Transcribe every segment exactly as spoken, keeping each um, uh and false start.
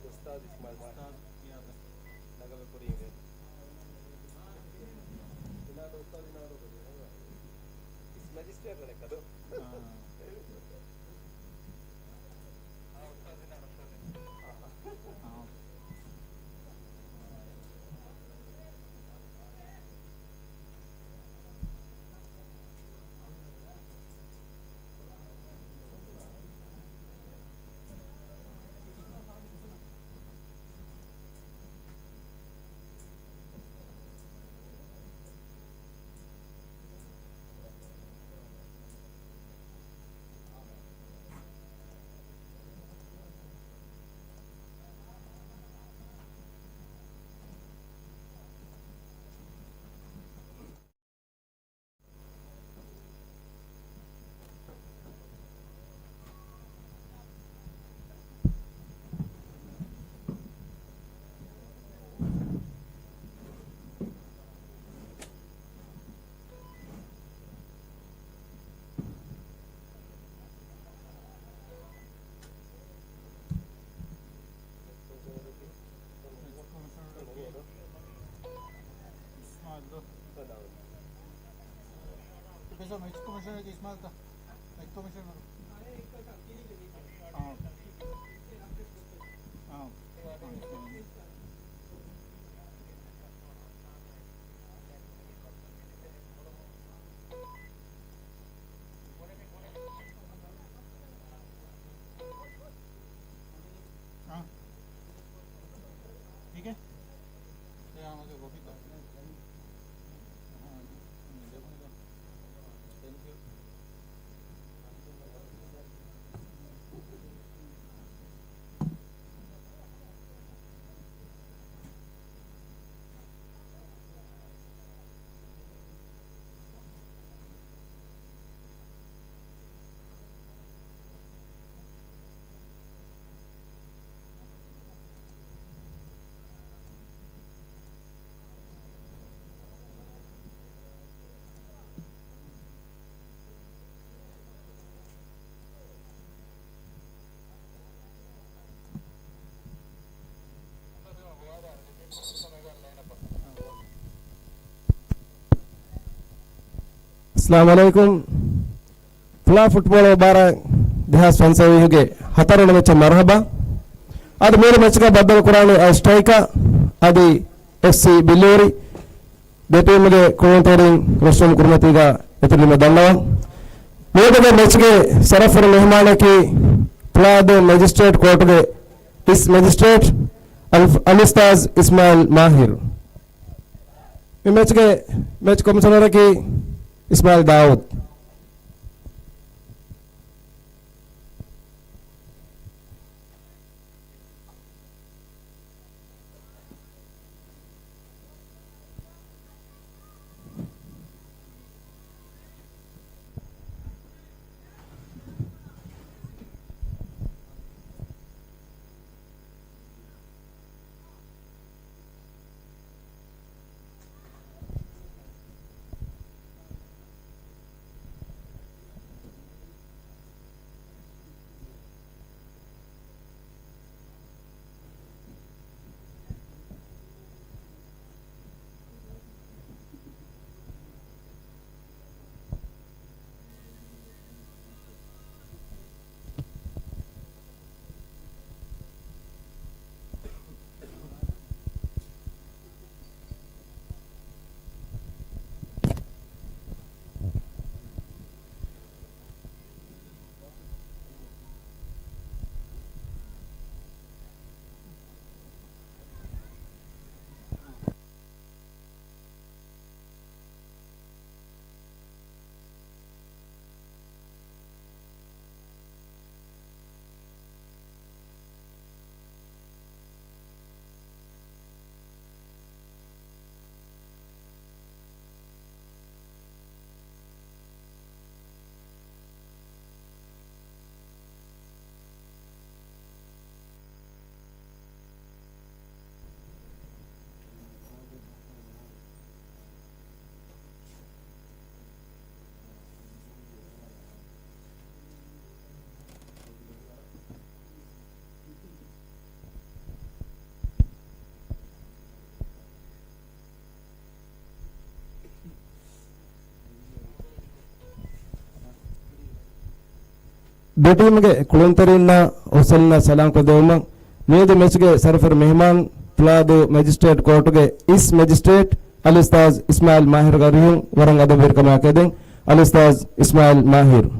އުސްތާޛު އިސްމާޢީލް މާހިރު. ނަގަލަ ކުރީގެ. އިނާދު އުސްތާޛު އިނާދު ކުރީ. މެޖިސްޓްރޭޓް ވަނެއްކަދު. މެޗް ކޮމިޝަނަރ އިސްމާޢީލްތަ؟ މެޗް ކޮމިޝަނަރ. އާ. އާ. އާ. ހިގެ؟ އެ އާ މަގެ ގޮފިތަ؟ އާ، ދެވަނަ ގޮ. ތެންކް ޔޫ. އައްސަލާމު ޢަލައިކުމް. ފްލައި ފުޓްބޯޅަ ބާރަ ދެހާސް ފަންސަވީހުގެ ހަތަރުވަނަ މެޗަށް މަރުޙަބާ. އަދި މިއަދު މެޗަކަށް ބައްދަލު ކުރާނީ އައި ސްޓްރައިކާ އަދި އެފްސީ ބިއްލޫރި. ދެ ޓީމުގެ ކުޅުންތެރިން ރަސްކަން ކުރިމަތީގަ އެތުރުލުމެއް ދަންނަވަން. މިއަދުގެ މެޗުގެ ޝަރަފުވެރި މެހުމާނަކީ ފްލާދޫ މެޖިސްޓްރޭޓް ކޯޓުގެ އިސް މެޖިސްޓްރޭޓް އަލް-، އަލްއުސްތާޛް އިސްމާޢީލް މާހިރު. މި މެޗުގެ މެޗް ކޮމިޝަނަރަކީ އިސްމާޢީލް ދާއޫދު. ދެ ޓީމުގެ ކުޅުންތެރިންނަށް އޮފްސައިޑް ލައިން ސަލާމްކޮށްދެވުމަށް މިއަދު މެޗުގެ ސަރަފަރު މެހުމާން ފުލާދޫ މެޖިސްޓްރޭޓް ކޯޓުގެ އިސް މެޖިސްޓްރޭޓް އަލްއުސްތާޒް އިސްމާއިލް މާހިރު ގަރިހުން ވަރަށް އަދަބުވެރިކަމާ ކެދެން. އަލްއުސްތާޒް އިސްމާއިލް މާހިރު.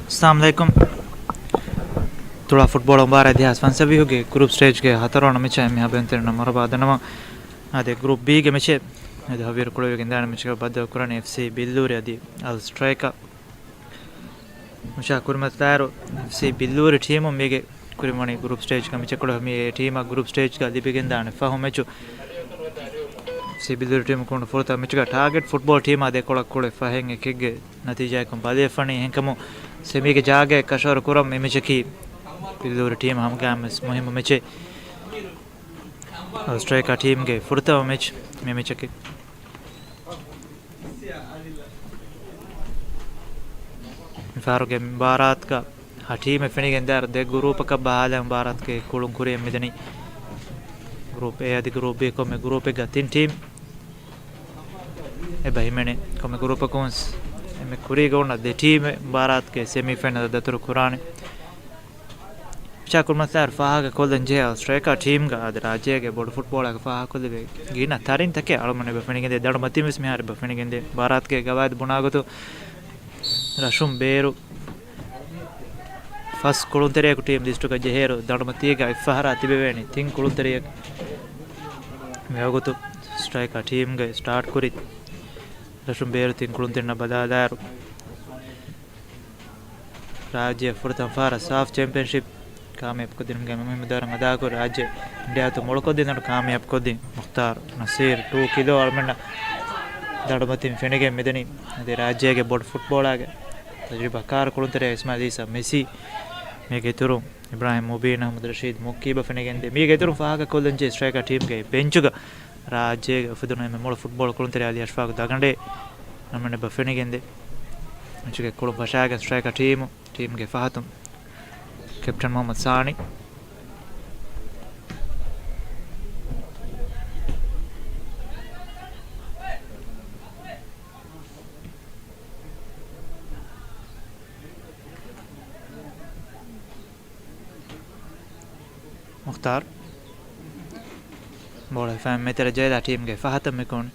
އައްސަލާމު ޢަލައިކުމް. ތުޅާ ފުޓްބޯޅަ މުބާރާތް ދެހާސް ފަންސަވީހުގެ ގްރޫޕް ސްޓޭޖްގެ ހަތަރުވަނަ މެޗަށް އެންމެހާ ބޭނުންތެރިންނަށް މަރުޙަބާ ދަންނަވަން. އާދެ، ގްރޫޕް ބީގެ މެޗެއް އަދި ހަވީރު ކުޅެވިގެންދާނެ މެޗަކަށް ބައްދަލު ކުރާނީ އެފްސީ ބިއްލޫރި އަދި އަލް ސްޓްރައިކާ. މަށާ ކުރިމަތިލާއިރު، އެފްސީ ބިއްލޫރި ޓީމު މީގެ ކުރިން ވަނީ ގްރޫޕް ސްޓޭޖްގަ މެޗެއް ކުޅެ، މި އެ ޓީމަށް ގްރޫޕް ސްޓޭޖްގަ ލިބިގެންދާނެ ފަހު މެޗު. އެފްސީ ބިއްލޫރި ޓީމު ކުޅުނު ފުރަތަމަ މެޗުގަ ޓާގެޓް ފުޓްބޯޅަ ޓީމާ ދެކޮޅަށް ކުޅެ ފަހެއް އެކެއްގެ ނަތީޖާއަކުން ބަލިވެފަނީ. އެހެންކަމުން ސެމީގެ ޖާގައެއް ކަށަވަރު ކުރަން މި މެޗަކީ ބިއްލޫރި ޓީމަށް ހަމަގައިމުވެސް މުހިއްމު މެޗެއް. އަލް ސްޓްރައިކާ ޓީމްގެ ފުރަތަމަ މެޗް މި މެޗަކީ. މިފަހަރުގެ މުބާރާތުގަ ހަ ޓީމެއް ފެނިގެން ދާއިރު ދެ ގުރޫޕަކަށް ބަހާލަން މުބާރާތުގެ ކުޅުން ކުރިއަށް މިދަނީ. ގުރޫޕް އޭ އަދި ގުރޫޕް ބީ ކޮންމެ ގުރޫޕެއްގަ ތިން ޓީމް އެބަ ހިމެނޭ. ކޮންމެ ގުރޫޕަކުން އެންމެ ކުރީގަ އޮންނަ ދެ ޓީމެއް މުބާރާތުގެ ސެމީ ފައިނަލަށް ދަތުރު ކުރާނެ. މަށާ ކުރިމަތިލާއިރު ފާހަގަކޮށްލަން ޖެހޭ އަލް ސްޓްރައިކާ ޓީމްގަ އަދި ރާއްޖޭގެ ބޮޑު ފުޓްބޯޅައަށް ފާހަގަކޮށްލެވޭ ގިނަ ތަރިންތަކެއް އަޅުގަނޑު އެބަ ފެނިގެންދޭ. ދަނޑު މަތީން ވެސް މިހާރު އެބަ ފެނިގެންދޭ. މުބާރާތުގެ ގަވާއިދު ބުނާގޮތުން ރަށުން ބޭރު ފަސް ކުޅުންތެރިޔަކު ޓީމް ލިސްޓުގަ ޖެހޭއިރު، ދަނޑުމަތީގަ އެއްފަހަރާ ތިބެވޭނީ ތިން ކުޅުންތެރިޔަކު. މިވަގުތު ސްޓްރައިކާ ޓީމްގެ ސްޓާޓް ކުރި ރަށުން ބޭރު ތިން ކުޅުންތެރިންނަށް ބަލާލާއިރު، ރާއްޖެ ފުރަތަމަ ފަހަރަށް ސާފް ޗެމްޕިއަންޝިޕް ކާމިޔާބުކޮށްދިނުމުގެ މުހިއްމު ދައުރަށް އަދާކުރި ރާއްޖެ އިންޑިއާ އަތުން މޮޅުކޮށްދިން ދަނޑު ކާމިޔާބުކޮށްދިން މުޚްތާރު ނަސީރު ޓޫ ކިލޯ އަޅުމެންނަށް ދަނޑުމަތިން ފެނިގެން މިދަނީ. އަދި ރާއްޖޭގެ ބޮޑު ފުޓްބޯޅާގެ ތަޖުރިބާކާރު ކުޅުންތެރިޔާ އިސްމާއިލް އީސާ މެސީ މީގެ އިތުރުން އިބްރާހިމް މުބީން، އަޙްމަދު ރަޝީދު، މުއްކީބަ ފެނިގެންދޭ. މީގެ އިތުރުން ފާހަގަކޮށްލަންޖެހޭ ސްޓްރައިކާ ޓީމްގެ ބެންޗުގަ ރާއްޖޭގަ އުފެދުނު އެންމެ މޮޅު ފުޓްބޯޅަ ކުޅުންތެރިޔާ އަލީ އަޝްފާގު ދަގަނޑޭ. ނަމަ ނެބަ ފެނިގެންދޭ. މެޗުގެ ކުޅުން ފަށާގެން ސްޓްރައިކަރ ޓީމު، ޓީމްގެ ފަހަތުން ކެޕްޓަން މުހައްމަދު ސާނި. މުޚްތާރު. ބޯޅަ ހިފައި މެތެރެ ޖެހިލާ ޓީމްގެ ފަހަތަށް މިކުން.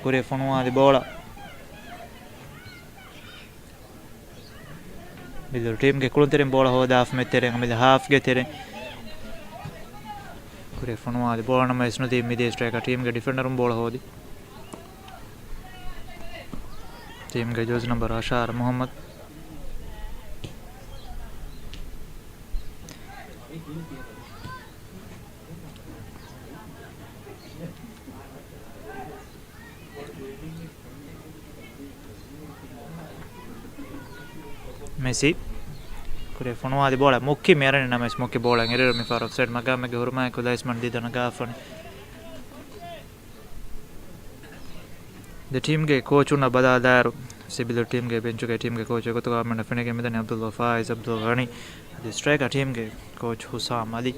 ކުރި ފޮނުވާލި ބޯޅަ. ބިލުރު ޓީމްގެ ކުޅުންތެރިން ބޯޅަ ހޯދާފަ މެތެރެ އަމިލަ ހާފްގެ ތެރެ. ކުރި ފޮނުވާލި ބޯޅަ ނަމަ އެސްނުދީ މިދިޔަ ސްޓްރައިކަރ ޓީމްގެ ޑިފެންޑަރުން ބޯޅަ ހޯދި. ޓީމްގެ ޖާޒީ ނަމްބަރު އަށާރަ މުހައްމަދު. މެސީ. ކުރި ފޮނުވާލި ބޯޅަ މުއްކި މިއަރަނި ނަމަވެސް މުއްކި ބޯޅަ އެރިއަރ މިފަހަރު އޮފްސައިޑް މަގާމެއްގެ ހުރުމާއެކު ލައިސްމަން ދީދަ ނަގާފަނި. ދެ ޓީމްގެ ކޯޗުންނަށް ބަލާލާއިރު، ސިބިލު ޓީމްގެ ބެންޗުގެ ޓީމްގެ ކޯޗު އެގޮތުގަ މެންނަ ފެނިގެން މިދަނީ އަބްދުﷲ ފާއިޒް އަބްދުލް ޣަނީ. އަދި ސްޓްރައިކަރ ޓީމްގެ ކޯޗް ހުސާމް އަލީ.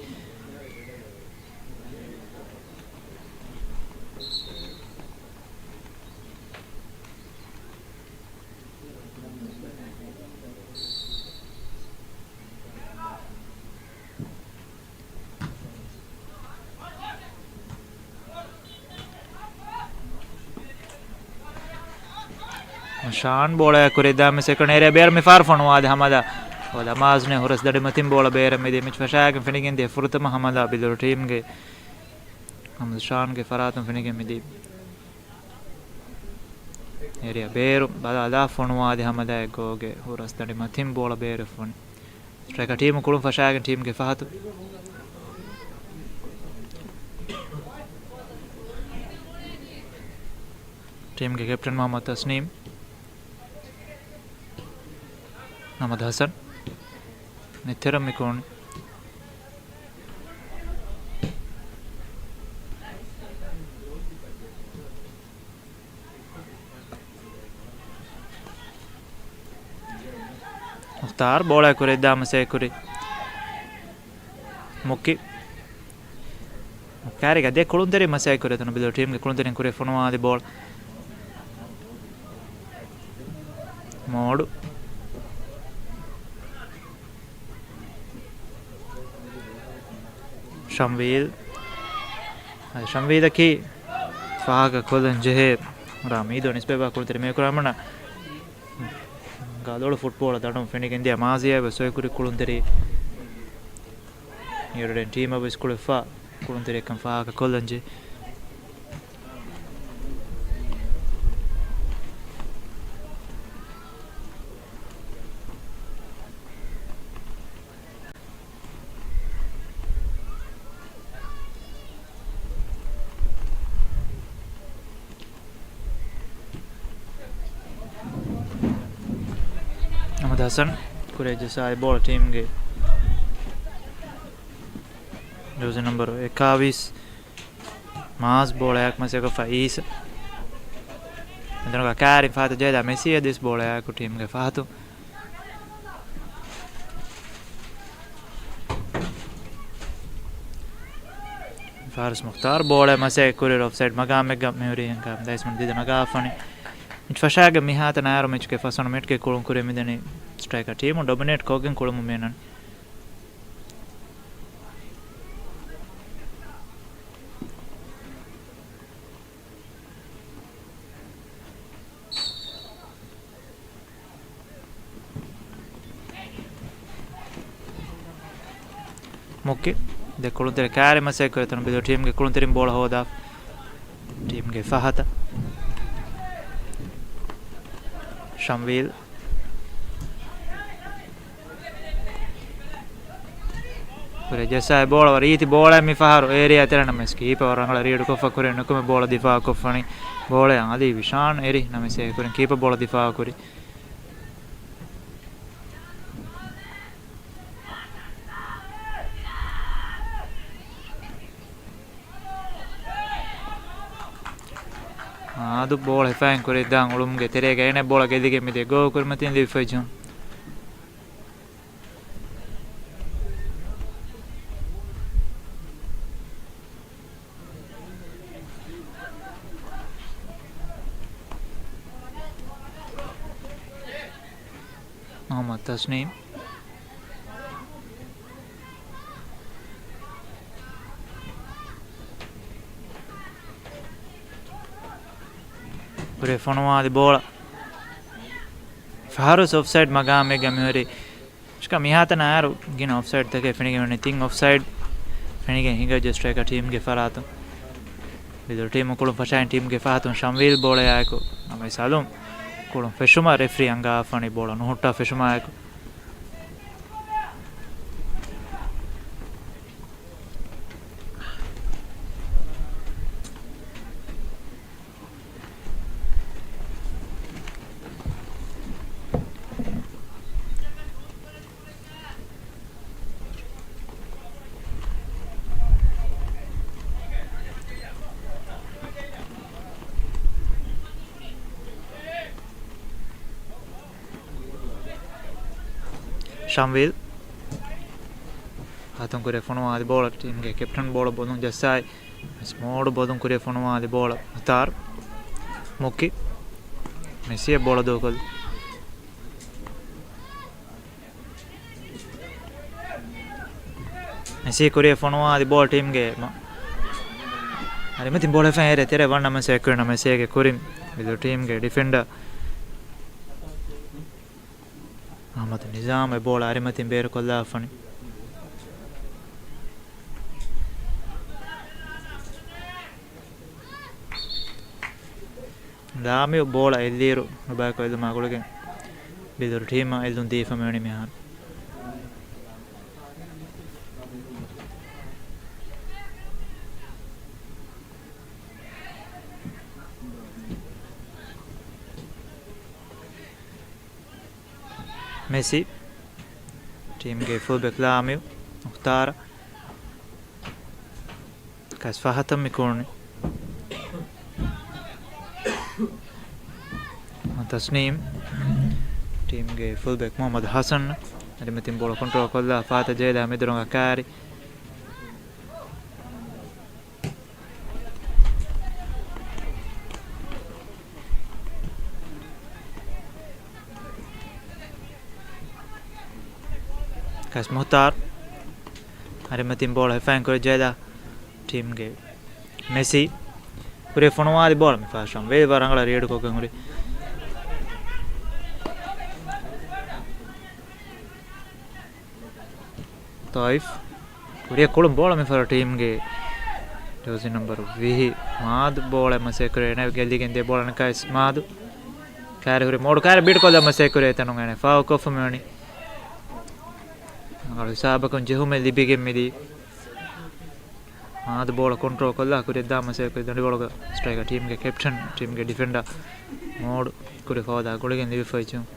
ޝާން ބޯޅައަށް ކުރިއަށް ދާ މިސް ކުރި އޭރިއާ ބޭރަށް މިފަހަރު ފޮނުވާލި ހަމަލާ. އޮލަމާޒްނެ ހުރަސް ދަނޑި މަތިން ބޯޅަ ބޭރަށް މިދިޔަ މެޗް ފަށާގެން ފެނިގެންދިޔަ ފުރަތަމަ ހަމަލާ ބިލުރު ޓީމްގެ ހަމަލާ ޝާންގެ ފަރާތުން ފެނިގެން މިދިޔަ. އޭރިއާ ބޭރު ބަލާލާ ފޮނުވާލި ހަމަލާ އެއް ގޯގެ ހުރަސް ދަނޑި މަތިން ބޯޅަ ބޭރަށް ފޮނި. ސްޓްރައިކަރ ޓީމު ކުޅުން ފަށާގެން ޓީމްގެ ފަހަތު. ޓީމްގެ ކެޕްޓަން މުހައްމަދު ތަސްނީމް. ނަމަދު ހަސަން. ނެތެރަ މިކޯން. މުޚްތާރު ބޯޅަ ކުރިއަށް ދާ މަސައްކަތް ކުރި. މުކި. މުކާރިގަ ދެ ކުޅުންތެރި މަސައްކަތް ކުރި ތަނު ބިލު ޓީމްގެ ކުޅުންތެރިން ކުރި ފޮނުވާލި ބޯޅަ. މޯޑު. ޝަމްވީލް. އަދި ޝަމްވީލަކީ ފާހަގަ ކޮށްލަން ޖެހޭ ރާ މީދޯ ނިސްބަތްވާ ކުޅުންތެރި މޭކުރާމަނަ ގާލޯޅު ފުޓްބޯޅަ ދަނޑުން ފެނިގެންދިޔަ މާޒީއާ ވެސް ސޮއިކުރި ކުޅުންތެރި އިރުޑެން ޓީމަށް ވެސް ކުޅެފާ ކުޅުންތެރިއެއްކަން ފާހަގަ ކޮށްލަން ޖެހޭ. އަހްމަދު ހަސަން ކުރިއަށް ޖައްސާ އެ ބޯޅަ ޓީމްގެ ޖާޒީ ނަމްބަރު އެކާވީސް މާޒް ބޯޅައަށް މަސައްކަތްކޮށްފަ އީސަ. މިތަނުގަ ކާރި ފަހަތަށް ޖެހިލާ މެސީ އަދިސް ބޯޅައަކު ޓީމްގެ ފަހަތު. ފާރިސް މުޚްތާރު ބޯޅަ މަސައްކަތް ކުރި އޮފްސައިޑް މަގާމެއްގަ މިހުރީ ހަނގާމް ދައިސްމަން ދީދަ ނަގާފަނި. މެޗް ފަށާގެ މިހާތަނަށް އައިރު މެޗުގެ ފަސްވަނަ މިނެޓްގެ ކުޅުން ކުރި މިދަނީ ސްޓްރައިކަރ ޓީމު ޑޮމިނޭޓް ކޮށްގެން ކުޅުމުން މިނަން. މުކި ދެ ކުޅުންތެރި ކާރި މަސައްކަތް ކުރި ތަނު ބިލު ޓީމްގެ ކުޅުންތެރިން ބޯޅަ ހޯދާ ޓީމްގެ ފަހަތަށް. ޝަމްވީލް. ކުރިއަށް ޖައްސާ އެ ބޯޅަ ވަރަށް ރީތި ބޯޅައެއް މި ފަހަރު އޭރިއާ ތެރެ ނަމަވެސް ކީޕަ ވަރަށް ރަނގަޅަށް ރީޑް ކޮށްފަ ކުރިއަށް ނުކުމެ ބޯޅަ ދިފާއު ކޮށްފަނީ. ބޯޅައަށް އަލީ ވިޝާން އެރި ނަމަވެސް އެ ކުރިން ކީޕަ ބޯޅަ ދިފާއު ކުރި. މާދު ބޯޅަ ހިފައިން ކުރިއަށް ދާން އުޅުމުގެ ތެރޭގައި އޭނަ ބޯޅަ ގެއްލިގެން މިދިޔަ ގޯލް ކުރިމަތިން ލިބިފައި ޖުން. މުޙައްމަދު ތަސްނީމް. ކުރިއަށް ފޮނުވާލި ބޯޅަ. ފަހަރުސް އޮފްސައިޑް މަގާމެއްގަ މިހުރި. އިޝްކާ މިހާތަނަށް އައިރު ގިނަ އޮފްސައިޑްތަކެއް ފެނިގެން ވަނީ. ތިން އޮފްސައިޑް ފެނިގެން ހިނގައްޖެ ސްޓްރައިކަރ ޓީމްގެ ފަރާތުން. ބިދުރު ޓީމު ކުޅުން ފަށައިން ޓީމްގެ ފަހަތުން ޝަމްވީލް ބޯޅަޔާއެކު ނަމަވެސް އަލުން ކުޅުން ފެށުމަށް ރެފްރީ އަންގާފަނީ ބޯޅަ ނުހުއްޓާ ފެށުމާއެކު. ޝަމްވީލް. ހަތުން ކުރިއަށް ފޮނުވާލި ބޯޅަ ޓީމްގެ ކެޕްޓަން ބޯޅަ ބޮލުން ޖައްސާއި. މިސް މޯޑު ބޮލުން ކުރިއަށް ފޮނުވާލި ބޯޅަ މުޚްތާރު. މުކި. މެސީ ބޯޅަ ދޫކޮށްލި. މެސީ ކުރިއަށް ފޮނުވާލި ބޯޅަ ޓީމްގެ މަ-، އަރިމަތިން ބޯޅަ ހިފައި އޭރިއާ ތެރޭ ވަންނަ މެސޭ ކުރިން މެސީގެ ކުރިން ބިދުރު ޓީމްގެ ޑިފެންޑަރ އަޙްމަދު ނިޒާމް އެ ބޯޅަ އަރިމަތިން ބޭރުކޮށްލާފަނި. ލާމިއު ބޯޅަ އެއްލިއިރު ނުބައިކޮށް އެއްލުމާ ގުޅިގެން ބިދުރު ޓީމަށް އެއްލުން ދީފަ މިވަނީ މިހާރު. މެސީ. ޓީމްގެ ފުލްބެކް ލާމިއު. މުޚްތާރަށް. ކަސް ފަހަތަށް މި ކުޅުނީ. ތަސްނީމް. ޓީމްގެ ފުލްބެކް މުޙައްމަދު ޙަސަން. އަރިމަތިން ބޯޅަ ކޮންޓްރޯލް ކޮށްލާ ފަހަތަށް ޖެހިލާ މެދުރަނގަށް ކާރި. ކަސް މުޚްތާރު. އަރިމަތިން ބޯޅަ ހިފައިން ކުރިއަށް ޖެހިލާ ޓީމްގެ މެސީ. ކުރިއަށް ފޮނުވާލި ބޯޅަ މި ފާސް ޝަމްވީލް ވަރަށް ރަނގަޅަށް ރީޑް ކޮށްގެން ހުރި. ތޮއިފް. ކުރިއަށް ކުޅުން ބޯޅަ މި ފަހަރު ޓީމްގެ ޖާސީ ނަމްބަރު ވިހި މާދު ބޯޅަ މަސޭ ކުރޭ އޭނަ ގެއްލިގެން ދޭ ބޯޅަ ނަކާސް މާދު. ކާރި ހުރި މޯޑު ކާރި ބީޓް ކޮށްލާ މަސޭ ކުރޭ ތަނުން އޭނަ ފާއު ކޮށްފަ މިވަނީ. ރަނގަޅު ހިސާބަކުން ޖެހުމެއް ލިބިގެން މިދީ. މާދު ބޯޅަ ކޮންޓްރޯލް ކޮށްލާ ކުރިއަށް ދާ މަސޭ ކުރި ދަނޑިބޯޅަގަ ސްޓްރައިކަރ ޓީމްގެ ކެޕްޓަން ޓީމްގެ ޑިފެންޑަރ މޯޑު ކުރި ފަހަތަށް ގުޅިގެން ލިބިފައި ޖުން.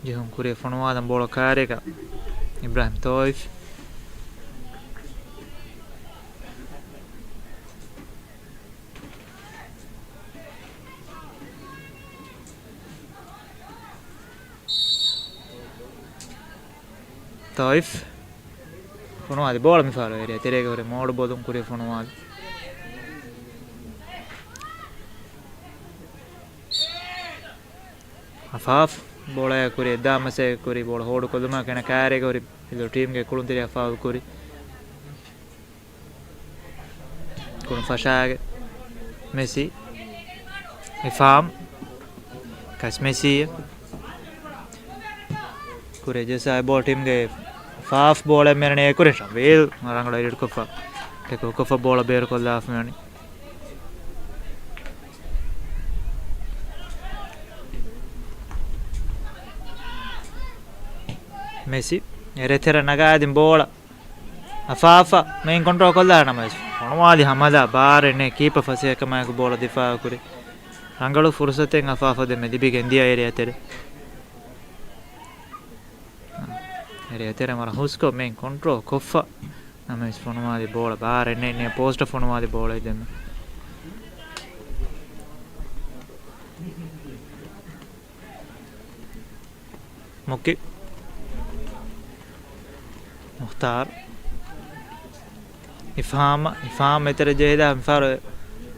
ޖެހުން ކުރިއަށް ފޮނުވާލަން ބޯޅަ ކާރިއަކަށް އިބްރާހިމް ތޯއިފް. ތޯއިފް. ފޮނުވާލި ބޯޅަ މި ފަހަރު އޭރިއާ ތެރޭގަ ހުރެ މޯޑު ބޮލުން ކުރިއަށް ފޮނުވާލި. އަފާފް ބޯޅަޔާ ކުރިއަށް ދާ މަސޭ ކުރި ބޯޅަ ހޯޑު ކޮށްލުމާ ކެނަ ކާރޭގަ ހުރި ބިދުރު ޓީމްގެ ކުޅުންތެރިޔާ ފާއުލް ކުރި. ކުޅުން ފަށާގެ މެސީ. އިފާމް. ކަސް މެސީ. ކުރިއަށް ޖައްސާ ބޯ ޓީމްގެ ފާފް ބޯޅަ މެނަނޭ ކުރިން ޝަމްވީލް ރަނގަޅަށް ރީޑް ކޮށްފަ. ޓެކް ކޮށްފަ ބޯޅަ ބޭރު ކޮށްލާފަ މިވަނީ. މެސީ އެރޭ ތެރެ ނަގާދިން ބޯޅަ އަފާފަށް މެއިން ކޮންޓްރޯލް ކޮށްލާ ނަމަވެސް ފޮނުވާލި ހަމަލާ ބާރެއް ނެތް ކީޕަ ފަސޭހަކަމާއެކު ބޯޅަ ދިފާއު ކުރި. ރަނގަޅު ފުރުސަތެއް އަފާފަށް ދެންމެ ލިބިގެން ދިޔަ އެރޭ ތެރެ. އެރޭ ތެރެ ވަރަށް ހުސްކޮށް މެއިން ކޮންޓްރޯލް ކޮށްފަ. މިސް ފޮނުވާލި ބޯޅަ ބާރެއް ނެ، ނެ ޕޯސްޓަށް ފޮނުވާލި ބޯޅަ ދެން. މުކި. މުޚްތާރު. އިފްހާމް، އިފްހާމް އެތެރެ ޖެހިލާ މިފަހަރު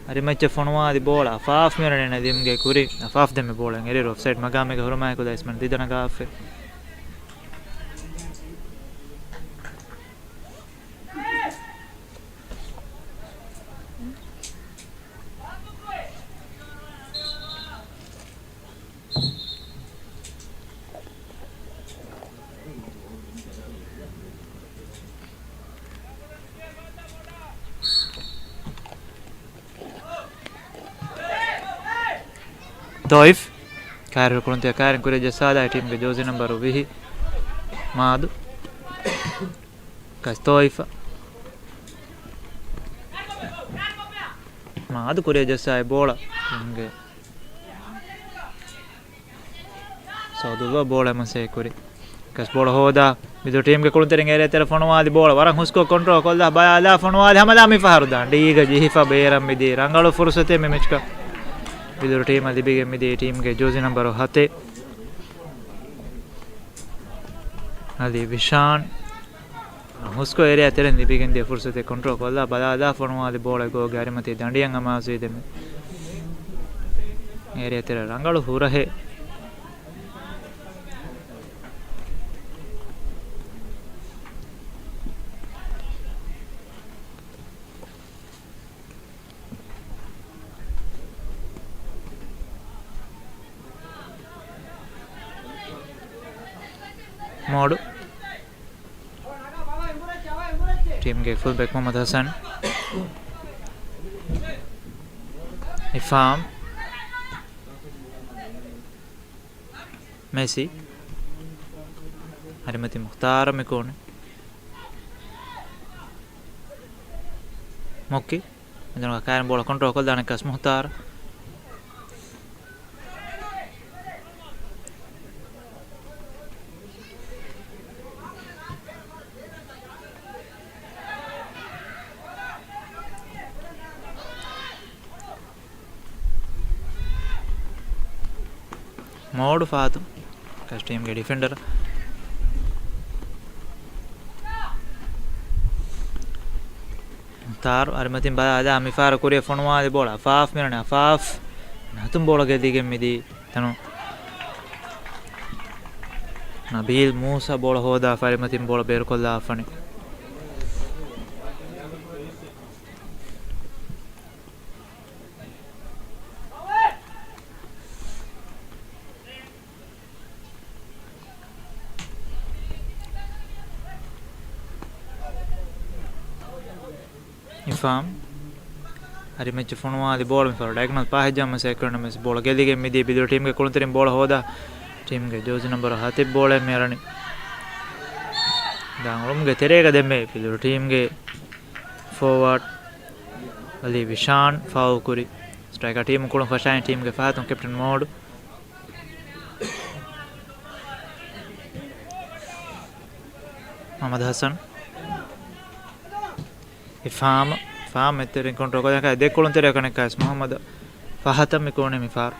އަރިމައްޗަށް ފޮނުވާލި ބޯޅަ އަފާފް މިރަނި ނަދީމްގެ ކުރިން އަފާފް ދެމެ ބޯޅަ އެރިރު އޮފްސައިޑް މަގާމެއްގެ ހުރުމާއެކު ދައިސްމަން ދިދަ ނަގާފެ. ތޯއިފް. ކާރި ކުޅުންތެރި ކާރިން ކުރިއަށް ޖައްސާލާ ޓީމްގެ ޖޯޒި ނަންބަރު ވިހި މާދު. ކަސް ތޯއިފް. މާދު ކުރިއަށް ޖައްސާ އެ ބޯޅަ ޓީމްގެ ސައުދުއްލާ ބޯޅަ މަސޭ ކުރި. ކަސް ބޯޅަ ހޯދާ. މިދު ޓީމްގެ ކުޅުންތެރިން އޭރިއާ ތެރެ ފޮނުވާލި ބޯޅަ ވަރަށް ހުސްކޮށް ކޮންޓްރޯލް ކޮށްލާ ބަލާލާ ފޮނުވާލި ހަމަލާ މި ފަހަރު ދާން ޑީގަ ޖެހިފަ ބޭރަށް މިދީ ރަނގަޅު ފުރުސަތެއް މި މެޗްގަ މިދު ޓީމަށް ލިބިގެން މިދީ ޓީމްގެ ޖޯޒި ނަންބަރު ހަތެއް އަލީ ވިޝާން. ހުސްކޮށް އޭރިއާ ތެރެ ލިބިގެން ދިޔަ ފުރުސަތެއް ކޮންޓްރޯލް ކޮށްލާ ބަލާލާ ފޮނުވާލި ބޯޅަ ގޯގެ އަރިމަތީ ދަނޑިއަށް އަމާޒުވި ދެމެ. އޭރިއާ ތެރެ ރަނގަޅު ހުރަހެއް. މޯޑު. ޓީމްގެ ފުލް ބެކް މުހައްމަދު ހަސަން. އިފްހާމް. މެސީ. އަރިމަތި މުޚްތާރަށް މި ކޯނެ. މޮއްކި. މެދުނުގަ ކާރިން ބޯޅަ ކޮންޓްރޯލް ކޮށްލާނެ ކަސް މުޚްތާރު. މޯޑު ފާތު. ކަސް ޓީމްގެ ޑިފެންޑަރ. ތާރު އަރިމަތިން ބަލާލާ މިފާރު ކުރިއަށް ފޮނުވާލި ބޯޅަ އަފާފް މިރަނި އަފާފް. ނަތުން ބޯޅަ ގެއްލިގެން މިދީ ތަނު. ނަބީލް މޫސާ ބޯޅަ ހޯދާ ފަރިމަތިން ބޯޅަ ބޭރުކޮށްލާފަނި. އިފްހާމް. އަރިމައްޗަށް ފޮނުވާލި ބޯޅަ މިފަހަރު ޑައިގަނަލް ޕާހެއްޖައް މަސައްކަތް ކުރަން މެސް ބޯޅަ ގެއްލިގެން މިދީ ބިދުރު ޓީމްގެ ކުޅުންތެރިން ބޯޅަ ހޯދާ ޓީމްގެ ޖޯޒި ނަންބަރު ހަތެއް ބޯޅަ މިއަރަނި. ދާން އުޅުމުގެ ތެރޭގަ ދެންމެ ބިދުރު ޓީމްގެ ފޯވާޑް އަލީ ވިޝާން ފާއުލް ކުރި. ސްޓްރައިކަރ ޓީމު ކުޅުން ފަށާއިން ޓީމްގެ ފަހަތުން ކެޕްޓަން މޯޑު. މުހައްމަދު ހަސަން. އިފްހާމް. އިފްހާމް އެތެރެން ކޮންޓްރޯލް ކޮށްލާ ދެ ކުޅުންތެރިއަކަށް ނެއްކާސް މުހައްމަދު ފަހަތަށް މި ކޯނެ މިފާރު.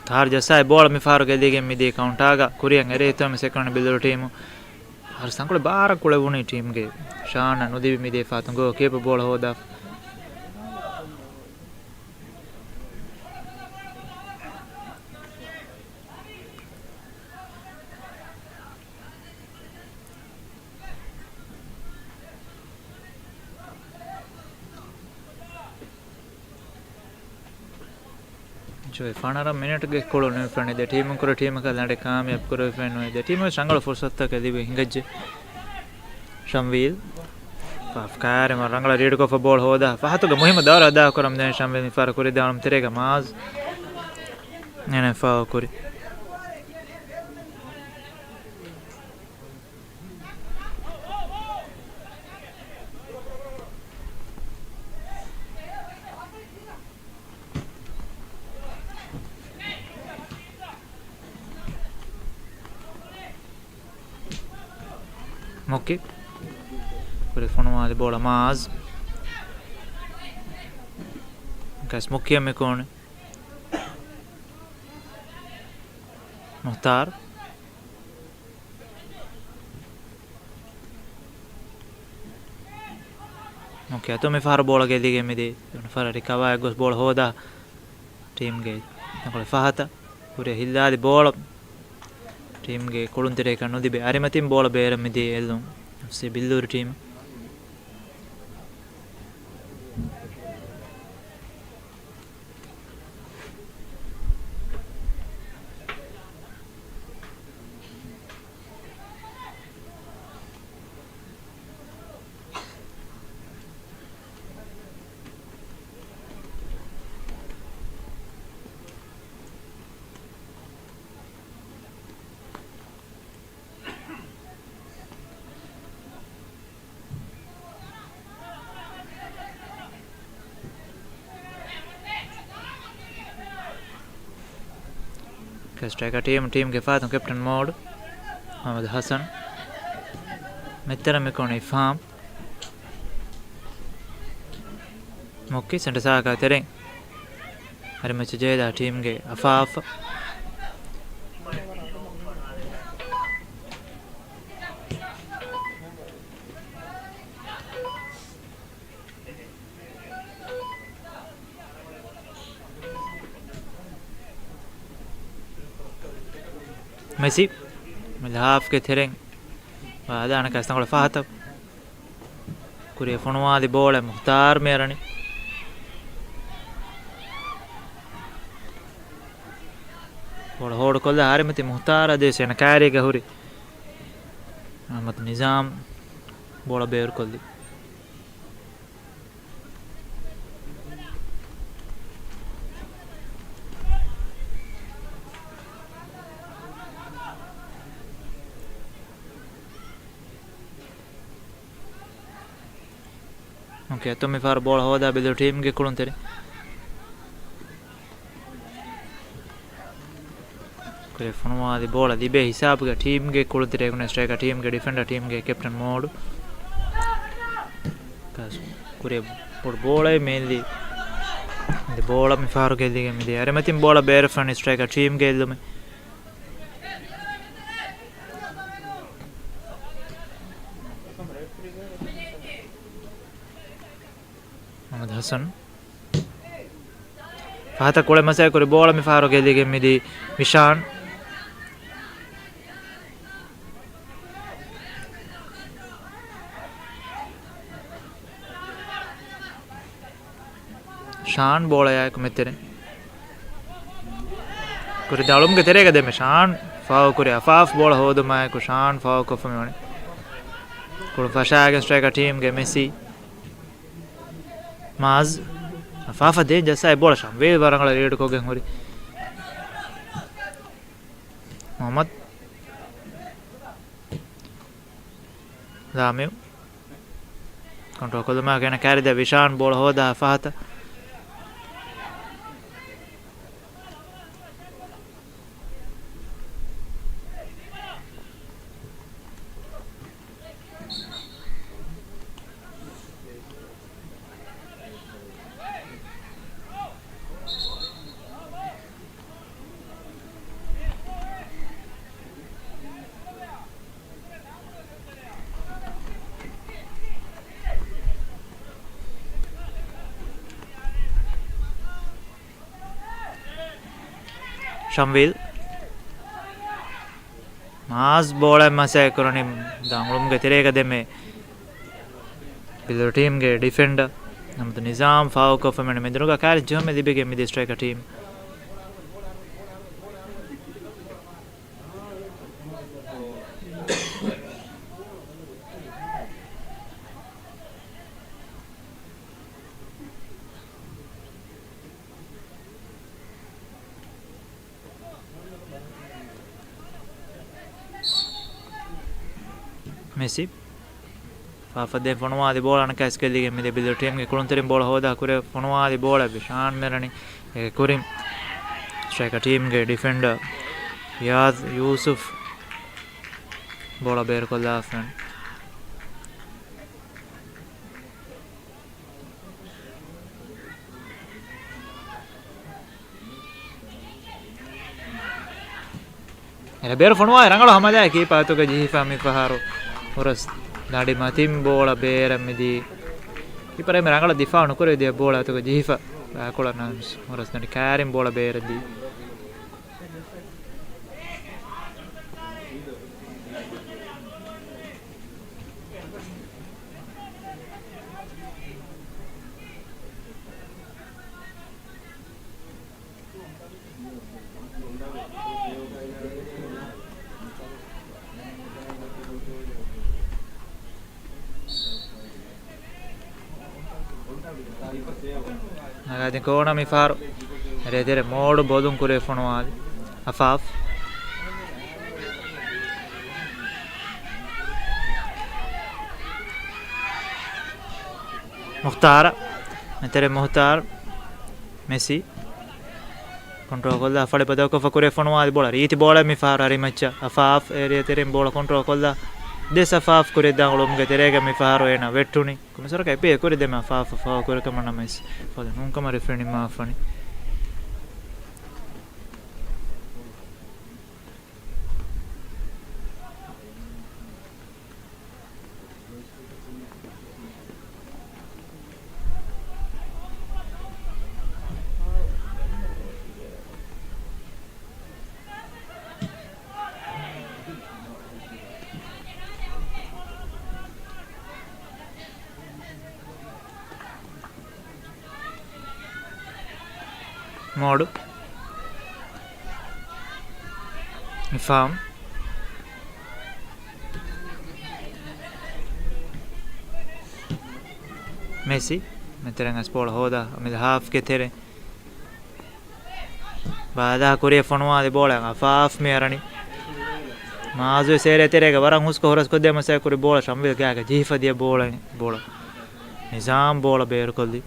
ތާރު ޖައްސާ އެ ބޯޅަ މިފަހަރު ގެއްލިގެން މިދީ ކައުންޓާގަ ކުރިއަށް އެރޭ ތޯ މި ސެކަންޑް ބިލުރު ޓީމު. ހަރު ސަނގުޅެ ބާރަށް ކުޅެވުނީ ޓީމްގެ ޝާން ނުލިބި މިދީ ފާތުން ގޯ ކީޕަ ބޯޅަ ހޯދާ. ޖޯއި ފަނަރަ މިނެޓްގެ ކުޅުނު ފެނި ދެ ޓީމުން ކުރެ ޓީމަކަށް ލަނޑެ ކާމިޔާބު ކުރެވިފައެއް ނުވޭ. ދެ ޓީމުން ރަނގަޅު ފުރުސަތުތަކެއް ލިބި ހިނގައްޖެ. ޝަމްވީލް ފާފް ކާރިމަ ރަނގަޅަށް ރީޑްކޮށްފަ ބޯޅަ ހޯދާ ފަހަތުގެ މުހިއްމު ދައުރެއް އަދާކުރަމުންދެން ޝަމްވީލް މިފަހަރު ކުރި ދާނުމު ތެރޭގަ މާޒް އެނެ ފާ ކުރި. މުކި. ކުރި ފޮނުވާލި ބޯޅަ މާޒް. ކަސް މުކިއަށް މި ކޯނެ. މުހްތާރު. މުކި އަތު މި ފަހަރު ބޯޅަ ގެއްލިގެން މިދިޔަ. ފަރަށް ރިކަވާއެއް ގޮސް ބޯޅަ ހޯދާ ޓީމްގެ ތަންކޮޅެއް ފަހަތަށް. ކުރިއަށް ހިއްލާލި ބޯޅަ ޓީމްގެ ކުޅުންތެރިޔަކަށް ނުލިބި އަރިމަތިން ބޯޅަ ބޭރަށް މިދިޔަ އެއްލުން އެފްސީ ބިއްލޫރި ޓީމަށް. ސްޓްރައިކަރ ޓީމް، ޓީމްގެ ފަހަތުން ކެޕްޓަން މޯޑް މުހައްމަދު ހަސަން. މިތަނަށް މި ކޯނެ އިފްހާމް. މުކި ސެންޓަ ސާކާ ތެރެއިން. ހަރި މެޗު ޖެހިލާ ޓީމްގެ އަފާފަ. މެސި މިލްހާފްގެ ތެރެއިން ވާދާނެ ކަސްތަންކޮޅެއް ފަހަތަށް. ކުރިއަށް ފޮނުވާލި ބޯޅަ މުހްތާރު މިއަރަނި. ބޯޅަ ހޯޑުކޮށްލާ އަރިމަތި މުހްތާރު އަދި ސެނަ ކާރީގަ ހުރި އަޙްމަދު ނިޒާމް ބޯޅަ ބޭރުކޮށްލި. މުކި އަތު މި ފަހަރު ބޯޅަ ހޯދާ ބިލު ޓީމްގެ ކުޅުންތެރި. ކުރިއަށް ފޮނުވާލި ބޯޅަ ލިބޭ ހިސާބުގަ ޓީމްގެ ކުޅުންތެރިއެއް ނޫނޭ ސްޓްރައިކަރ ޓީމްގެ ޑިފެންޑަރ ޓީމްގެ ކެޕްޓަން މޯޑު. ކުރިއަށް ބޮޑު ބޯޅައެއް މި އެއްލި. އަދި ބޯޅަ މި ފަހަރު ގެއްލިގެން މިދިޔަ އަރިމަތިން ބޯޅަ ބޭރަށް ފަނި ސްޓްރައިކަރ ޓީމްގެ އެއްލުމެއް. މުހައްމަދު ހަސަން. ފަހަތަށް ކުޅެ މަސައްކަތް ކުރި ބޯޅަ މި ފަހަރު ގެއްލިގެން މިދި ވިޝާން. ޝާން ބޯޅަޔާއެކު މެތެރެ. ކުރި ދަޅުމުގެ ތެރޭގަ ދެމެ ޝާން ފާއު ކުރި އަފާފް ބޯޅަ ހޯދުމާއެކު ޝާން ފާއު ކޮށްފަ މިވަނީ. ކުޅުން ފަށާގެން ސްޓްރައިކަރ ޓީމްގެ މެސީ. މާޒް އަފާފަށް ދޭން ޖައްސާ އެ ބޯޅަ ޝަމްވީލް ވަރަށް ރީޑް ކޮށްގެން ހުރި. މުހައްމަދު ލާމިއު ކޮންޓްރޯލް ކޮށްލުމާ ގެނަ ކާރިދާ ވިޝާން ބޯޅަ ހޯދާ ފަހަތަށް. ޝަމްވީލް. މާޒް ބޯޅައެއް މަސައްކަތް ކުރަނީ ދަނގުޅުމުގެ ތެރޭގަ ދެމެ ބިލު ޓީމްގެ ޑިފެންޑަރ އަޙްމަދު ނިޒާމް ފާއު ކޮށްފަ މިވަނީ މެދުނުގަ ކާރި ޖެހުމެއް ލިބިގެން މިދިޔަ ސްޓްރައިކަރ ޓީމް. މެސި. ފާފަ ދެން ފޮނުވާލި ބޯޅަ އަނެކާސް ގެއްލިގެން މިދިޔަ ބިލު ޓީމްގެ ކުޅުންތެރިން ބޯޅަ ހޯދާ ކުރި ފޮނުވާލި ބޯޅަ ވިޝާން މެރަނި އެ ކުރިން ސްޓްރައިކަރ ޓީމްގެ ޑިފެންޑަރ ޔާޒް ޔޫސުފް ބޯޅަ ބޭރުކޮށްލާފަން. އެރަ ބޭރު ފޮނުވާ ރަނގަޅު ހަމަލާ ކީޕާ އަތުގަ ޖެހިފަ މި ފަހަރު ހުރަސް ދަނޑި މަތިން ބޯޅަ ބޭރަށް މިދީ. ކީޕަރ އެމެ ރަނގަޅަށް ދިފާ ނުކުރެވި ދިޔަ ބޯޅަ އަތުގަ ޖެހިފަ ބާކޮޅަށް ނަމަވެސް ހުރަސް ދަނޑި ކާރިން ބޯޅަ ބޭރަށް ދީ. ނަގާދިން ކޯނަ މި ފަހަރު. ރޭތެރެ މޯޑު ބޮލުން ކުރެ ފޮނުވާލި. އަފާފް. މުޚްތާރަށް. މެތެރެ މުޚްތާރު. މެސީ. ކޮންޓްރޯލް ކޮށްލާ ފަޅި ބަދަލުކޮށްފަ ކުރެ ފޮނުވާލި ބޯޅަ. ރީތި ބޯޅައެއް މި ފަހަރު އަރިމައްޗަށް. އަފާފް އޭރިއާ ތެރެއިން ބޯޅަ ކޮންޓްރޯލް ކޮށްލާ. ދެ ސަފާފް ކުރި ދަނގުޅުމުގެ ތެރޭގަ މި ފަހަރު އޭނަ ވެއްޓުނީ. ކޮމިސަރަކަށް އެޕީއެލް ކުރި ދެމެ އަފާފް ފަހު ކުރި ކަމަށް ނަމަވެސް ފައުލެއް ނޫން ކަމަށް ރެފްރީ ނިންމާފަނީ. މޯޑު. އިފާމް. މެސީ. މެތެރެން އަސް ބޯޅަ ހޯދާ އަމިއްލަ ހާފްގެ ތެރެ. ބާލާ ކުރިއަށް ފޮނުވާލި ބޯޅަ އަފާފް މި އަރަނީ. މާޒު ސޭރޭ ތެރޭގަ ވަރަށް ހުސްކޮށް ހުރަސްކޮށްދޭ މަސައްކަތް ކުރި ބޯޅަ ޝަމްވިލް ގާގަ ޖެހިފަ ދިޔަ ބޯޅަ، ބޯޅަ. ނިޒާމް ބޯޅަ ބޭރުކޮށްލި.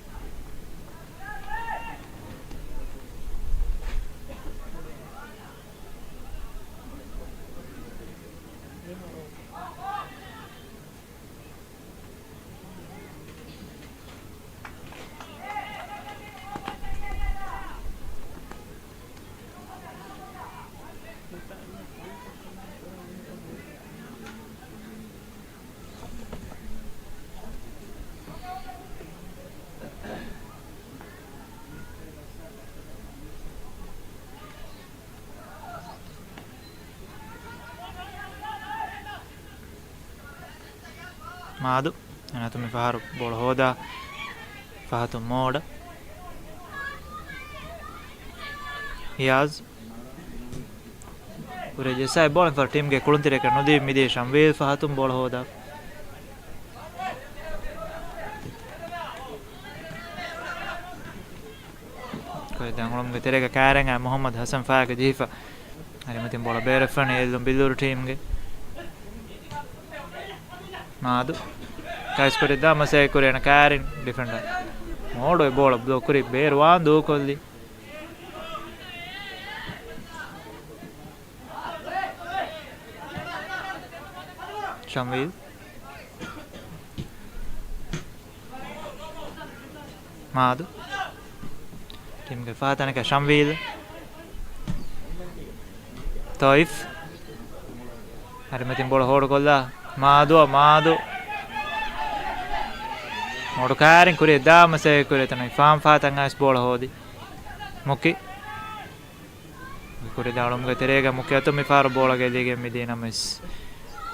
މާދު. އެނަތު މި ފަހަރު ބޯޅަ ހޯދާ. ފަހަތު މޯޑަ. އިޔާޒް. ކުރިއަށް ޖެއްސާ އެއް ބޯޅަ މި ފަހަރު ޓީމްގެ ކުޅުންތެރިޔަކަށް ނުދީ މިދީ ޝަމްވީލް ފަހަތުން ބޯޅަ ހޯދާ. ކުރި ދަނގުޅުމުގެ ތެރޭގަ ކާރިން އާ މުހައްމަދު ހަސަން ފާގެ ޖެހިފަ. އަރިމަތިން ބޯޅަ ބޭރަށް ފަނި އެއްލުން ބިއްލޫރު ޓީމްގެ. މާދު. ކައިސް ކުރި ދާ މަސައްކަތް ކުރި އޭނަ ކާރިން ޑިފެންޑަރ. މޯޑު އެ ބޯޅަ ބްލޮކް ކުރި ބޭރު ވާން ދޫކޮށްލި. ޝަމްވީލް. މާދު. ޓީމްގެ ފަހަތަނަކަށް ޝަމްވީލް. ތޮއިފް. އަރިމަތިން ބޯޅަ ހޯޑުކޮށްލާ. މާދުއަށް މާދު. މޯޑު ކާރިން ކުރިއަށް ދާ މަސައްކަތް ކުރި ތަނު އިފާމް ފަހަތަށް އައިސް ބޯޅަ ހޯދި. މުކި. ކުރި ދާޅުމުގެ ތެރޭގަ މުކި އަތުން މި ފަހަރު ބޯޅަ ގެއްލިގެން މިދީ ނަމަވެސް،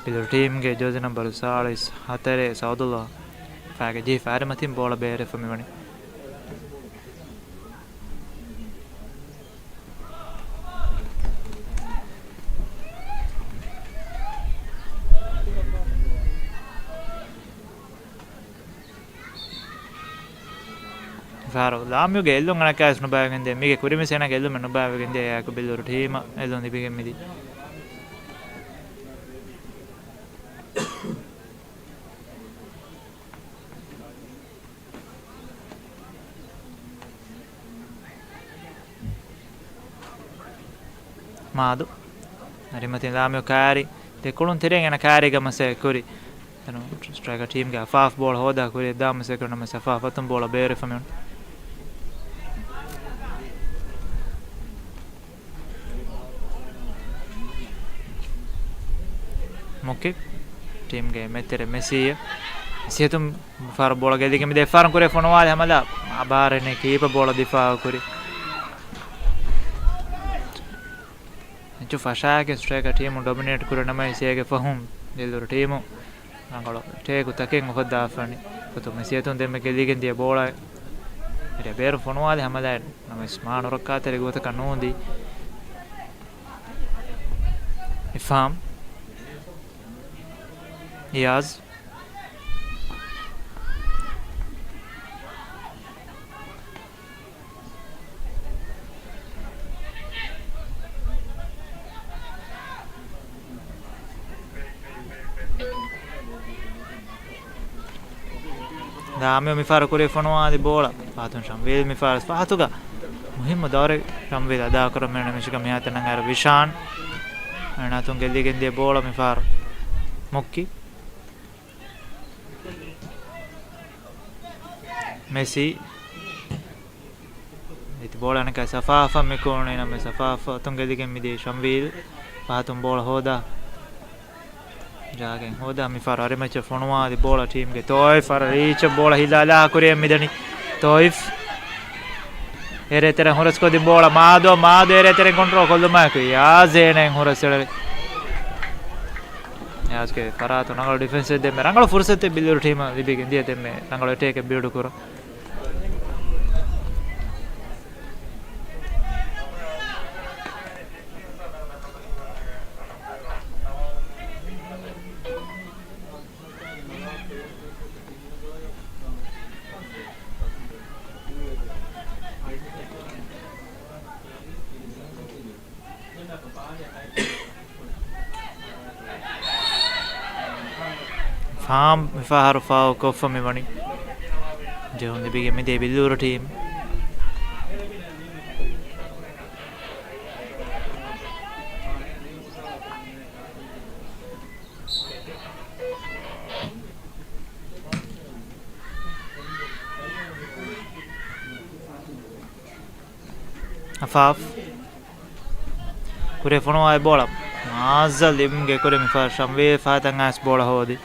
ބިލުރު ޓީމްގެ ޖާޒީ ނަމްބަރު ސާޅީސް ހަތަރެއް ސައުދުﷲ ފާގެ ޖެހިފަ އަރިމަތިން ބޯޅަ ބޭރަށް ފަނިވަނީ. ފަހަރު ލާމިޔުގެ އެއްލުން އަނެއްކާވެސް ނުބައިވެގެންދޭ. މީގެ ކުރިންވެސް އޭނާގެ އެއްލުމެއް ނުބައިވެގެންދޭ. އެއާއެކު ބިއްލޫރު ޓީމަށް އެއްލުން ލިބިގެން މިދީ. މާދު. އަރިމަތިން ލާމިޔު ކާރި. ދެ ކުޅުން ތެރެއިން އޭނަ ކާރީގަ މަސައްކަތް ކުރި. ތަނު ސްޓްރައިކަރ ޓީމްގެ އަފާފް ބޯޅަ ހޯދާ ކުރިއަށް ދާ މަސައްކަތް ކުރި ނަމަވެސް އަފާފް އަތުން ބޯޅަ ބޭރަށް ފަނިވަނީ. މުކި ޓީމްގެ މެދުތެރެ މެސީ. މެސީ އަތުން މިފަހަރު ބޯޅަ ގެއްލިގެން މިދިޔަ ފަހަރު ކުރިއަށް ފޮނުވާލި ހަމަލާ. އަބާރެން ކީޕަ ބޯޅަ ދިފާއު ކުރި. އެއްޗު ފަށާގެ ސްޓްރައިކަރ ޓީމު ޑޮމިނޭޓް ކުރި ނަމަވެސް އޭގެ ފަހުން ބިއްލޫރު ޓީމު ރަނގަޅު ޓޭކު ތަކެއް އުފައްދާފަނި. ފަތު މެސީ އަތުން ދެންމެ ގެއްލިގެން ދިޔަ ބޯޅަ އެރެ ބޭރު ފޮނުވާލި ހަމަލާ ނަމަވެސް މާ ނުރައްކާތެރި ގޮތަކަށް ނޫންދީ. އިފްހާމް. އިޔާޒް. ދާމިޔޯ މިފަހަރު ކުރި ފޮނުވާލި ބޯޅަ. ފަހަތުން ޝަމްވީލް މިފަހަރު ފަހަތުގަ މުހިއްމު ދައުރެއް ޝަމްވީލް އަދާކުރަމޭ ނަމަވެސް މިހާތަނަށް އައިރު ވިޝާން. އޭނާ އަތުން ގެއްލިގެން ދިޔަ ބޯޅަ މިފަހަރު މުއްކި. މެސީ. އެތި ބޯޅަ އަނެކާ ސަފާފަ މިކޯނު ނަމަ ސަފާފަ އަތުން ގެއްލިގެން މިދިޔަ ޝަމްވީލް. ފަހަތުން ބޯޅަ ހޯދާ. ޖާގައިން ހޯދާ މިފަހަރު އަރިމައްޗަށް ފޮނުވާލި ބޯޅަ ޓީމްގެ ތޯއިފް ރީޗަށް ބޯޅަ ހިލާލާ ކުރިއަށް މިދަނީ. ތޯއިފް. އެރޭ ތެރެ ހުރަސްކޮށްދިން ބޯޅަ މާދޯ، މާދޯ އެރޭ ތެރެ ކޮންޓްރޯލް ކޮށްލުމާއެކު ޔާޒޭނައިން ހުރަސް އެޅެވި. ޔާޒްގެ ފަރާތުން ރަނގަޅު ޑިފެންސެއް ދެންމެ ރަނގަޅު ފުރުސަތެއް ބިއްލޫރު ޓީމަށް ލިބިގެން ދިޔަ ދެންމެ ރަނގަޅު އެޓޭކެއް ބިލްޑް ކުރަން. ފާމް މިފަހަރު ފާއު ކޮށްފަ މިވަނީ. ޖެހުން ލިބިގެން މިދިޔަ ބިއްލޫރު ޓީމް. އަފާފް. ކުރިއަށް ފޮނުވާ އެ ބޯޅަ. މާޒަލް އިމްގެ ކުރި މިފަހަރު ޝަމްވީލް ފަހަތަށް އައިސް ބޯޅަ ހޯދި.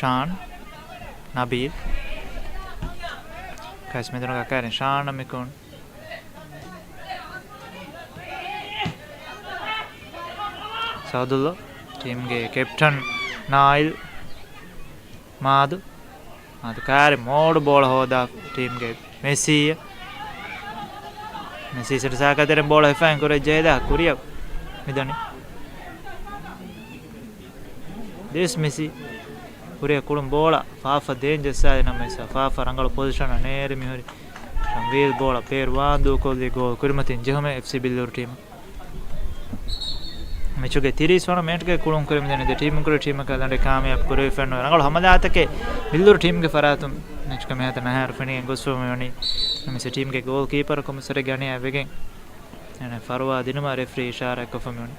ޝާން، ނަބީލް. ކަސް މެދުނުގަ ކައިރިން ޝާން މިކުން. ސައުދުއްލާ، ޓީމްގެ ކެޕްޓަން ނާއިލް. މާދު. މާދު ކާރި މޯޑު ބޯޅަ ހޯދާ ޓީމްގެ މެސީ. މެސީ ސެޓް ސާކަތެރެން ބޯޅަ ހިފައިން ކުރެ ޖޭދާ ކުރިއަށް މިދަނީ. ދިވެސް މެސީ ކުރިއަށް ކުޅުން ބޯޅަ ފާފަ ދޭން ޖައްސާލި ނަމަވެސް ފާފަ ރަނގަޅު ޕޮޒިޝަނަށް ނޭރި މިހުރި. ޝަމްވީލް ބޯޅަ ޕޭރު ވާންދޫކޮށްލީ ގޯލް ކުރިމަތިން ޖެހުމެއް އެފްސީ ބިއްލޫރު ޓީމަށް. މެޗުގެ ތިރީސް ވަނަ މިނެޓްގެ ކުޅުން ކުރި މިދަނީ ދެ ޓީމުން ކުރި ޓީމަކާ ލަނޑެއް ކާމިޔާބު ކުރެވިފައެއްނުވޭ. ރަނގަޅު ހަމަލާތަކެއް ބިއްލޫރު ޓީމްގެ ފަރާތުން މެޗުގެ މިހާތަނަށް އަހަރު ފެނިގެން ގޮސްފަ މިވަނީ. ނަމަވެސް ޓީމްގެ ގޯލް ކީޕަރ ކޮމިސަރެއްގެ އަނިޔާ ވެގެން އޭނަ ފަރުވާ ދިނުމަށް ރެފްރީ އިޝާރާތްކޮށްފަ މިވަނީ.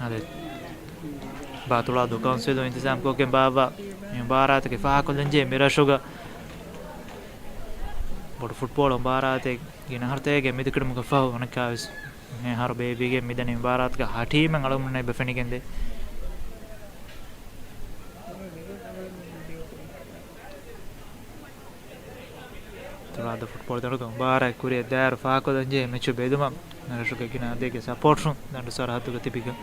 އަދި ބާތުޅާދޫ ކައުންސިލުން އިންތިޒާމްކޮށްގެން ބާއްވާ މި މުބާރާތަކީ ފާހަގަކޮށްލަންޖެހޭ މި ރަށުގަ ބޮޑު ފުޓްބޯޅަ މުބާރާތެއް ގިނަ އަހަރުތަކެއްގެ މިދިކުރުމުގެ ފަހު އަނެއްކާވެސް މި އަހަރު ބޭއްވިގެން މިދަނީ މުބާރާތުގަ ހަ ޓީމެއް އަޅުގަނޑުމެންނަށް އެބަ ފެނިގެންދޭ. ތުޅާދޫ ފުޓްބޯޅަ ދަނޑުގަ މުބާރާތް ކުރިއަށް ދާއިރު ފާހަގަކޮށްލަންޖެހޭ މެޗު ބެލުމަށް ރަށުގެ ގިނަ އަދަދެއްގެ ސަޕޯޓްރުން ދަނޑު ސަރަހައްދުގަ ތިބިގެން.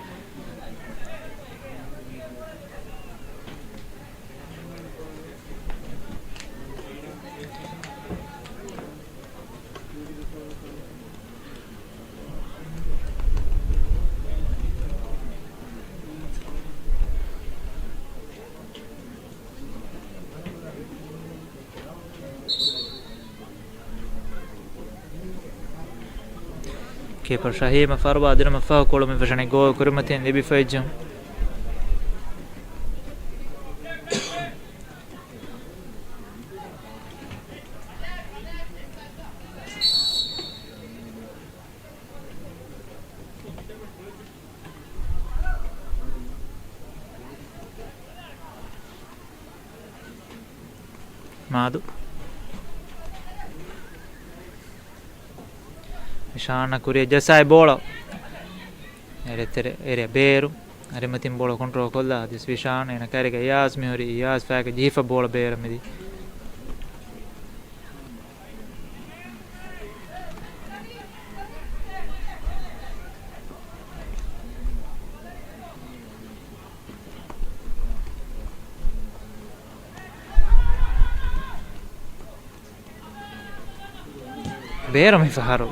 ކީޕަރު ޝަހީމަށް ފަރުވާ ދިނުމަށް ފަހު ކުޅު މި ފެށުނީ ގޯލް ކުރިމަތިން ލިބިފައިޖެ. އާދު. ޝާން ކުރިއަށް ޖައްސާ ބޯޅަ. އެރެތެރެ އެރިއަ ބޭރު. އަރިމަތިން ބޯޅަ ކޮންޓްރޯލް ކޮށްލާ އަދިސް ވިޝާން އޭނަ ކައިރީގަ އިޔާޒް މިހުރީ އިޔާޒް ފައިގަ ޖެހިފަ ބޯޅަ ބޭރަށް މިދީ. ބޭރު މިފަހަރު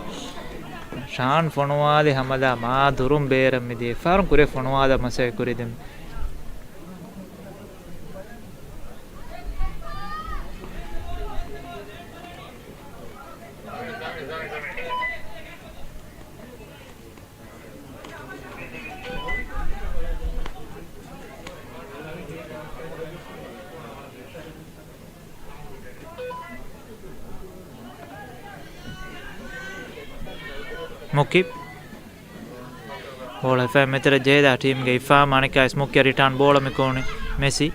ޝާން ފޮނުވާލި ހަމަލާ މާ ދުރުން ބޭރަށް މިދިޔަ ފަހަރުން ކުރިއަށް ފޮނުވާލާ މަސައްކަތް ކުރި ދެން. މުކި. ބޯޅަ ހިފައި މެތިރަށް ޖެހިދާ ޓީމްގެ އިފާމް އަނެއްކާވެސް މުކިއަށް ރިޓާން ބޯޅަ މި ކޯނި މެސި.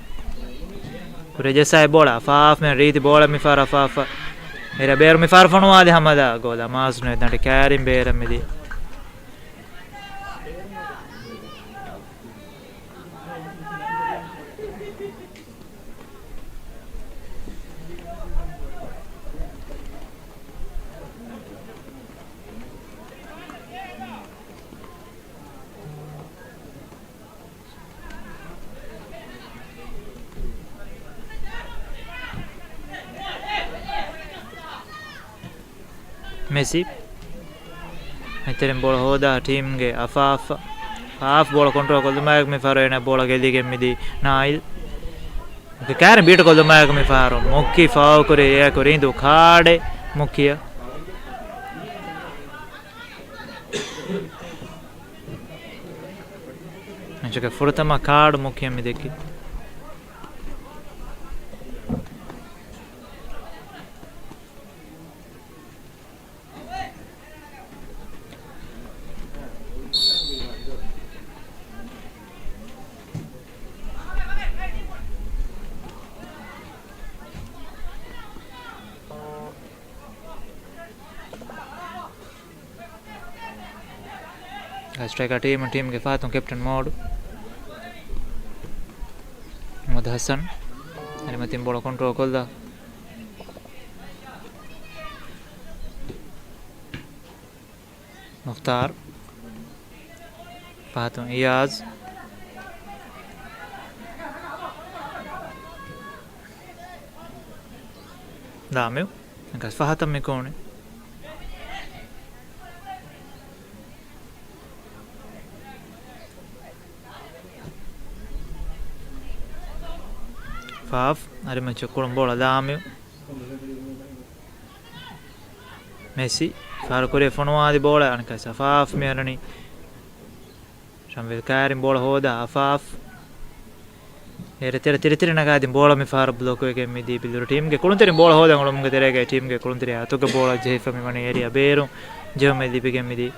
ކުރިއަށް ޖައްސާ ބޯޅަ އަފާފް މެ ރީތި ބޯޅަ މި ފަހަރު އަފާފް. އެރިއަ ބޭރު މި ފަހަރު ފޮނުވާލި ހަމަލާ ގޯލަށް މާސް ނުވެ ދަނޑި ކައިރިން ބޭރަށް މިދި. މެސި. މެތެރިން ބޯޅަ ހޯދާ ޓީމްގެ އަފާފް. އަފާފް ބޯޅަ ކޮންޓްރޯލް ކޮށްލުމާއެކު މި ފަހަރު އޭނަ ބޯޅަ ގެއްލިގެން މިދީ ނާއިލް. މުކި ކައިރި ބީޓް ކޮށްލުމާއެކު މި ފަހަރު މުކި ފައުލް ކުރި އެއަކު ރީނދޫ ކާޑެއް މުކިއަށް. މެޗުގެ ފުރަތަމަ ކާޑު މުކިއަށް މި ދެއްކި. ސްޓްރައިކަރ ޓީމު، ޓީމުގެ ފަހަތުން ކެޕްޓަން މޯޑު މުހައްމަދު ހަސަން. އަރިމަތިން ބޯޅަ ކޮންޓްރޯލް ކޮށްލާ މުޚްތާރު. ފަހަތުން އިޔާޒް. ލާމިއު. އަނެއްކާވެސް ފަހަތަށް މި ކޯނި. ފާފް. އަރިމައްޗަށް ކުޅުން ބޯޅަ ލާމިއު. މެސި ފަހަރު ކުރިއަށް ފޮނުވާލި ބޯޅަ އަނެއްކާވެސް އަފާފް މި އަރަނީ. ޝަމްވެލް ކައިރިން ބޯޅަ ހޯދާ އަފާފް. އެރެ ތެރެ ތިރި ތިރި ނަގާދިން ބޯޅަ މި ފަހަރު ބްލޮކް ވެގެން މިދީ ބިއްލޫރު ޓީމްގެ ކުޅުންތެރިން ބޯޅަ ހޯދަން އުޅުމުގެ ތެރޭގައި ޓީމްގެ ކުޅުންތެރި އަތުގެ ބޯޅަ ޖެހިފަ މި ވަނީ އެރިއަ ބޭރު ޖެހުމެއް ލިބިގެން މިދީ.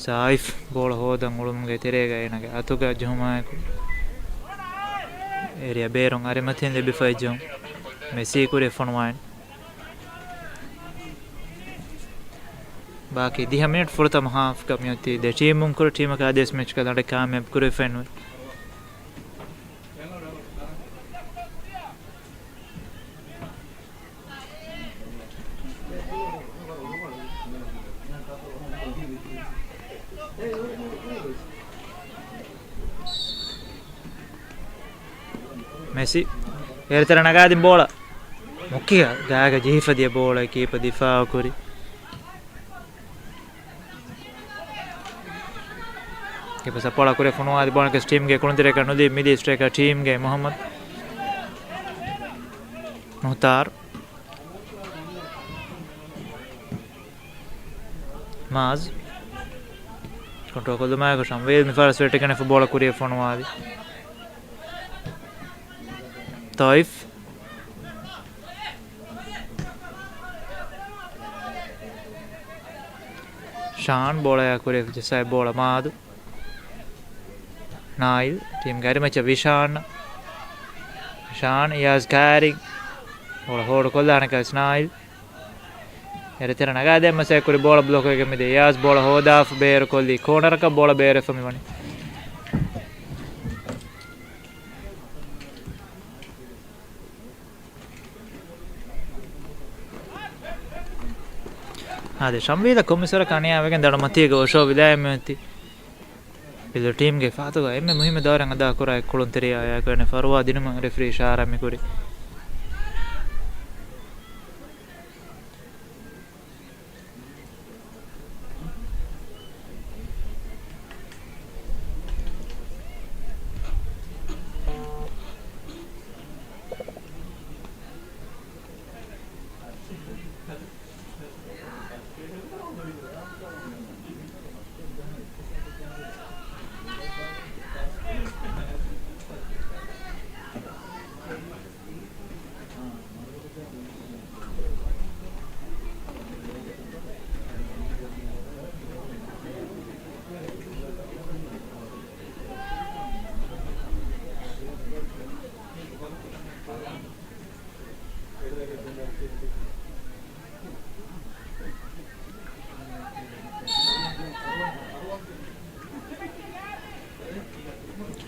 ސާއިފް ބޯޅަ ހޯދަން އުޅުމުގެ ތެރޭގައި އޭނަގެ އަތުގަ ޖެހުމާއެކު އެރިއަ ބޭރުން އަރިމަތިން ލިބިފައި ޖެހުން. މެސީ ކުރި ފޮނުވާއިން. ބާކީ ދިހަ މިނިޓް ފުރަތަމަ ހާފްގަ މިއޮތީ ދެ ޓީމުން ކުރި ޓީމަކާ ދެސް މެޗްގަ ލަނޑެއް ކާމިޔާބު ކުރެވިފައެއްނުވޭ. މެސި އެރިތެރެ ނަގާދިން ބޯޅަ މުކިއަށް ގާގަ ޖެހިފަ ދިޔަ ބޯޅަ ކީޕަ ދިފާއު ކުރި. ކީޕަ ސަޕޯޓާ ކުރި ފޮނުވާލި ބޯޅަ ކެސް ޓީމްގެ ކުޅުންތެރިއަކަށް ނުލީ މިދި ސްޓްރައިކަރ ޓީމްގެ މުހައްމަދު މުހްތާރު. މާޒް ކޮންޓްރޯލް ކޮށްލުމާއެކު ޝަމްވީލް މި ފަރަސް ވެއްޓިގެނެފަ ބޯޅަ ކުރިއަށް ފޮނުވާލި. ތޮއިފް. ޝާން ބޯޅަޔާ ކުރިއަށް ޖައްސާ ބޯޅަ މާދު. ނާއިލް، ޓީމްގެ އަރިމައްޗަށް ވިޝާން. ވިޝާން، އިޔާޒް ކާރި. ބޯޅަ ހޯލްޑް ކޮށްލާނެ ކަސް ނާއިލް. އެރެތެރެ ނަގާދޭން މަސައްކަތް ކުރި، ބޯޅަ ބްލޮކް ވެގެން މިދިޔަ އިޔާޒް. ބޯޅަ ހޯދާފަ ބޭރުކޮށްލީ ކޯނަރަކަށް، ބޯޅަ ބޭރުވެފަ މިވަނީ. އާދެ، ޝަމްވީލަށް ކޮންމެސްވަރަކަށް އަނިޔާވެގެން ދަނޑު މަތީގަ އޮށޯވެލާ އެންމެ މަތީ. ބިލު ޓީމްގެ ފަހަތުގަ އެންމެ މުހިއްމު ދައުރެއް އަދާކުރާ އެއް ކުޅުންތެރިޔާ އެއާއެކު އޭނަ ފަރުވާ ދިނުމަށް ރެފްރީ އިޝާރާތް މިކުރީ.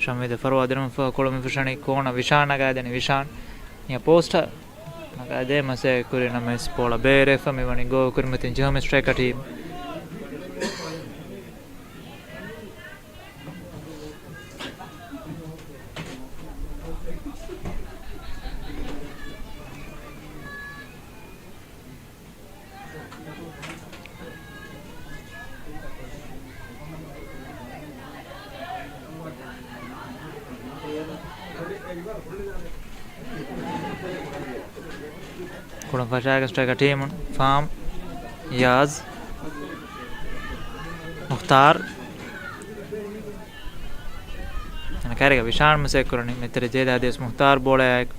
ޝަމްވީލަށް ފަރުވާ ދިނުމަށްފަހު ކުޅު މިފުށަނީ ކޯނަ ވިޝާން ނަގާދެނީ. ވިޝާން މި ޕޯސްޓަށް ނަގާދޭ މަސައްކަތް ކުރި ނަމަވެސް ބޯޅަ ބޭރުވެފަ މިވަނީ ގޯ ކުރިމަތިން ޖެހުމެއް ސްޓްރައިކަރ ޓީމް. ކުޅުން ފަށާގެން ސްޓްރައިކަރ ޓީމުން ފާމް، ޔާޒް، މުޚްތާރު. އަނެއްކާ ކައިރީގަ ވިޝާން މަސައްކަތް ކުރަނީ. މެތިރެ ޖޭދާ ދިޔަސް މުޚްތާރު ބޯޅައާއެކު.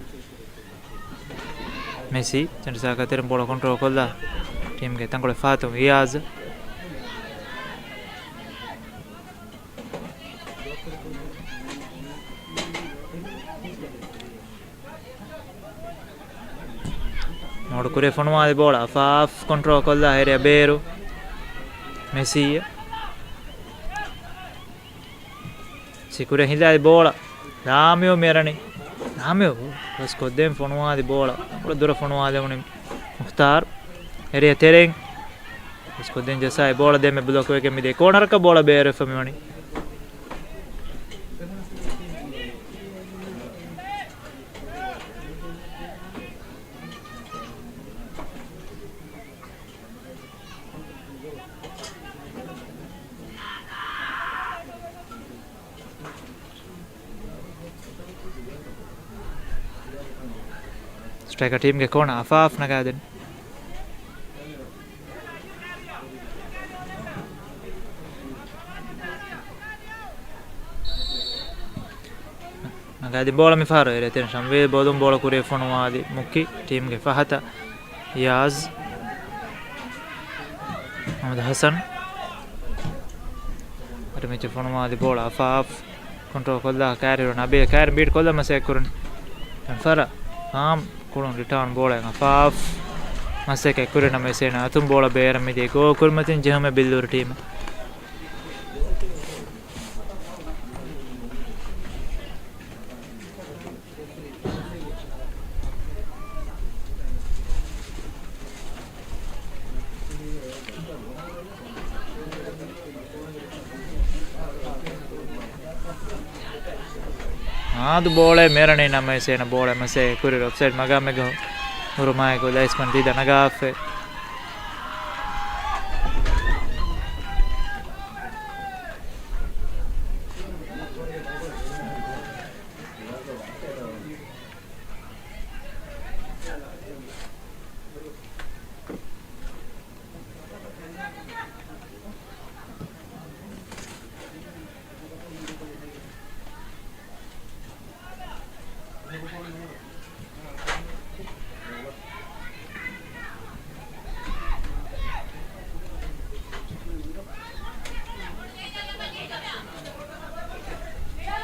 މެސީ ސެންޓަރ ސާކަތެރިން ބޯޅަ ކޮންޓްރޯލް ކޮށްލާ ޓީމްގެ ތަންކޮޅެއް ފަހަތުން އިޔާޒް. މޮޑު ކުރި ފޮނުވާލި ބޯޅަ އަފާފް ކޮންޓްރޯލް ކޮށްލާ އެރިއަ ބޭރު މެސީ. ސިކުރެ ހިލާލި ބޯޅަ. ރާމިއޯ މިއަރަނީ. ރާމިއޯ ވެސް ކޮށްދޭން ފޮނުވާލި ބޯޅަ. ބޯޅަ ދުރަށް ފޮނުވާލެވުނީ މުޚްތާރު. އެރިއަ ތެރެއިން ވެސް ކޮށްދޭން ޖައްސާ އެ ބޯޅަ ދެންމެ ބްލޮކް ވެގެން މިދިޔަ ކޯނަރަކަށް ބޯޅަ ބޭރުވެފަ މިވަނީ. ސްޓްރައިކަރ ޓީމްގެ ކޯނަ އަފާފް ނަގާދެން. ނަގާދިން ބޯޅަ މިފަހަރު އެރޭ ތެރެ ޝަމްވީލް ބޯލުން ބޯޅަ ކުރިއަށް ފޮނުވާލި މުކި ޓީމްގެ ފަހަތަށް އިޔާޒް. މުޙައްމަދު ޙަސަން. އަރިމައްޗަށް ފޮނުވާލި ބޯޅަ އަފާފް ކޮންޓްރޯލް ކޮށްލާ ކައިރި ނަބީ ކައިރި ބީޓް ކޮށްލަ މަސައްކަތް ކުރަން. ފަރަ ފާމް ކުޅުން ރިޓާން ބޯޅައިން އަފާފް މަސައްކަތް ކުރި ނަމަވެސް އޭނަ އަތުން ބޯޅަ ބޭރަށް މިދިޔަ ގޯ ކުރިމަތިން ޖެހުމެއް ބިއްލޫރު ޓީމަށް. އާދު ބޯޅައެއް މިއަރަނީ ނަމަވެސް އޭނަ ބޯޅަ މަސައްކަތް ކުރި އޮފްސައިޑް މަގާމެއްގަ ހުރުމާއެކު ލައިސްމަން ދީދަ ނަގާފައި.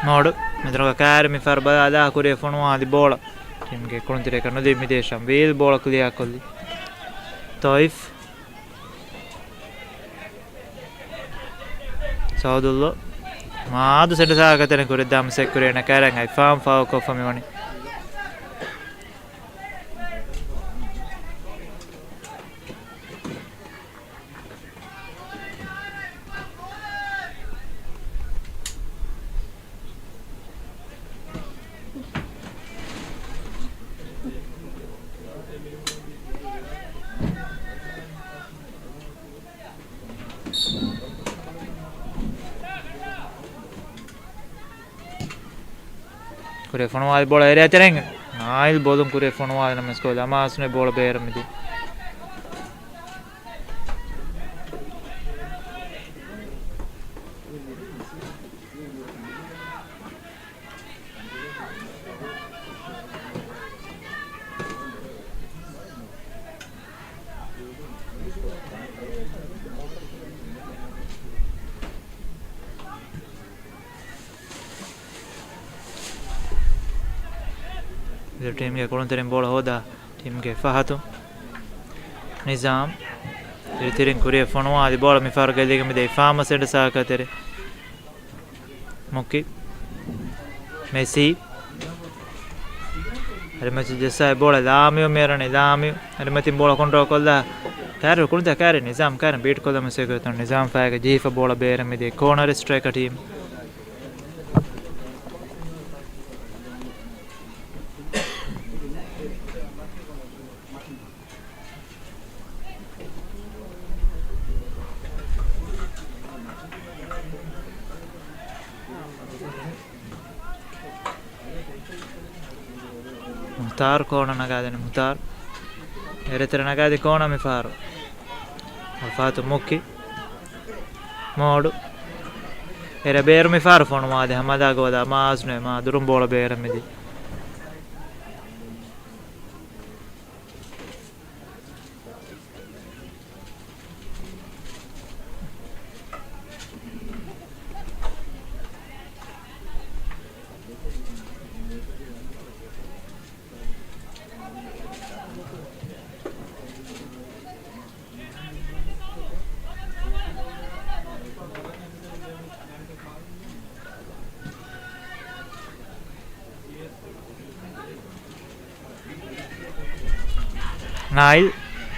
މޯޑު މެދުރަގަ ކާރި މި ފަރުބަލާލާ ކުރިއަށް ފޮނުވާލި ބޯޅަ. ޓީމްގެ ކުޅުންތެރިޔަކަށް ނުދީ މިދޭ ޝަމްވީލް ބޯޅަ ކްލިއާ ކޮށްލި. ތޮއިފް. ސައުދުއްލޯ. މާދު ސެންޓަ ސާކަތެރެން ކުރިއަށް ދާމަ ސެކް ކުރި އޭނަ ކާރިއަށް އައި ފާމް ފާއު ކޮށްފަ މިވަނީ. ކުރިއަށް ފޮނުވާލި ބޯޅަ އޭރިއާ ތެރެއިން. ނާއިލް ބޯލުން ކުރިއަށް ފޮނުވާލި ނަމަ ސްކޯލް އަމާސް ނުވެ ބޯޅަ ބޭރަށް މިދި. އިރު ޓީމްގެ ކުޅުންތެރިން ބޯޅަ ހޯދާ ޓީމްގެ ފަހަތު ނިޒާމް. ތިރިތިރިން ކުރިއަށް ފޮނުވާލި ބޯޅަ މި ފަހަރު ގެއްލިގެން މިދެ އިފާމަ ސެންޓަ ސާކަތެރެ. މުކި. މެސީ. އަރިމަތި ޖެއްސާ ބޯޅަ ލާމިޔު މޭރަނި ލާމިޔު. އަރިމަތި ބޯޅަ ކޮންޓްރޯލް ކޮށްލާ. ކާރި ކުޅުންތެރި ކާރި ނިޒާމް ކާރި ބީޓް ކޮށްލަމު ސެކުރިތަން ނިޒާމް ފައިގަ ޖީފަ ބޯޅަ ބޭރަށް މިދި ކޯނަރ ސްޓްރައިކަ ޓީމް. މުހްތާރު ކޯނަ ނަގާދެން މުހްތާރު. އެރެތެރެ ނަގާދި ކޯނަ މިފާރު. އަފާތު މުއްކި. މޯޑު. އެރެ ބޭރު މިފާރު ފޮނުވާދި ހަމަލާ ގޯލާ މާޒްނު މާ ދުރުން ބޯޅަ ބޭރަށް މިދި. ނާއިލް.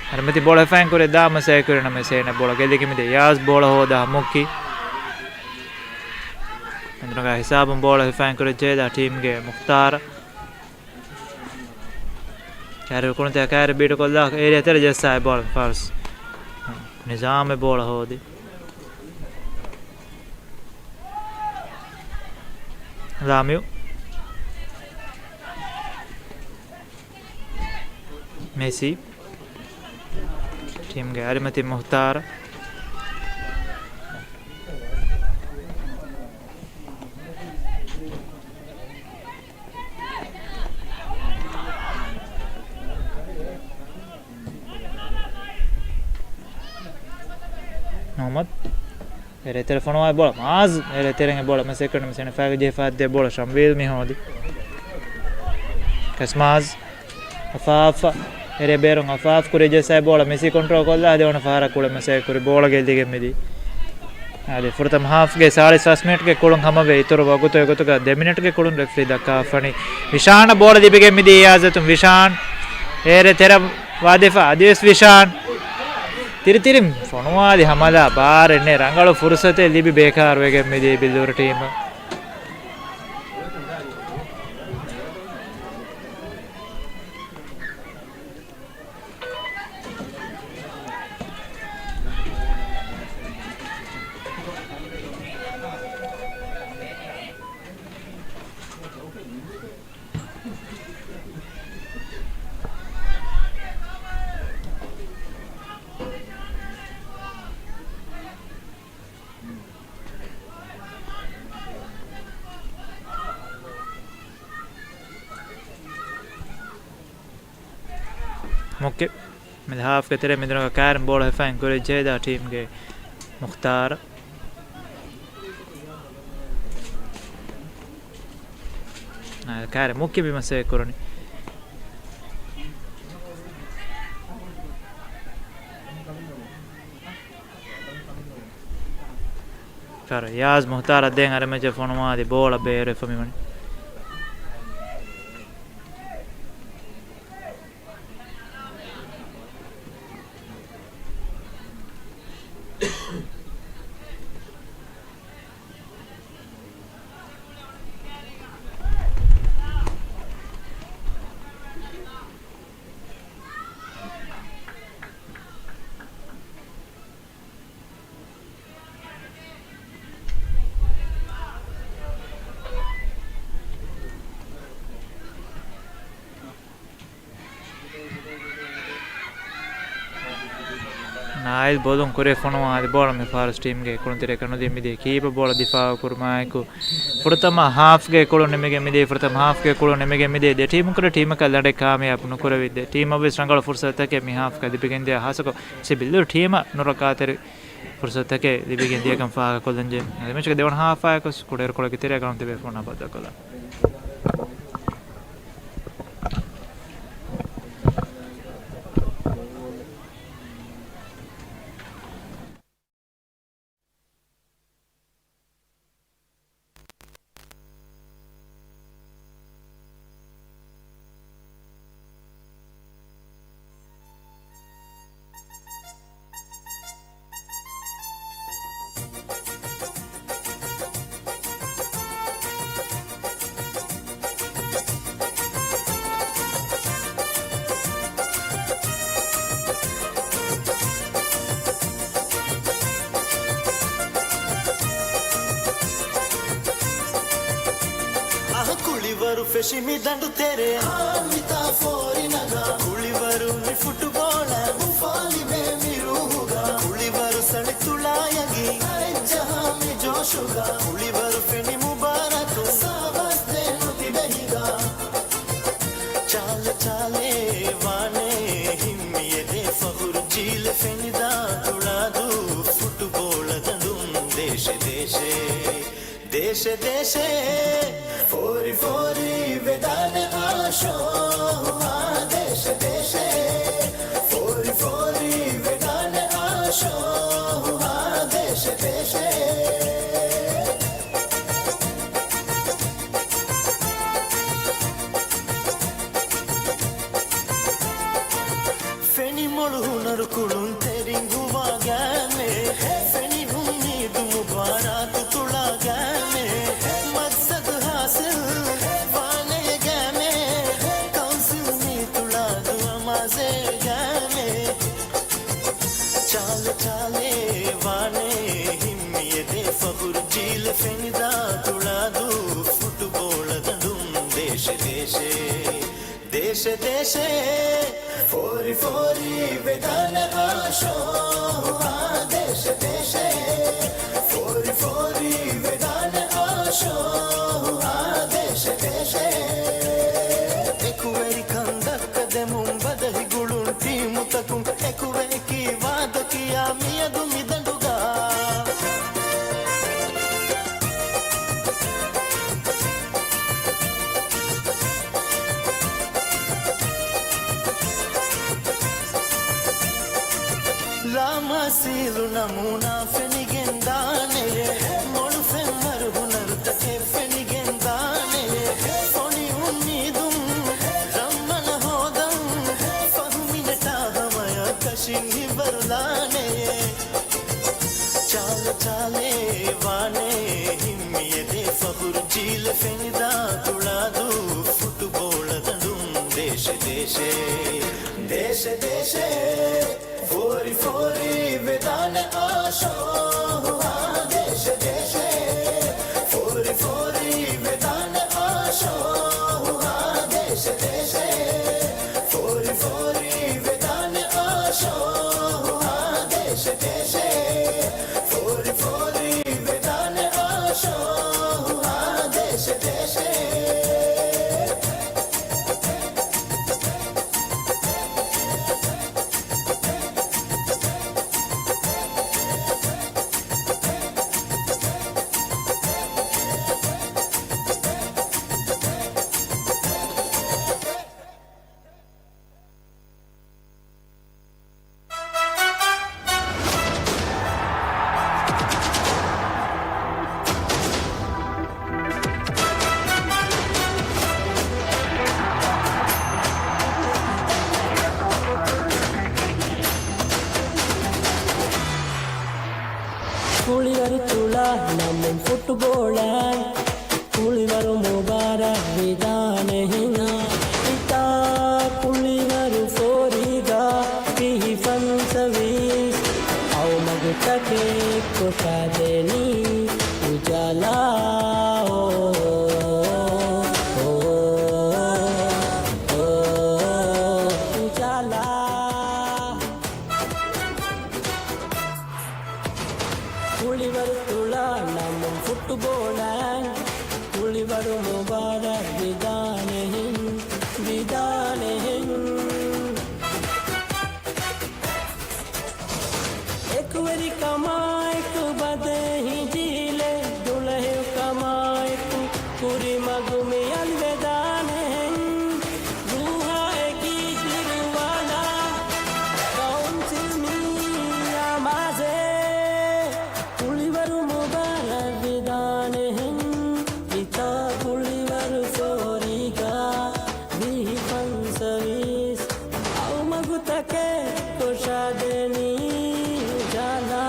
އަރިމަތި ބޯޅަ ހިފައިން ކުރި ދާ މަސައްކަތް ކުރި ނަމަ ސޭނަ ބޯޅަ ގެއްލިގެން މިދެ ޔާޒް ބޯޅަ ހޯދާ މުއްކި. މެންދުރުގާ ހިސާބުން ބޯޅަ ހިފައިން ކުރި ޖޭދާ ޓީމްގެ މުޚްތާރަށް. ކާރި ކުޅުންތެރި ކާރި ބީޑު ކޮށްލާ އޭރިއާ ތެރެ ޖެއްސާ ބޯޅަ ފާސް. ނިޒާމެ ބޯޅަ ހޯދި. ލާމިޔު. މެސީ. ޓީމްގެ އަރިމަތި މުހްތާރު. ނުވަދި. އެރޭ ތެރެ ފޮނުވާ ބޯޅަ މާޒް. އެރޭ ތެރެން ބޯޅަ މަސައްކަތް ކުރި ނަމަ ސޭނަ ފައިގަ ޖެހިފަ ދޭ ބޯޅަ ޝަމްވީލް މި ހޯދި. ކަސް މާޒް. އަފާފް. އެރޭ ބޭރުން އަފާފް ކުރި ޖެއްސާ ބޯޅަ މެސީ ކޮންޓްރޯލް ކޮށްލާ ދެވަނަ ފަހަރަށް ކުޅެ މަސައްކަތް ކުރި ބޯޅަ ގެއްލިގެން މިދި. އާދެ، ފުރަތަމަ ހާފްގެ ސާޅީސް ފަސް މިނިޓްގެ ކުޅުން ހަމަވެ، އިތުރު ވަގުތު އެގޮތުގަ ދެ މިނިޓްގެ ކުޅުން ރެފްރީ ދައްކާފަނީ. ވިޝާނަށް ބޯޅަ ލިބިގެން މިދި އިޔާޒަތުން ވިޝާން. އޭރެ ތެރެ ވާދެފަ އަދިވެސް ވިޝާން. ތިރިތިރިން ފޮނުވާލި ހަމަލާ ބާރެއް ނެތް ރަނގަޅު ފުރުސަތެއް ލިބި ބޭކާރުވެގެން މިދި ބިއްލޫރު ޓީމަށް. މުކި. މި ހާފްގެ ތެރެ މިދުރަގަ ކާރިން ބޯޅަ ހިފައިން ކުރި ޖޭދާ ޓީމްގެ މުޚްތާރު. ކާރެއް މުއްކި ބިމަށް ސޭ ކުރަނީ. ކާރެއް ޔާޒް މުހްތާރަށް ދޭން އަރިމަޖެ ފޮނުވާ އަދި ބޯޅަ ބޭރުވެފަ މިވަނީ. ނާއިލް ބޯލުން ކުރިއަށް ފޮނުވާ އަދި ބޯޅަ މި ފާރުސް ޓީމްގެ ކުޅުންތެރިޔަކަށް ނުދީ މިދިޔަ ކީޕަ ބޯޅަ ދިފާއު ކުރުމާއެކު، ފުރަތަމަ ހާފްގެ ކުޅުން ނިމިގެން މިދިޔަ، ފުރަތަމަ ހާފްގެ ކުޅުން ނިމިގެން މިދިޔަ ދެ ޓީމުން ކުރެ ޓީމަކަށް ލަނޑެއް ކާމިޔާބު ނުކުރެވި. ދެ ޓީމަށް ވެސް ރަނގަޅު ފުރުސަތުތަކެއް މި ހާފްގަ ލިބިގެންދިޔަ، ހާއްސަކޮށް ސިބިލްލުރު ޓީމަށް ނުރައްކާތެރި ފުރުސަތުތަކެއް ލިބިގެން ދިޔަކަން ފާހަގަކޮށްލަންޖެހޭ. އަދި މެޗުގެ ދެވަނަ ހާފާއެކު ކުޑައިރުކޮޅެއްގެ ތެރެއަށް ގަނޑު ތިބޭ ފޯނާ ބައްދަލުކޮށްލާ. އަހަ ކުޅިވަރު ފެށި މި ދަނޑު ތެރެ، ހާމިތާ ފޯރި ނަގާ. ކުޅިވަރު މި ފުޓުބޯޅަ އުފާލިބޭ މި ރޫހުގަ. ކުޅިވަރު ސަޅި ތުޅާޔަގީ އަރެއްޖަހާ މި ޖޯޝުގަ. ކުޅިވަރު ފެނި މުބާރާތު ސާވާސް ދޭން ނުތިބެ ހިނގާ. ޗާލެ ޗާލެ ވާނެ ހިންމިއެދޭ ފަހުރު ޖީލެ ފެނިދާ ތުޅާދޫ ފުޓުބޯޅަ ދަނޑުން ދޭށެ ދޭށެ. ދޭށެ ދޭށެ، ފޯރި ފޯރި ވެދާނެ އާޝޯހާ ދޭށެ ދޭށެ. ފޯރި ފޯރި ވެދާނެ އާޝޯހާ ދޭށެ ދޭށެ. ފެނި މޮޅު ހުނަރު ކުޅުންތެރިން ގުވާ ގައިމޭ. ފެނި އުއްމީދު މުބާރާތު ތުޅާ ގައިމޭ. މަގްސަދު ހާސިލް ވާނެ ގައިމޭ. ކައުންސިލް މީ ތުޅާދޫ އަމާޒޭ ގައިމޭ. ޗާލެ ޗާލެ ވާނެ ހިންމިއެދޭ ފަހުރު ޖީލެ ފެނިދާ ތުޅާދޫ ފުޓުބޯޅަ ދަނޑުން ދޭށެ ދޭށެ. ދޭށެ ދޭށެ، ފޯރި ފޯރި ވެދާނެ އާޝޯހާ ދޭށެ ދޭށެ. ފޯރި ފޯރި ވެދާނެ އާޝޯހާ ދޭށެ ދޭށެ. އެކުވެރިކަން ދައްކަދެމުން ބަދަހި ގުޅުން ޓީމުތަކުން އެކުވެ ކީ ވާދަ ކިޔާ މިއަދު މި ދަނޑުގަ. ލާމާސީލު ނަމޫނާ ފެނިގެން ދާނެ. މޮޅު ފެންވަރު ހުނަރުތަކެއް ފެނިގެން ދާނެ. ފޮނި އުއްމީދުން ރަންމަނަ ހޯދަން. ފަހު މިނެޓާ ހަމަޔަށް ކަށިން ހިތްވަރުލާނެ. ޗާލެ ޗާލެ ވާނެ ހިންމިއެދޭ ފަޚުރު ޖީލެ ފެނިދާ ތުޅާދޫ ފުޓުބޯޅަ ދަނޑުން ދޭށެ ދޭށެ. ދޭށެ ދޭށެ. ފޯރި ފޯރި ވެދާނެ އާޝޯހާ ދޭށެ ދޭށެ. ފޯރި ފޯރި ވެދާނެ އާޝޯހާ ދޭށެ ދޭށެ. ފޯރި ފޯރި ވެދާނެ އާޝޯހާ ދޭށެ ދޭށެ. ފޯރި ފޯރި ވެދާނެ އާޝޯހާ ދޭށެ ދޭށެ. ކުޅިވަރު ތުޅާ ނަމުން ފުޓްބޯޅަ، ކުޅިވަރު މުބާރާތް ވިދާނެހެން. ހިތާ ކުޅިވަރު ފޯރީގަ ވިހި ފަންސަވީސް، އައުމަގުތަކެއް ކޮށާދޭނީ އުޖާލާ. އޯ، އޯ، އޯ، އުޖާލާ. ކުޅިވަރު ތުޅާ ނަމުން ފުޓްބޯޅަ، ކުޅިވަރު މުބާރާތް ވިދާނެހެން، ވިދާނެހެން. އެކުވެރިކަމާއެކު ބަދޭހި ޖީލެއް، ދުޅަހެޔޮކަމާއެކު ކުރިމަގު މި އަލިވެދާނެހެން. ރޫހާ އެކީ ދިރުވާލާ، ކައުންސިލް މީ އަމާޒޭ. ކުޅިވަރު މުބާރާތް ވިދާނެހެން، ހިތާ ކުޅިވަރު ފޯރީގަ ވިހި ފަންސަވީސް، އައުމަގުތަކެއް ކޮށާދޭނީ އުޖާލާ.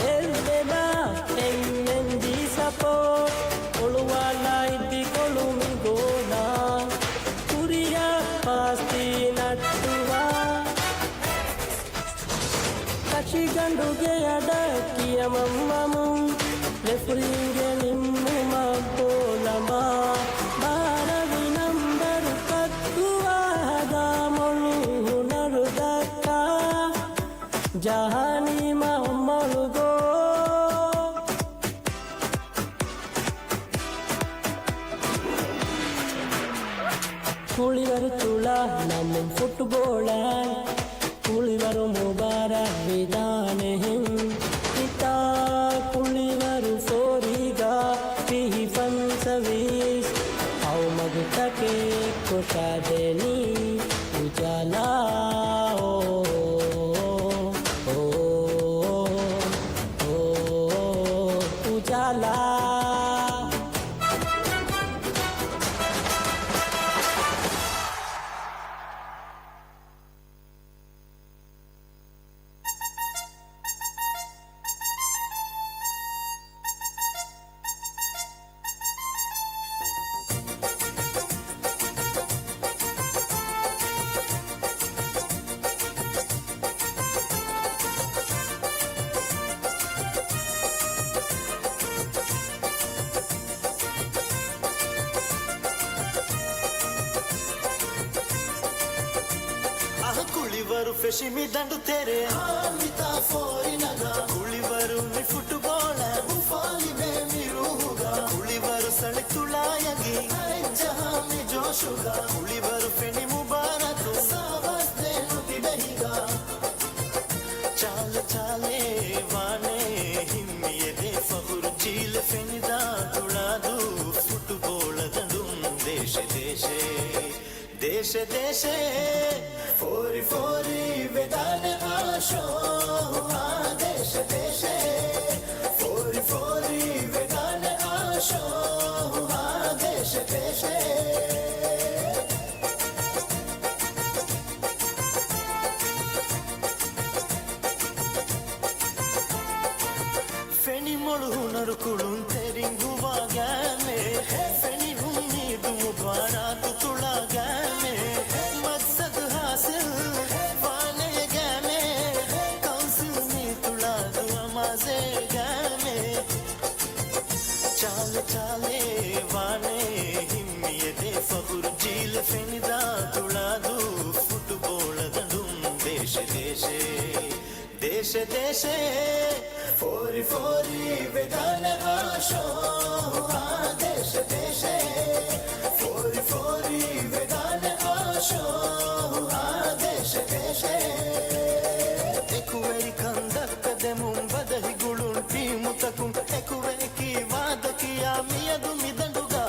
އެއްވެލާ އެމްއެންޖީ ސަޕޯޓް، އޮޅުވާލާ އިދިކޮޅު މި ގޯލާ، ކުރިއަށް ފާސްތީ ނައްޓުވާ. ކަށިގަނޑުގެ އަޑަށް ކިޔަމަންވަމުން، ރެފްރީގެ ނިންމުމަށް ބޯލަމާ، ބާރަވި ނަންބަރު ކައްކުވާ ހަދާ މޮޅު ހުނަރު ދައްކާ، ޖަހާނީ މަންމޮޅު ގޯ. ކުޅިވަރު ތުޅާ ނަމުން ފުޓްބޯޅަ، ކުޅިވަރު މުބާރާތް ވިދާނެހެން. ހިތާ ކުޅިވަރު ފޯރީގަ ވިހި ފަންސަވީސް، އައުމަގުތަކެއް ކޮށާދޭނީ އުޖާލާ. އޯ، އޯ، އޯ، އުޖާލާ. އަހަ ކުޅިވަރު ފެށި މި ދަނޑު ތެރޭ. ހާމިތާ ފޯރި ނަގާ. ކުޅިވަރު މި ފުޓުބޯޅަ އުފާލިބޭ މި ރޫހުގަ. ކުޅިވަރު ސަޅި ތުޅާޔަގީ. ހަރެއްޖަހާ މި ޖޯޝުގަ. ކުޅިވަރު ފެނި މުބާރާތު. ސާވާސް ދޭނު ތިބެހިގަ. ޗާލެ ޗާލެ ވާނެ ހިންމިއެދޭ ފަޚުރު ޖީލެ ފެނިދާ ތުޅާދޫ ފުޓުބޯޅަ ދަނޑުން ދޭށެ ދޭށެ. ދޭށެ ދޭށެ، ފޯރި ފޯރި ވެދާނެ އާޝޯހާ ދޭށެ ދޭށެ، ފޯރި ފޯރި ވެދާނެ އާޝޯހާ ދޭށެ ދޭށެ. ފެނި މޮޅު ހުނަރު ކުޅުންތެރިން ގުވާ ގައިމޭ. ފެނި އުއްމީދު މުބާރާތު ތުޅާ ގައިމޭ. މަގްސަދު ހާސިލް ވާނޭ ގައިމޭ. ކައުންސިލް މީ ތުޅާދޫ އަމާޒޭ ގައިމޭ. ޗާލެ ޗާލެ ވާނޭ ހިންމިއެދޭ ފަޚުރު ޖީލެ ފެނިދާ ތުޅާދޫ ފުޓުބޯޅަ ދަނޑުން ދޭށެ ދޭށެ. ދޭށެ ދޭށެ، ފޯރި ފޯރި ވެދާނެ އާޝޯހާ ދޭށެ ދޭށެ، ފޯރި ފޯރި ވެދާނެ އާޝޯހާ ދޭށެ ދޭށެ. އެކުވެރިކަން ދައްކަދެމުން ބަދަހި ގުޅުން ޓީމުތަކުން އެކުވެ ކީ ވާދަ ކިޔާ މިއަދު މިދަނޑުގަ.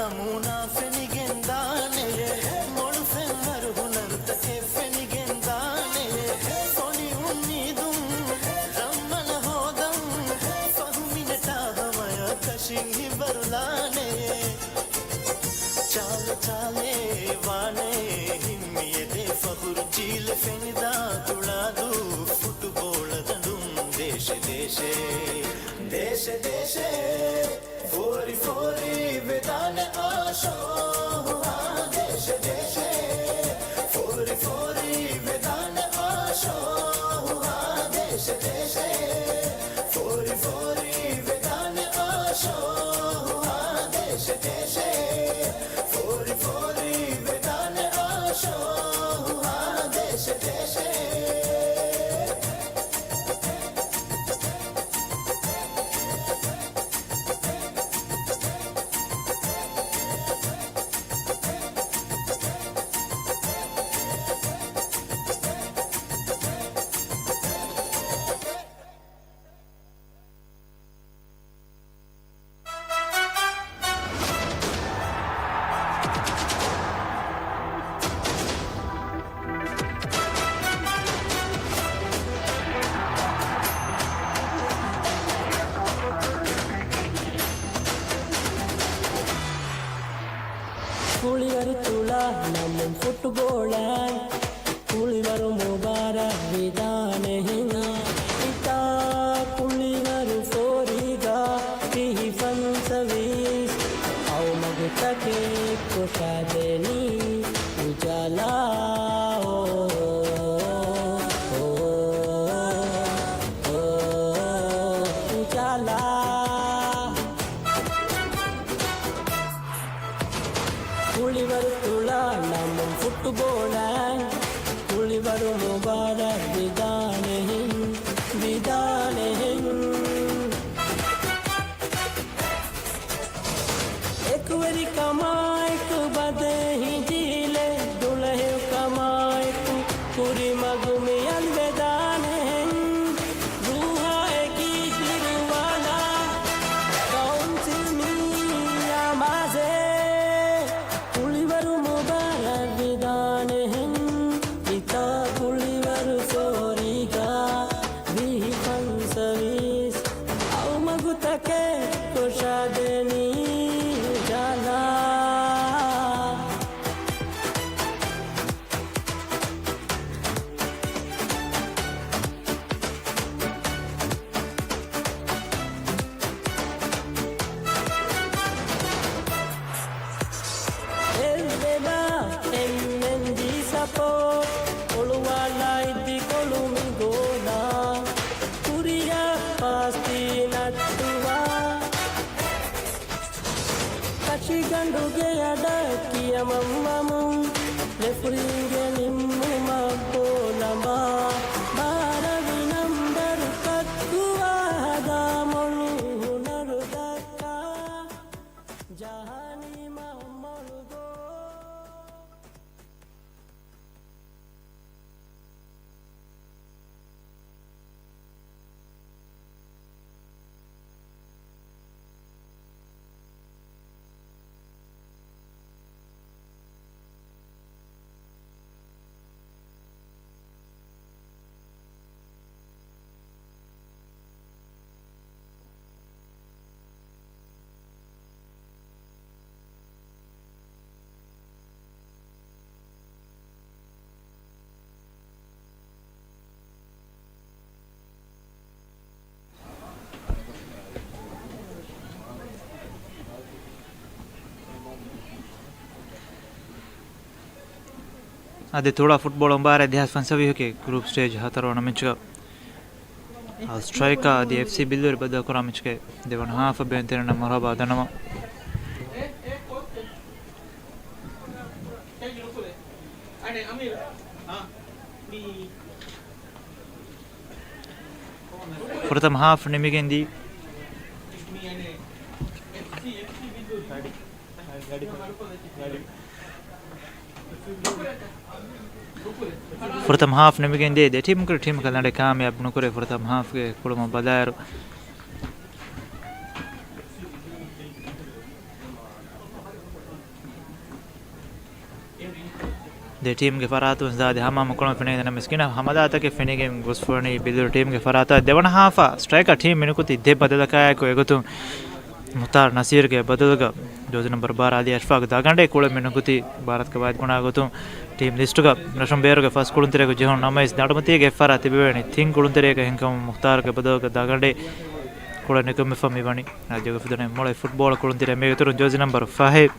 ނަމޫނާ ފެނިގެން ދާނެ، މޮޅު ފެންވަރު ހުނަރުތަކެއް ފެނިގެން ދާނެ، ފޮނި އުންމީދުން ރަންމަލަށް ހޯދަން، ފަހު މިނެޓާ ހަމަޔަށް ކަށިން ހިތްވަރުލާނެ. ޗާލެ ޗާލެ ވާނެ، ހިންމިއެދޭ ފަޚުރު ޖީލެ ފެނިދާ ތުޅާދޫ ފުޓުބޯޅަ ދަނޑުން ދޭށެ ދޭށެ، ދޭށެ ދޭށެ. ފޯރި ފޯރި ވެދާނެ އާޝޯހާ ދޭށެ ދޭށެ. ފޯރި ފޯރި ވެދާނެ އާޝޯހާ ދޭށެ ދޭށެ. ފޯރި ފޯރި ވެދާނެ އާޝޯހާ ދޭށެ ދޭށެ. ފޯރި ފޯރި ވެދާނެ އާޝޯހާ ދޭށެ ދޭށެ. ކުޅިވަރު ތުޅާ ނަމުން ފުޓުބޯޅަ، ކުޅިވަރު މުބާރާތް ވިދާނެހެން. އިތާ ކުޅިވަރު ފޯރީގަ ވިހި ފަންސަވީސް، އައުމަގުތަކެއް ކޮށާދޭނީ އުޖާލާ. އޯ، އޯ، އޯ، އުޖާލާ. ކުޅިވަރު ތުޅާ ނަމުން ފުޓުބޯޅަ، ކުޅިވަރު މުބާރާތް ވިދާނެހެން، ވިދާނެހެން. އެކުވެރިކަމާއެކު ބަދޭހި ޖީލެއް، ދުޅަހެޔޮކަމާއެކު ކުރިމަގު މި އަލިވެދާނެހެން. ރޫހާއެކީ ބިރުވާލާ ކައުންސިލް މީހާ މާޒޭ، ކުޅިވަރު މުބާރާތް ވިދާނެހެން. އިތާ ކުޅިވަރު ފޯރީގަ ވިހި ފަންސަވީސް، އައުމަގުތަކެއް ކޮށާދޭނީ އުޖާލާ. އެއްވެލާ އެމްއެންޖީ ސަޕޯޓް، އޮޅުވާލާ އިއްދިކޮޅު މި ގޯލާ، ކުރިއަށް ޕާސް ދީ ނައްޓުވާ. ކަށިގަނޑުގެ އަޑަށް ކިޔަމަންވަމުން، ރެފްރީންގެ ނިންމުމަށް ބޯ ލަނބާ، ބާރަ ވި ނަންބަރު ކައްކުވާ ހަދާ މޮޅު ހުނަރު ދައްކާ، ޖަހާނީ މަ މޮޅު ގޯ. އަދި ތުޅާ ފުޓްބޯޅަ މުބާރާތް ދެހާސް ފަންސަވީހުގެ ގްރޫޕް ސްޓޭޖް ހަތަރުވަނަ މެޗްގަ އަލް ސްޓްރައިކާ އަދި އެފްސީ ބިއްލޫރި ބައްދަލުކުރާ މެޗްގެ ދެވަނަ ހާފަށް ބޭންތެރިންނަށް މަރުހަބާ ދަންނަވަން. ފުރަތަމަ ހާފް ނިމިގެންދީ. ފުރަތަމަ ހާފް ނިމިގެންދޭ ދެ ޓީމުގެ ޓީމަކަށް ލަނޑެއް ކާމިޔާބު ނުކުރޭ. ފުރަތަމަ ހާފްގެ ކުޅުމަށް ބަލާއިރު، ދެ ޓީމްގެ ފަރާތުން ޒާދި ހަމަހަމަ ކުޅުން ފެނިގެން ނަމަވެސް ގިނަ ހަމަލާތަކެއް ފެނިގެން ގޮސްފަވަނީ ބިއްލޫރު ޓީމްގެ ފަރާތަށް. ދެވަނަ ހާފަށް ސްޓްރައިކަރ ޓީމް މިނުކުތީ ދެ ބަދަލަކާއެކު އެގޮތުން މުޚްތާރު ނަސީރުގެ ބަދަލުގަ ޖާޒީ ނަމްބަރު ބާރަ އަލީ އަޝްފާގު ދާގަނޑޭ ކުޅެން މިނުކުތީ ބާރަތުގެ ވާހިދު ބުނާ ގޮތުން ޓީމް ލިސްޓުގަ ރަށުން ބޭރުގެ ފަސް ކުޅުންތެރިޔަކު ޖެހުނު ނަމަވެސް ދަނޑުމަތީގެ އެއްފަރާތް ތިބެވޭނީ ތިން ކުޅުންތެރިޔަކަށް. ހެންކަމުން މުޚްތާރުގެ ބަދަލުގަ ދާގަނޑޭ ކުޅެން ނިކުމެފަ މިވަނީ. ރާއްޖޭގެ ފުދުނެ މޮޅެ ފުޓްބޯޅަ ކުޅުންތެރިޔާ މީގެ އިތުރުން ޖާޒީ ނަމްބަރު ފަހެއް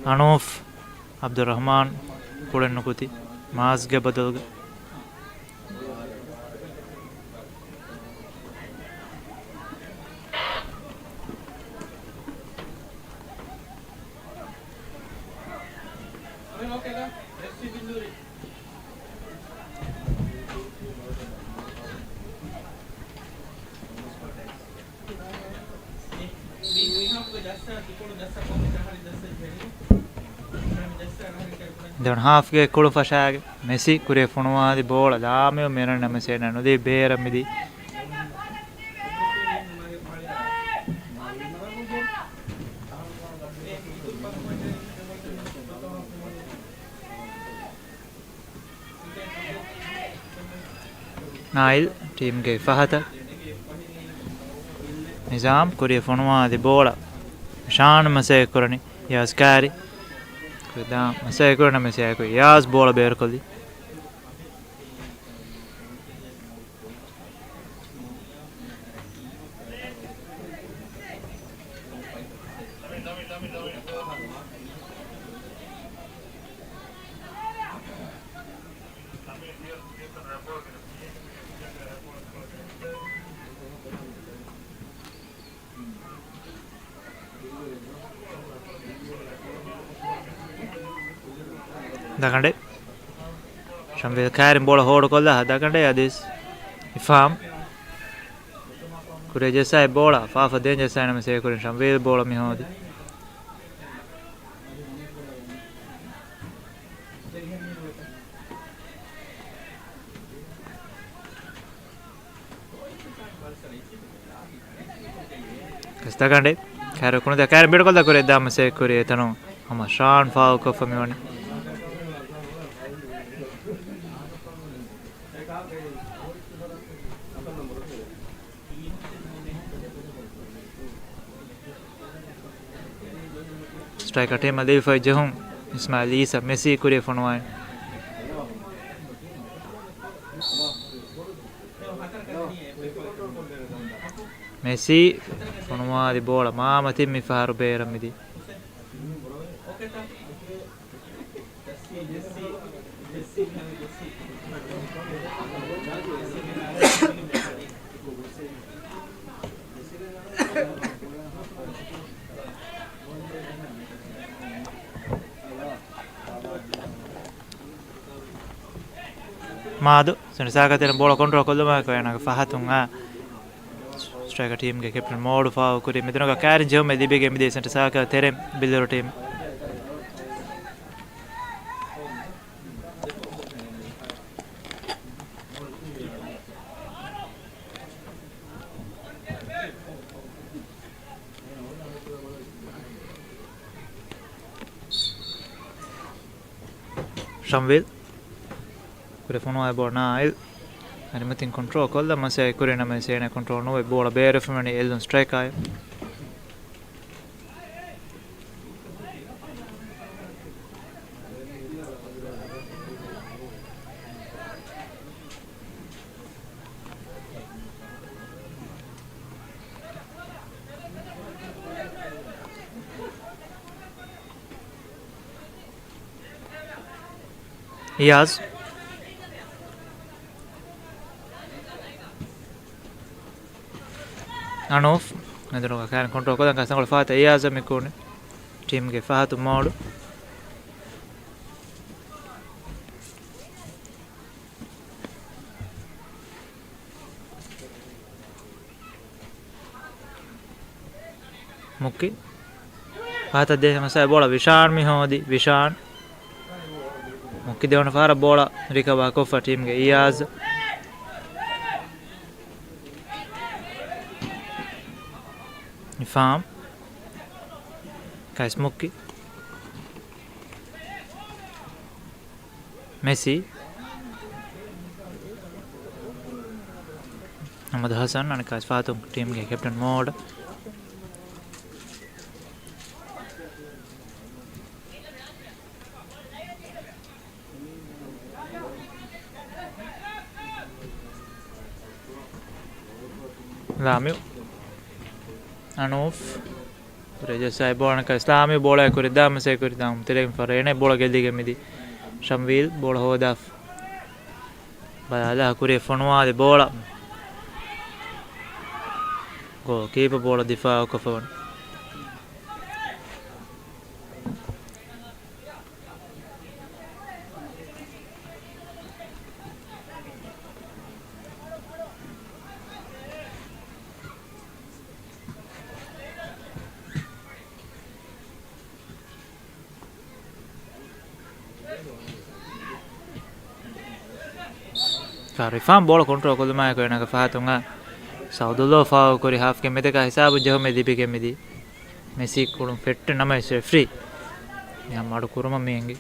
އަނޫފް އަބްދުއްރަހްމާން ކުޅެން ނުކުތީ މާޒްގެ ބަދަލުގަ. ދެވަނަ ހާފްގެ ކުޅު ފަށާގެ މެސީ ކުރިއަށް ފޮނުވާލި ބޯޅަ ލާމެވު މިރަނި ނަމަސޭނަ ނުދީ ބޭރަށް މިދީ. ނާއިލް ޓީމްގެ ފަހަތަށް. ނިޒާމް ކުރިއަށް ފޮނުވާލި ބޯޅަ ޝާން މަސައްކަތް ކުރަނީ ޔާޒް ކާރި. ކުރި ދާން މަސައްކަތް ކުރަން މެސި އައިކު ޔާޒް ބޯޅަ ބޭރުކޮށްލީ. ދަގަނޑެ. ޝަމްވީލް ކާރިން ބޯޅަ ހޯޑުކޮށްލާ ދަގަނޑެ އަދިސް އިފްހާމް. ކުރިއަށް ޖައްސާ ބޯޅަ ފާފަ ދޭން ޖައްސާ ނަމަ ސޭކުރިން ޝަމްވީލް ބޯޅަ މި ހޯދި. ކަސްތަކަނޑެ ކައިރި ކުޅުންތެރި ކައިރި ބިޑުކޮށްލާ ކުރިއަށް ދާ މަސައްކަތް ކުރި އެތަނުން ހަމަ ޝާން ފާއުލްކޮށްފަ މިވަނީ. ސްޓްރައިކަރ ޓީމަށް ލިބިފައި ޖެހުން އިސްމާއިލް އީސާ މެސީ ކުރިއަށް ފޮނުވާ. މެސީ ފޮނުވާލި ބޯޅަ މާމަތިން މިފަހަރު ބޭރަށް މިދީ. މާދު ސެންޓަރ ސާކަ ތެރެ ބޯޅަ ކޮންޓްރޯލް ކޮށްލުމާއެކު އޭނާގެ ފަހަތުން އާ ސްޓްރައިކަރ ޓީމްގެ ކެޕްޓަން މޯޑު ފާއު ކުރި. މިދުނުގަ ކައިރިން ޖެހުމެއް ލިބިގެން މިދީ ސެންޓަރ ސާކަ ތެރެ ބިއްލޫރު ޓީމް. ޝަމްވީލް. ކުރި ފޮނުވާ ބޯ ނާއިލް. އަރިމަތިން ކޮންޓްރޯލް ކޮށްލަ މަސައްކަތް ކުރި ނަމަ ސޭނަ ކޮންޓްރޯލް ނުވެ ބޯޅަ ބޭރަށް ފެނުނީ އެލްލުން ސްޓްރައިކާއި. އިޔާޒް. އަނޫފް. މެދުނުގަ ކައިރިން ކޮންޓްރޯލް ކޮށްލަން ކަސްތަންކޮޅު ފަހަތަށް އިޔާޒަށް މި ކުޅުނީ. ޓީމްގެ ފަހަތު މޯޑު. މުއްކި. ފަހަތަށް ދޭ މަސައްކަތް ބޯޅަ ވިޝާން މި ހޯދި. ވިޝާން. މުއްކި ދެވަނަ ފަހަރަށް ބޯޅަ ރިކަވާ ކޮށްފަ ޓީމްގެ އިޔާޒް. އިފްހާމް. ކައިސް މުއްކި. މެސީ. މުހައްމަދު ހަސަން އަނެއްކާވެސް ފަހަތުން ޓީމްގެ ކެޕްޓަން މޯޑް. ލާމިއު. އަނޫފް. ކުރިއަށް ޖައްސާ އެ ބޯޅަ އަނެއްކާވެސް ލާމިއު ބޯޅައާ ކުރިއަށް ދާ މެސީ ކުރި ދާމު ތެރެއިން ފަރޭނެ ބޯޅަ ގެއްލިގެން މިދި. ޝަމްވީލް ބޯޅަ ހޯދާފަ. ބަލާލާ ކުރިއަށް ފޮނުވާލި ބޯޅަ. ގޯލް ކީޕަ ބޯޅަ ދިފާއުކޮށްފަ ވަނީ. ރިފާން ބޯޅަ ކޮންޓްރޯލް ކޮށްލުމާއެކު އޭނާގެ ފަހަތުން އައި ސައުދުއްލޯ ފާއުލް ކުރި ހާފްގެ މެދަކާ ހިސާބުން ޖެހުމެއް ލިބިގެން މިދީ. މެސީ ކުޅުން ފެއްޓެ ނަމަވެސް ރެފްރީ މިހާ މަޑު ކުރުމަށް މި އެނގި.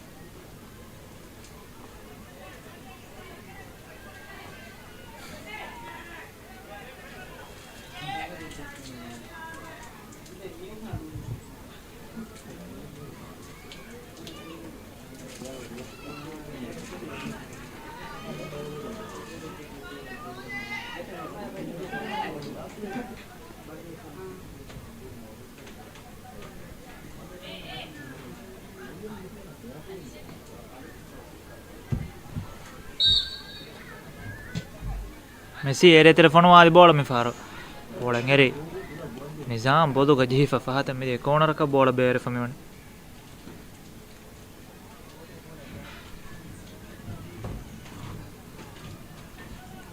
މެސީ އެރޭ ތެރެ ފޮނުވާލި ބޯޅަ މިފަހަރު. ބޯޅަ އެރި. ނިޒާމް ބޮލުގަ ޖެހިފަ ފަހަތަށް މިދިޔަ ކޯނަރަކަށް ބޯޅަ ބޭރުވެފަ މިވަނީ.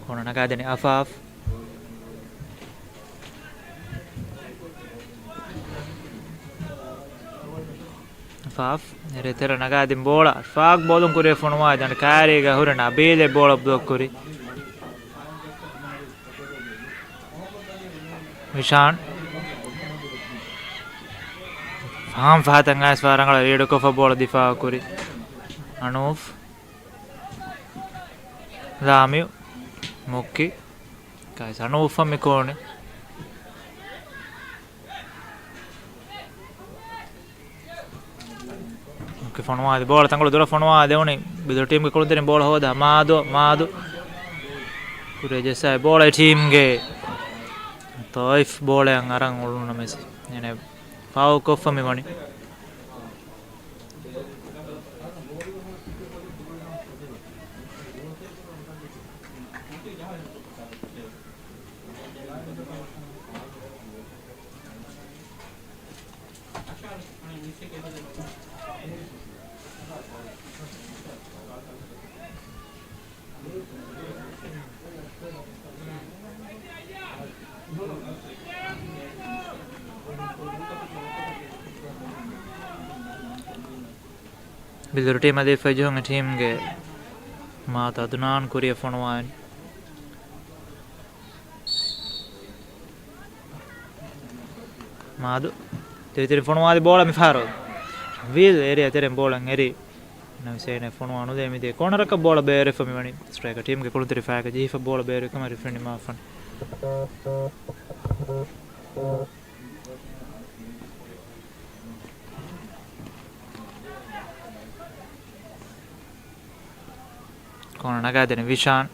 ކޯނަރ ނަގާދިން އަފާފް. އަފާފް އެރޭ ތެރެ ނަގާދިން ބޯޅަ އަޝްފާގް ބޯލުން ކުރިއަށް ފޮނުވާލި ދަނޑި ކާރީގަ ހުރެ ނަބީލެއް ބޯޅަ ބްލޮކް ކުރި. ވިޝާން. ފާން ފަހަތަށް އައިސް ފާ ރަނގަޅަށް ރީޑުކޮށްފަ ބޯޅަ ދިފާއު ކުރި. އަނޫފް. ލާމިއު. މުއްކި. ކައިސް އަނޫފް މި ކޯނެ. މުއްކި ފޮނުވާލި ބޯޅަ ތަނގުޅު ދުރަށް ފޮނުވާ ދެވުނީ ބިދުރު ޓީމްގެ ކުޅުންތެރިން ބޯޅަ ހޯދާ މާދު، މާދު. ކުރިއަށް ޖައްސާ ބޯޅަ ޓީމްގެ ތޯއިފް ބޯޅައަށް އަރަން އުޅުނު ނަމަވެސް އޭނަ ފާއުލް ކޮށްފަ މި ވަނީ. ބިދުރު ޓީމަށް ދީފައި ޖެހުނު ޓީމްގެ މާތަ އަދުނާން ކުރިއަށް ފޮނުވާލި. މާދު. ތިރިތިރި ފޮނުވާލި ބޯޅަ މިފަހަރު. ވީލް އެރިއަށް ތެރެއިން ބޯޅަ އެރި. ނަމަވެސް އޭނަ ފޮނުވާ ނުދޭ މިދިޔަ ކޯނަރަކަށް ބޯޅަ ބޭރުވެފަ މިވަނީ. ސްޓްރައިކަރ ޓީމްގެ ކުޅުންތެރި ފައިގަ ޖެހިފަ ބޯޅަ ބޭރުވިކަމަށް ރެފްރީން ނިންމާފަން. ކޯނަ ނަގާދޭނެ ވިޝާން.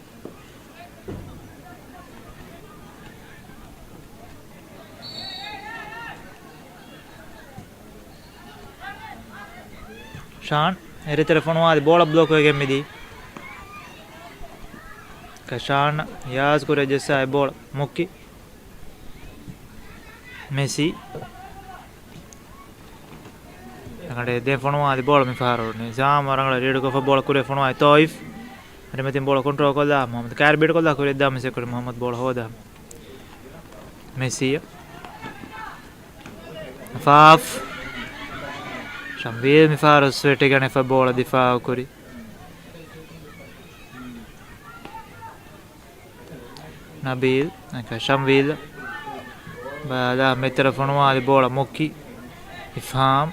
ޝާން އެރިތެރެ ފޮނުވާލި ބޯޅަ ބްލޮކް ވެގެން މިދީ. ކަޝާން ޔާޒް ކުރިއަށް ޖައްސާ އެ ބޯޅަ މުއްކި. މެސީ. އަގަނޑޭ ދެން ފޮނުވާލި ބޯޅަ މިފަހަރު ނިޒާމް ރަނގަޅަށް ރީޑުކޮށްފަ ބޯޅަ ކުރިއަށް ފޮނުވާލި ތޯއިފް. އަނެއްމަތިން ބޯޅަ ކޮންޓްރޯލް ކޮށްލާ މުހައްމަދު ކާރި ބީޑް ކޮށްލާ ކުރިއަށް ދާ މެސީ ކުރި މުހައްމަދު ބޯޅަ ހޯދާ. މެސީ. އަފާފް. ޝަމްވީލް މިފަހަރު ސްވެޓިގަނެފަ ބޯޅަ ދިފާއު ކުރި. ނަބީލް، އަކަށް ޝަމްވީލް. ބަލާ މެތެރަ ފޮނުވާލި ބޯޅަ މުއްކި. އިފްހާމް.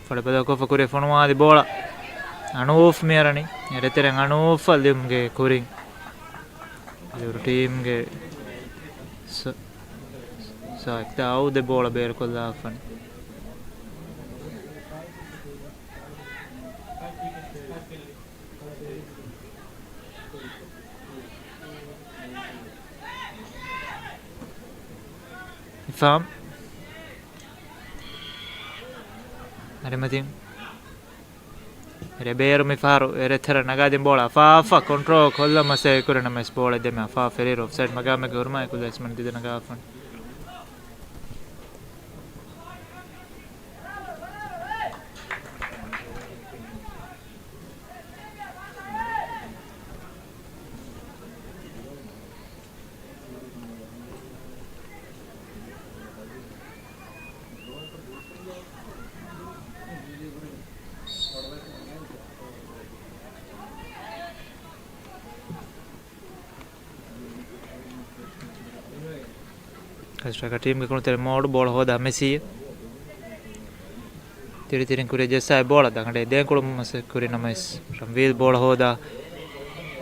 ފަޅިބަދަލުކޮށްފަ ކުރިއަށް ފޮނުވާލި ބޯޅަ އަނޫފް މިއަރަނީ. އެރެތެރެއަށް އަނޫފް ލިޔުމުގެ ކުރިން ލިޔުރު ޓީމްގެ ސ-، ސާއިފް ދާއޫދެއް ބޯޅަ ބޭރުކޮށްލާފަން. އިފާމް. އަރިމަތިން. ރެބޭރު މިފަހަރު އެރެތެރެ ނަގާދިން ބޯޅަ އަފާފަ ކޮންޓްރޯލް ކޮށްލަ މަސައްކަތް ކުރި ނަމަވެސް ބޯޅަ ދެމެ އަފާ ފެރިއިރު އޮފްސައިޑް މަގާމެއްގެ ހުރުމާއެކު ލަސްމަން ދިދަ ނަގާފަން. ކަސްޓަކަ ޓީމްގެ ކުޅުންތެރި މޯޑު ބޯޅަ ހޯދާ މެސީ. ތިރިތިރިން ކުރިއަށް ޖެއްސާ ބޯޅަ ދަގަނޑޭ ދޭން ކުޅުމަށް މަސައްކަތް ކުރި ނަމަވެސް ޝަމްވީލް ބޯޅަ ހޯދާ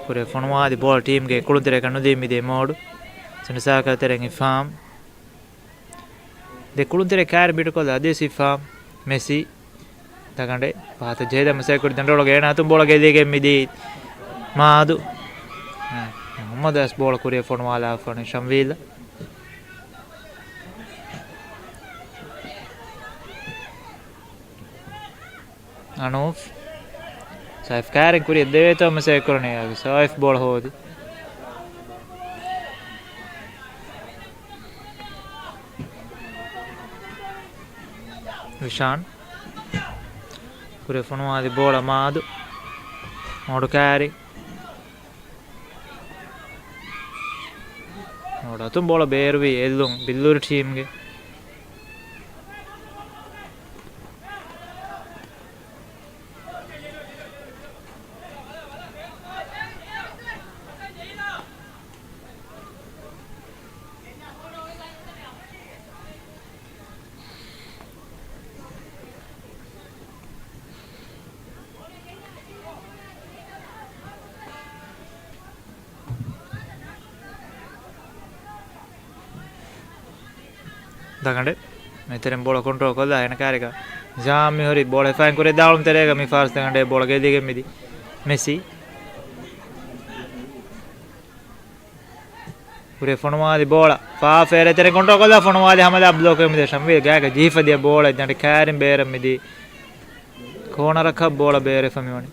ކުރިއަށް ފޮނުވާލި ބޯޅަ ޓީމްގެ ކުޅުންތެރިއަކަށް ނުދީ މިދިޔަ މޯޑު. ސެންޓަރ ސާކަލް ތެރެއިން އިފްހާމް. ދެ ކުޅުންތެރި ކާރި ބިޑުކޮށްލާ އަދިވެސް އިފްހާމް. މެސީ. ދަގަނޑޭ ފަހަތަށް ޖެހިދާ މަސައްކަތް ކުރި ދަނޑުއަޅުގެ އޭނާ އަތުން ބޯޅަ ގެއްލިގެން މިދީ މާދު. މުހައްމަދު އަސް ބޯޅަ ކުރިއަށް ފޮނުވާލާފަނީ ޝަމްވީލް. އަނޫފް. ސާއިފް ކާރިން ކުރިއަށް ދެވޭތޯ މަސައްކަތް ކުރަނީ. ސާއިފް ބޯޅަ ހޯދި. ރިޝާން. ކުރިއަށް ފޮނުވާލި ބޯޅަ މާދު. މޯޑު ކާރި. މޯޑު އަތުން ބޯޅަ ބޭރުވީ އެއްލުން ބިއްލޫރި ޓީމްގެ. ދަގަނޑެއް މެތެރެން ބޯޅަ ކޮންޓްރޯލް ކޮށްލާ އޭނަ ކާރިގަ ޒާމް މިހުރި ބޯޅަ ހިފައިން ކުރި ދާޅުން ތެރޭގަ މި ފާސް ދަގަނޑެއް ބޯޅަ ގެއްލިގެން މިދި މެސީ. ކުރި ފޮނުވާލި ބޯޅަ ފާފަ އެރެތެރެ ކޮންޓްރޯލް ކޮށްލާ ފޮނުވާލި ހަމަލާ ބްލޮކް މިދި ޝަމްވީލް ގާގަ ޖީފަ ދިޔަ ބޯޅަ ދަނޑި ކާރިން ބޭރަށް މިދި ކޯނަރަކަށް ބޯޅަ ބޭރެފަ މިވަނީ.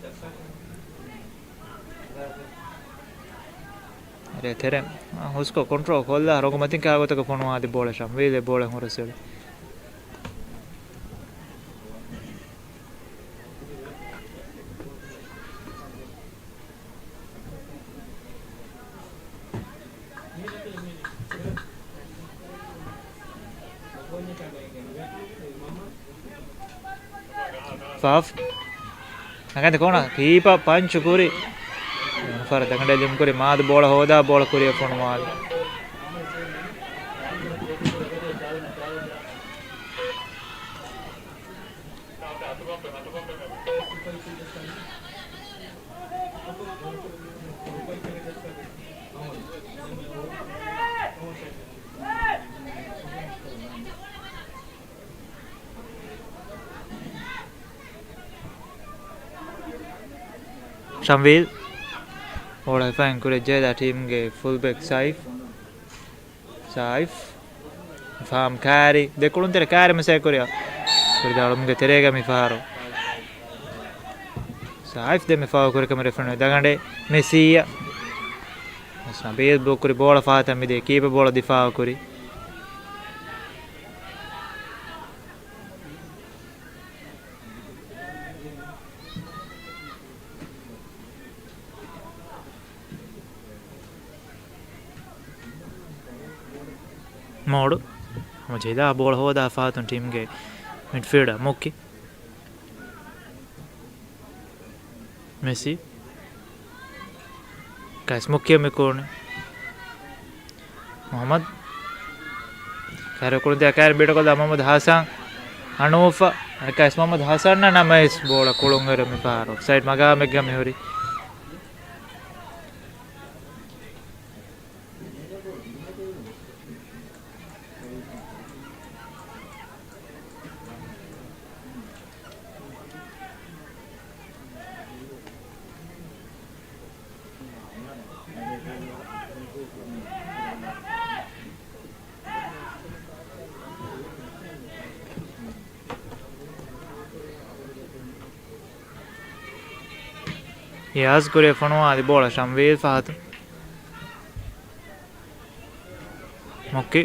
އެރޭ ތެރެ ހުސްކޮށް ކޮންޓްރޯލް ކޮށްލާ ރޮނގު މަތިން ކާގޮތަކަށް ފޮނުވާދި ބޯޅަ ޝަމްވީލް އެ ބޯޅަ ހުރަސްވެލި. ފާފް. ނަގަނދެ ކޯނަ ކީޕަ ޕަންޗު ކުރި. ފަރ ދަގަނޑެ ލިމް ކުރި މާދު ބޯޅަ ހޯދާ ބޯޅަ ކުރިއަށް ފޮނުވާލި. ޝަމްވީލް ބޯޅަ ހިފައިން ކުރިއަށް ޖެހިދާ ޓީމްގެ ފުލް ބެކް ސައިފް. ސާއިފް. ފާމް ކާރި. ދެ ކުޅުންތެރި ކާރި މަސައްކަތް ކުރިއަށް. ކުރި ދާޅުމުގެ ތެރޭގަ މި ފަހަރު. ސާއިފް ދެ މި ފާއު ކުރި ކަމަށް ރެފްރީން ދަގަނޑެ މެސީއަށް. ނަބީލް ބްލޮކް ކުރި ބޯޅަ ފާތަށް މިދިޔަ ކީޕަ ބޯޅަ ދިފާއު ކުރި. މޯޑު ހަމަ ޖެހިލާ ބޯޅަ ހޯދާ ފާތުން ޓީމްގެ މިޑްފީލްޑަރ މުއްކި. މެސީ. ކަސް މުއްކި މި ކޯނެ. މުހައްމަދު. ކައިރި ކުޅުންތެރި ކައިރި ބިޑުކޮށްލާ މުހައްމަދު ހަސަން. އަނޫފަ. އަނެއްކާވެސް މުހައްމަދު ހަސަންއަށް ނަމަވެސް ބޯޅަ ކުޅުން އެރު މިފަހަރު އޮފްސައިޑް މަގާމެއްގަ މިހުރި. އިޔާޒް ކުރިއަށް ފޮނުވާލި ބޯޅަ ޝަމްވީލް ފަހަތު. މުކި.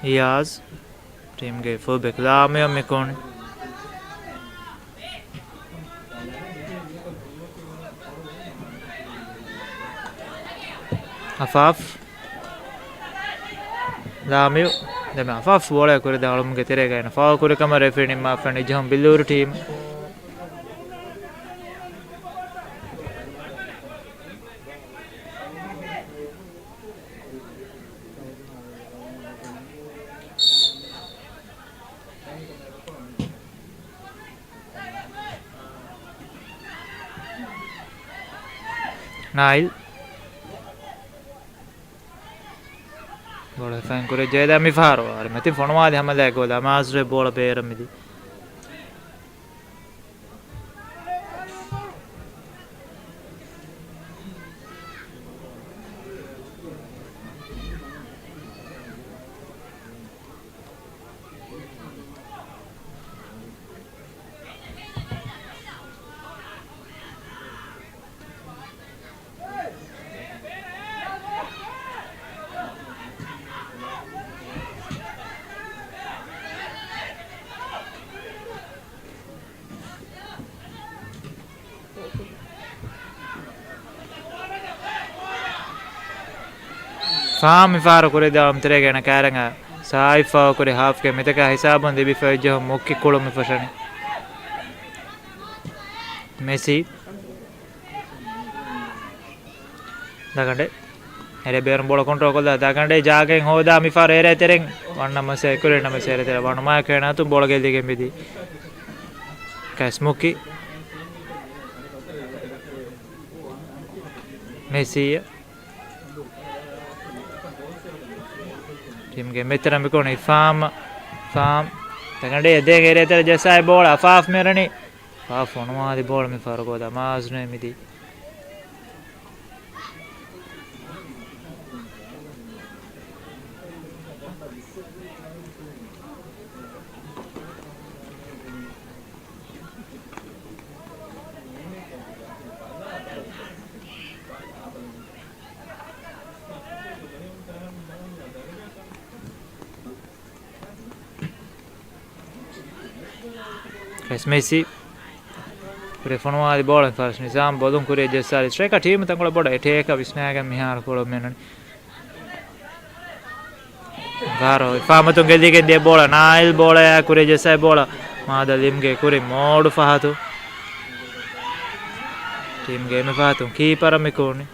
އިޔާޒް. ޓީމްގެ ފުލް ބެކް ލާމިޔަށް މިކޯނި. އަފާފް. ލާމިޔު. ދެމެ އަފާފް ބޯޅަ ކުރި ދާޅުމުގެ ތެރޭގައި ފައުލް ކުރި ކަމަށް ރެފްރީ ނިންމާފަ ނިޖަހުން ބިއްލޫރު ޓީމް. ނާއިލް. ބޯޅަ ހިފައިން ކުރި ޖައިދާ މިފަހަރު އަރިމަތި ފޮނުވާލި ހަމަލާ ގޯލާ މާޒްރެ ބޯޅަ ބޭރަށް މިދި. ފާމް މިފަހަރު ކުރި ދާމް ތެރޭގައި ކައިރިން ސާއިފާ ކުރި ހާފްގެ މިތަކާ ހިސާބުން ލިބިފައި ޖެހުން މުއްކި ކުޅުން މިފަށަނީ. މެސީ. ދަގަނޑެ. އެރޭ ބޭރުން ބޯޅަ ކޮންޓްރޯލް ކޮށްލާ ދަގަނޑެ ޖާގައިން ހޯދާ މިފަހަރު އެރޭ ތެރެން ވަންނަ މަސޭ ކުރިން ނަމަސޭ އެރޭ ތެރެ ވަނުމާ ކޭނާތު ބޯޅަ ގެއްލިގެން މިދީ. ކަސް މުކި. މެސީ. ޓީމްގެ މެތަރ މިކޮނި ފާމް. ފާމް. ދަގަނޑެ ދޭން އެރޭ ތެރެ ޖައްސާ ބޯޅަ އަފާފް މެރަނީ. ފާފް ފޮނުވާލި ބޯޅަ މިފަހަރު ގޯލާ މާޒް ނޭ މިދީ. ކަސް މެސީ. ކުރި ފޮނުވާލި ބޯޅަ ފާރިސް ނިޒާމް ބޮލުން ކުރި ޖެއްސާލި ސްޓްރައިކަރ ޓީމު ތަންކޮޅެއް ބޮޑަށް އެޓޭކަށް ވިސްނާގެން މިހާރު ކުޅުން މެނުން. ގާރޯ އިފާމަތުން ގެއްލިގެން ދިޔަ ބޯޅަ ނާއިލް ބޯޅަޔާ ކުރި ޖެއްސާ ބޯޅަ މާދަލިމްގެ ކުރި މޯޑު ފަހަތު. ޓީމްގެ އެންމެ ފަހަތުން ކީޕަރ މިކޫނި.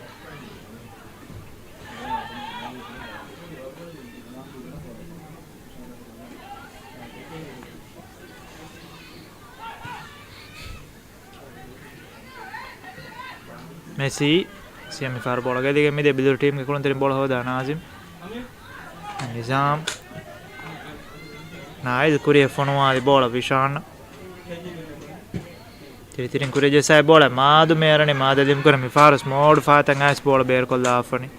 މެސީ. މެސީ މިފަހަރު ބޯޅަ ގެއްލިގެން މިދިޔަ ބިލުރު ޓީމްގެ ކުޅުންތެރިން ބޯޅަ ހޯދާ ނާޒިމް. ނިޒާމް. ނާއިލް ކުރިއަށް ފޮނުވާލި ބޯޅަ ވިޝާން. ތިރިތިރިން ކުރި ޖެއްސާ ބޯޅަ މާދު މޭރަނި މާދަލިމް ކުރި މިފަހަރު މޯޑު ފާތަން އައިސް ބޯޅަ ބޭރުކޮށްލާފަނި.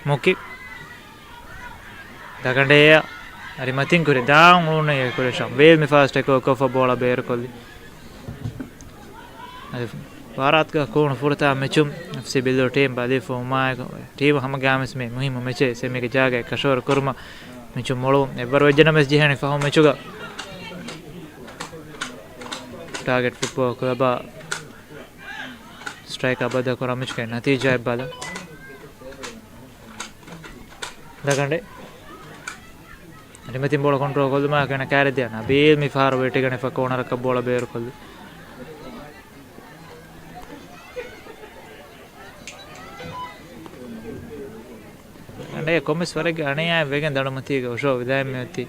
މުކި. ދަގަނޑޭއަށް އަރިމަތިން ކުރި ދާން އުޅުނު އެކުރެ ޝަމްވީލް މި ފާސްޓް ޓޭކް އޯވަރ ކޮށްފަ ބޯޅަ ބޭރުކޮށްލި. އަދި ވާރާތުގަ ކޯނު ފުރަތަމަ މެޗުން އެފްސީ ބިއްލޫރު ޓީމް ބަލި ފޯމާއެކު ޓީމު ހަމަގާމިސް މި މުހިއްމު މެޗެއް ސެމީގެ ޖާގައެއް ކަށަވަރު ކުރުމަށް މެޗުން މޮޅުވުން އެއްވަރު ވެއްޖެނަމަސް ޖެހޭނެ ފަހު މެޗުގަ ޓާގެޓް ފުޓްބޯ ކްލަބާ ސްޓްރައިކާ ބަދަލު ކުރާ މެޗުގެ ނަތީޖާއެއް ބަލަން. ދަގަނޑެ އަރިމަތިން ބޯޅަ ކޮންޓްރޯލް ކޮށްލުމާ ކަނަ ކާރި ދިޔަ ނަބީލް މި ފަހަރު ވެއްޓިގަނެފަ ކޯނަރަކަށް ބޯޅަ ބޭރުކޮށްލި. އަނޑޭ ކޮމިސް ވަރެއްގެ އަނެއާއެއް ވެގެން ދަނޑުމަތީގެ އޮށޯ ވިދާއެއް މިއޮތީ.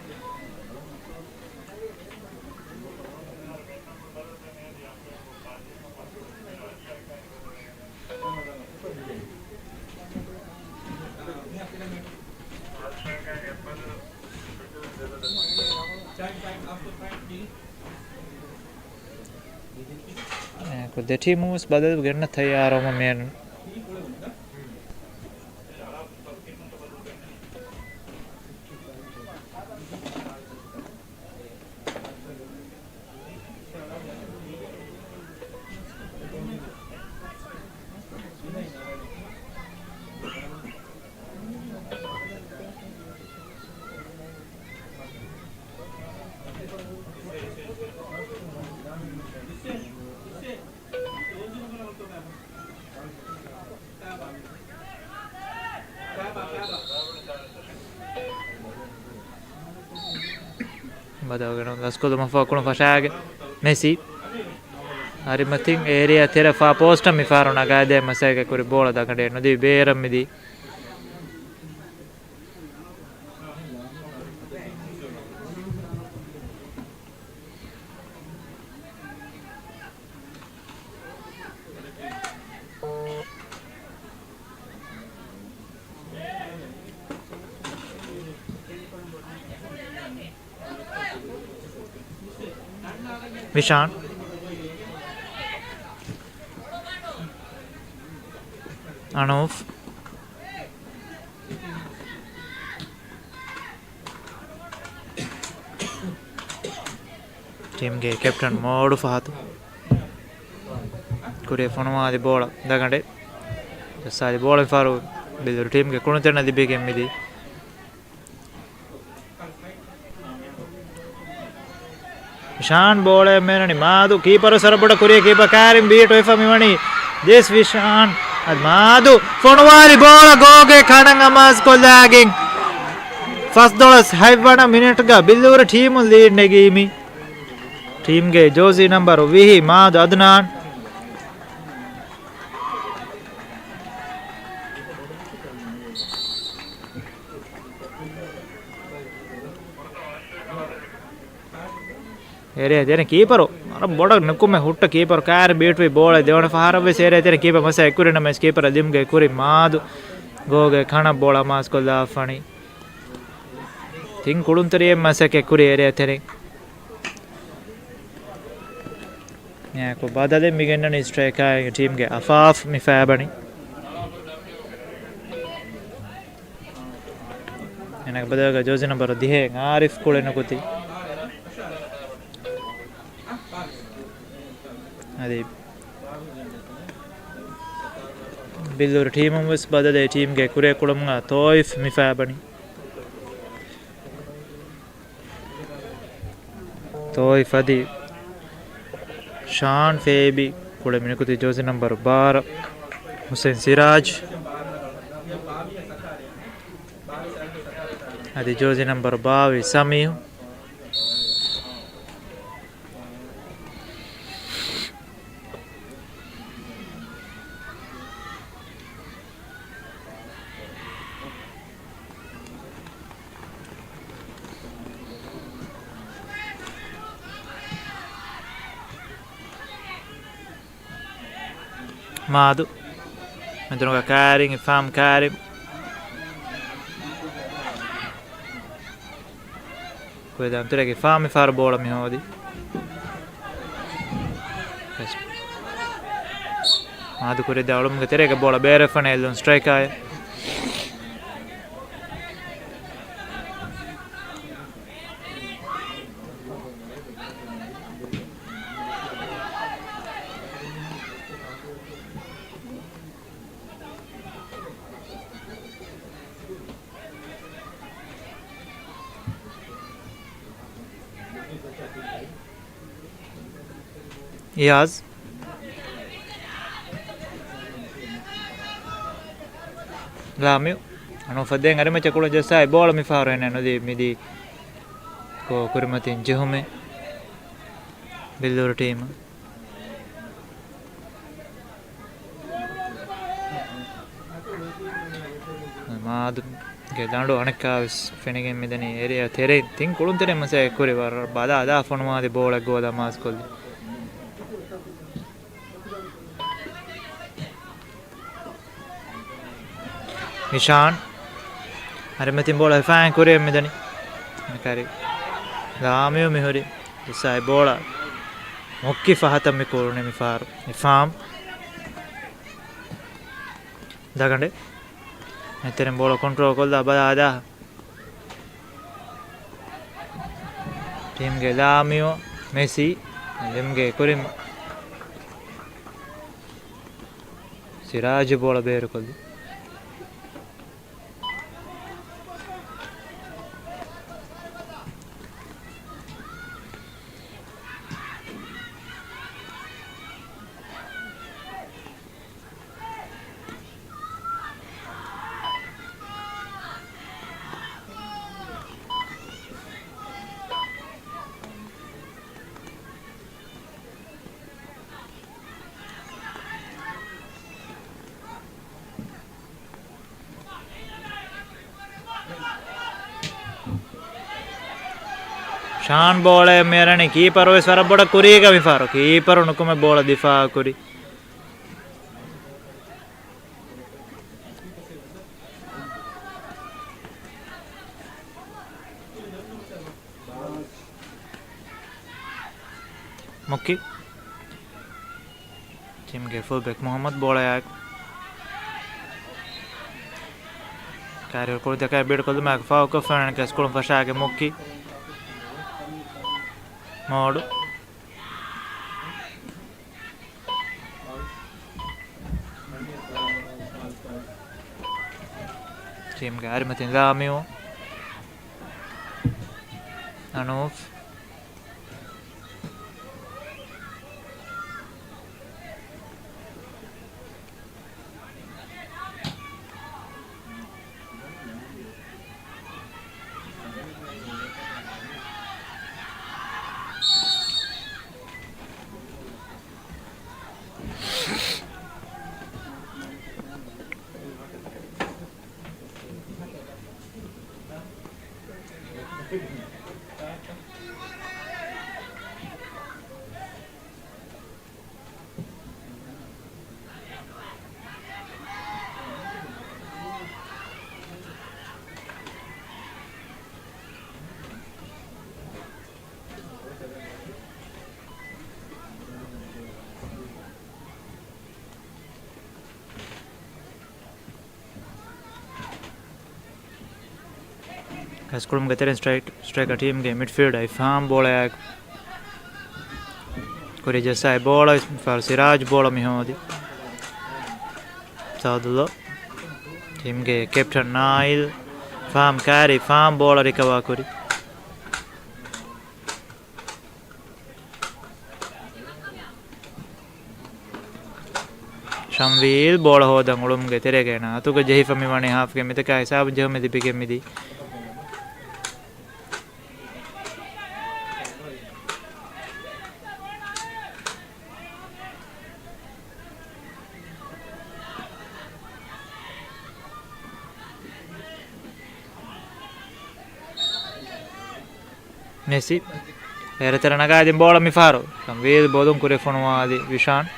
އެކު ދެ ޓީމުން ވެސް ބަދަލު ގެންނަ ތައްޔާރުވުމަށް މިއަން. ބަދަލުގެ ނުން ލަސްކޮށްލުމަށްފަހު ކުޅުން ފަށާގެ މެސީ. އަރިމަތިން އޭރިއާ ތެރެ ފާ ޕޯސްޓަށް މިފަހަރު ނަގާދޭ މަސައްކަތް ކުރި ބޯޅަ ދަގަނޑޭ ނުދީ ބޭރަށް މިދީ. ވިޝާން. އަނޫފް. ޓީމްގެ ކެޕްޓަން މޯޑު ފަހަތު ކުރިއަށް ފޮނުވާލި ބޯޅަ ދަގަނޑެއް. ޖައްސާލި ބޯޅަ މިފަހަރު ބިއްލޫރު ޓީމްގެ ކުޅުންތެރެއިން ލިބިގެން މިދީ. ޝާން ބޯޅައަށް މޭނަނީ މާދު، ކީޕަރު ސަރަބޮޑަށް ކުރިއަށް ކީޕަ ކާރިން ބީޓް ވެފަ މިވަނީ ޖޭސް ވިޝާން. އަދި މާދު ފޮނުވާލި ބޯޅަ ގޯގެ ކަނަށް އަމާޒުކޮށްލާގެން ފަސްދޮޅަސް ހަތްވަނަ މިނެޓްގަ ބިއްލޫރު ޓީމުން ލީޑް ނެގީމި. ޓީމްގެ ޖޯސީ ނަމްބަރު ވިހި މާދު އަދުނާން. އޭރިއާ ދެރަ ކީޕަރު ވަރަށް ބޮޑަށް ނުކުމެ ހުއްޓަ ކީޕަރު ކާރި ބީޓްވި ބޯޅަ ދެވަނަ ފަހަރަށް ވެސް އޭރިއާ ދެރަ ކީޕަ މަސައްކަތް ކުރި ނަމަވެސް ކީޕަރ ލިމްގެ ކުރި މާދު ގޯގެ ކަނަށް ބޯޅަ މާސްކޮށްލާފަނީ. ތިން ކުޅުންތެރިއެއް މަސައްކަތް ކުރި އޭރިއާ ތެރެއިން. އެކު ބަދަލެއް މިގެންނަނީ ސްޓްރައިކާއިން ޓީމްގެ އަފާފް މި ފައިބަނީ. އޭނާގެ ބަދަލުގަ ޖޯސީ ނަމްބަރު ދިހައެއް އާރިފް ކުޅެނުކުތި. އަދި ބިއްލޫރު ޓީމުން ވެސް ބަދަލެއް ޓީމްގެ ކުރިއަށް ކުޅުމުގަ ތޯއިފް މި ފައިބަނީ. ތޯއިފް އަދި ޝާން ފޭބި ކުޅެ މިނިކުތި ޖޯސީ ނަމްބަރު ބާރަ ހުސެން ސިރާޖް. އަދި ޖޯސީ ނަމްބަރު ބާވީސް ސަމީހު. މާދު. މެދުނުގަ ކާރިން، އިފާމް ކާރިން. ކުރިއަށް ދާން ތެރޭގަ އިފާމް މިފަހަރު ބޯޅަ މި ހޯދި. މާދު ކުރިއަށް އުޅުމުގެ ތެރޭގަ ބޯޅަ ބޭރަށް ފަނި އެއްލުން ސްޓްރައިކާއެއް. އިޔާޒް. ލާމިޔު. އަނޫފަށް ދޭން އަރިމައްޗަށް ކުޅުން ޖައްސާ އެ ބޯޅަ މިފަހަރު އެންނެ ނުދީ މިދީ ކޯ ކުރިމަތިން ޖެހުމެއް ބިއްލޫރު ޓީމަށް. މާދުގެ ލަނޑު އަނެއްކާވެސް ފެނިގެން މިދަނީ އޭރިއާ ތެރެއިން. ތިން ކުޅުންތެރިން މަސައްކަތް ކުރި ވަރަށް ބަލާ އަދާ ފޮނުވާދި ބޯޅަ ގޯލަށް މާސްކޮށްލި. ވިޝާން. އަރިމަތިން ބޯޅަ ހިފާއިން ކުރިއަށް މިދަނީ. ކަރި. ލާމިޔު މިހުރި. އިސާއި ބޯޅަ. މޮއްކި ފަހަތަށް މި ކުޅުނީ މިފަހަރު. އިފާމް. ދަގަނޑެ. އެތެރެން ބޯޅަ ކޮންޓްރޯލް ކޮށްލާ ބަލާ އަދާ. ޓީމްގެ ލާމިޔު މެސީ. ލިމްގެ ކުރިން. ސިރާޖު ބޯޅަ ބޭރުކޮށްލި. ޝާން ބޯޅައެއް މޭރަނި ކީޕަރު ވެސް ވަރަށް ބޮޑަށް ކުރީގަ މިފަހަރު. ކީޕަރު ނުކުމެ ބޯޅަ ދިފާއު ކުރި. މޮއްކި. ޓީމްގެ ފުލް ބެކް މުހައްމަދު ބޯޅަޔާ ކާރިއަރ ކުޅުދަކާ ބީޑް ކޮށްލުމާއެކު ފާއުކޮށްފަ ކަސްކުޅުން ފަށާގެ މޮއްކި. މޯޑު. ޓީމްގެ އަރިމަތިން ލާމިޔު. އަނޫފް. ކަސްކުޅުމުގެ ތެރެއިން ސްޓްރައިކް، ސްޓްރައިކަރ ޓީމްގެ މިޑްފީލްޑަރ އިފްހާމް ބޯޅަޔާ ކުރި ޖައްސާ ބޯޅަ ފާރު ސިރާޖް ބޯޅަ މިހޯދި. ސާދުލޯ ޓީމްގެ ކެޕްޓަން ނާއިލް އިފްހާމް ކާރި އިފްހާމް ބޯޅަ ރިކަވާ ކުރި. ޝަމްވީލް ބޯޅަ ހޯދަން އުޅުމުގެ ތެރޭގައި އަތުގަ ޖެހިފަ މިވަނީ ހާފްގެ މިތަކާ ހިސާބުން ޖެހުމެއް ލިބިގެން މިދީ. މެސި އޭރު ތެރެ ނަގާދިން ބޯޅަ މިފަހަރު ޝަމްވީލް ބޮލުން ކުރި ފޮނުވާލި ވިޝާން.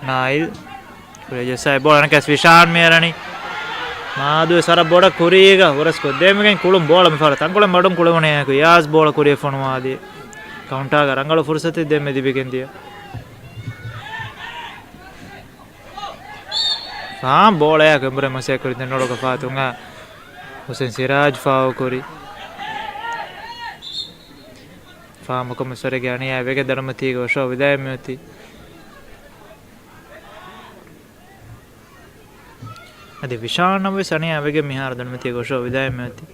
ނާއިލް ކުރި ޖައްސާ ބޯޅަ ނަކަސް ވިޝާން މޭރަނި. މާދުވެސް ވަރަށް ބޮޑަށް ކުރީގަ ހުރަސް ކޮށްދޭންވެގެން ކުޅުން ބޯޅަ މިފަހަރު ތަންކޮޅެއް މަޑުން ކުޅެވުނޭ އެކު އިޔާޒް ބޯޅަ ކުރިއަށް ފޮނުވާލި. ކައުންޓާގަ ރަނގަޅު ފުރުސަތެއް ދެންމެ ލިބިގެން ދިޔަ. ފާމް ބޯޅަޔާ ކެމްބުރެ މަސޭ ކުރި ދެންނޮޅުގަ ފާތުންގަ ހުސެން ސިރާޖް ފާވު ކުރި. ފާމް ކޮމިސަރގެ އަނިޔާ ވެގެ ދަނޑުމަތީގެ އޮށޯ ވިދާއެއް މިއޮތީ. އަދި ވިޝާން ނަމަވެސް އަނިޔާ ވެގެ މިހާރު ދަނޑުމަތީގެ އޮށޯ ވިދާއެއް މިއޮތީ.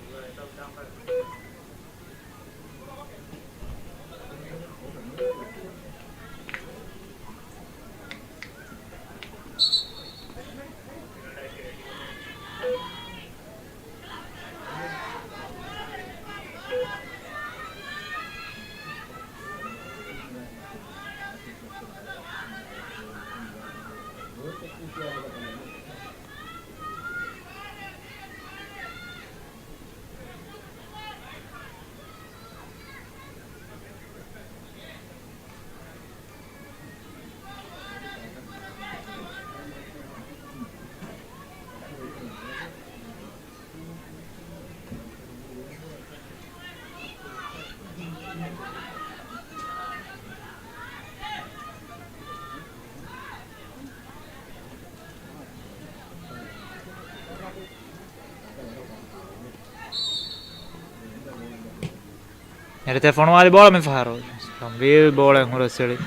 އެރެތެރެ ފޮނުވާލި ބޯޅަ މިފަހަރު ޝަމްވީލް ބޯޅައިން ހުރަސްއެޅި.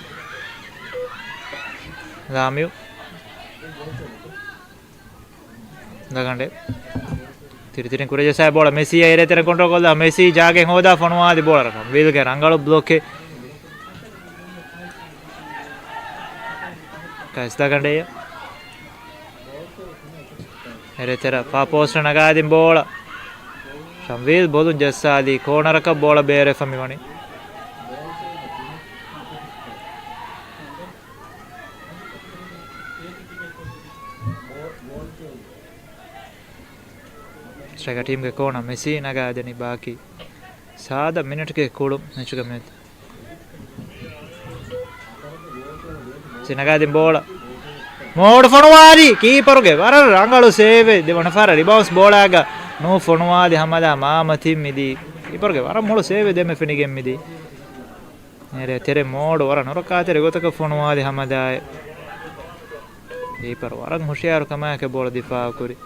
ލާމިޔު. ދަގަނޑެ. ތިރިތިރިން ކުރިޖައްސާ ބޯޅަ މެސީ އެރޭ ތެރެ ކޮންޓްރޯލް ކޮށްލާ މެސީ ޖާގައިން ހޯދާ ފޮނުވާލި ބޯޅަ ޝަމްވީލްގެ ރަނގަޅު ބްލޮކެއް. ކައިސް ދަގަނޑެއް. އެރޭ ތެރެ ފާ ޕޯސްޓަށް ނަގާދިން ބޯޅަ. ޝަމްވީލް ބޮލުން ޖައްސާލީ ކޯނަރަކަށް ބޯޅަ ބޭރުވެފަ މިވަނީ. ސްޓްރައިކަރ ޓީމްގެ ކޯނަރ މެސީ ނަގާދެނީ ބާކީ ސާދަ މިނެޓްގެ ކުޅުން މެޗުގެ މެދު. މެސީ ނަގާދިން ބޯޅަ. މޯޑު ފޮނުވާލި ކީޕަރުގެ ވަރަށް ރަނގަޅު ސޭވެއް ދެވަނަ ފަހަރަށް ރިބައުންސް ބޯޅައިގަ ނޫ ފޮނުވާލި ހަމަލާ މާމަތިން މިދީ. ކީޕަރުގެ ވަރަށް މޮޅު ސޭވެއް ދެމެ ފެނިގެން މިދީ. އެރޭ ތެރެ މޯޑު ވަރަށް ނުރައްކާތެރި ގޮތަކަށް ފޮނުވާލި ހަމަލާއެއް. ކީޕަރު ވަރަށް ހުޝިޔާރު ކަމާއެކޭ ބޯޅަ ދިފާއު ކުރި.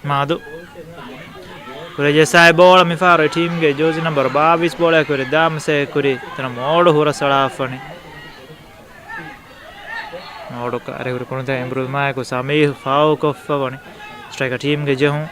މާދު. ކުރިޖައްސާ ބޯޅަ މިފަހަރު ޓީމްގެ ޖާސި ނަމްބަރު ބާވީސް ބޯޅައަށް ކުރި ދާމްސޭ ކުރި ތަނަ މޯޑު ހުރަސްއަޅާފަނި. މޯޑު ކާރި ހުރި ކުނިތައް އިމްރުލްމާއެކު ސަމީހް ފާއުކޮށްފަ ވަނީ ސްޓްރައިކަރ ޓީމްގެ ޖެހުން.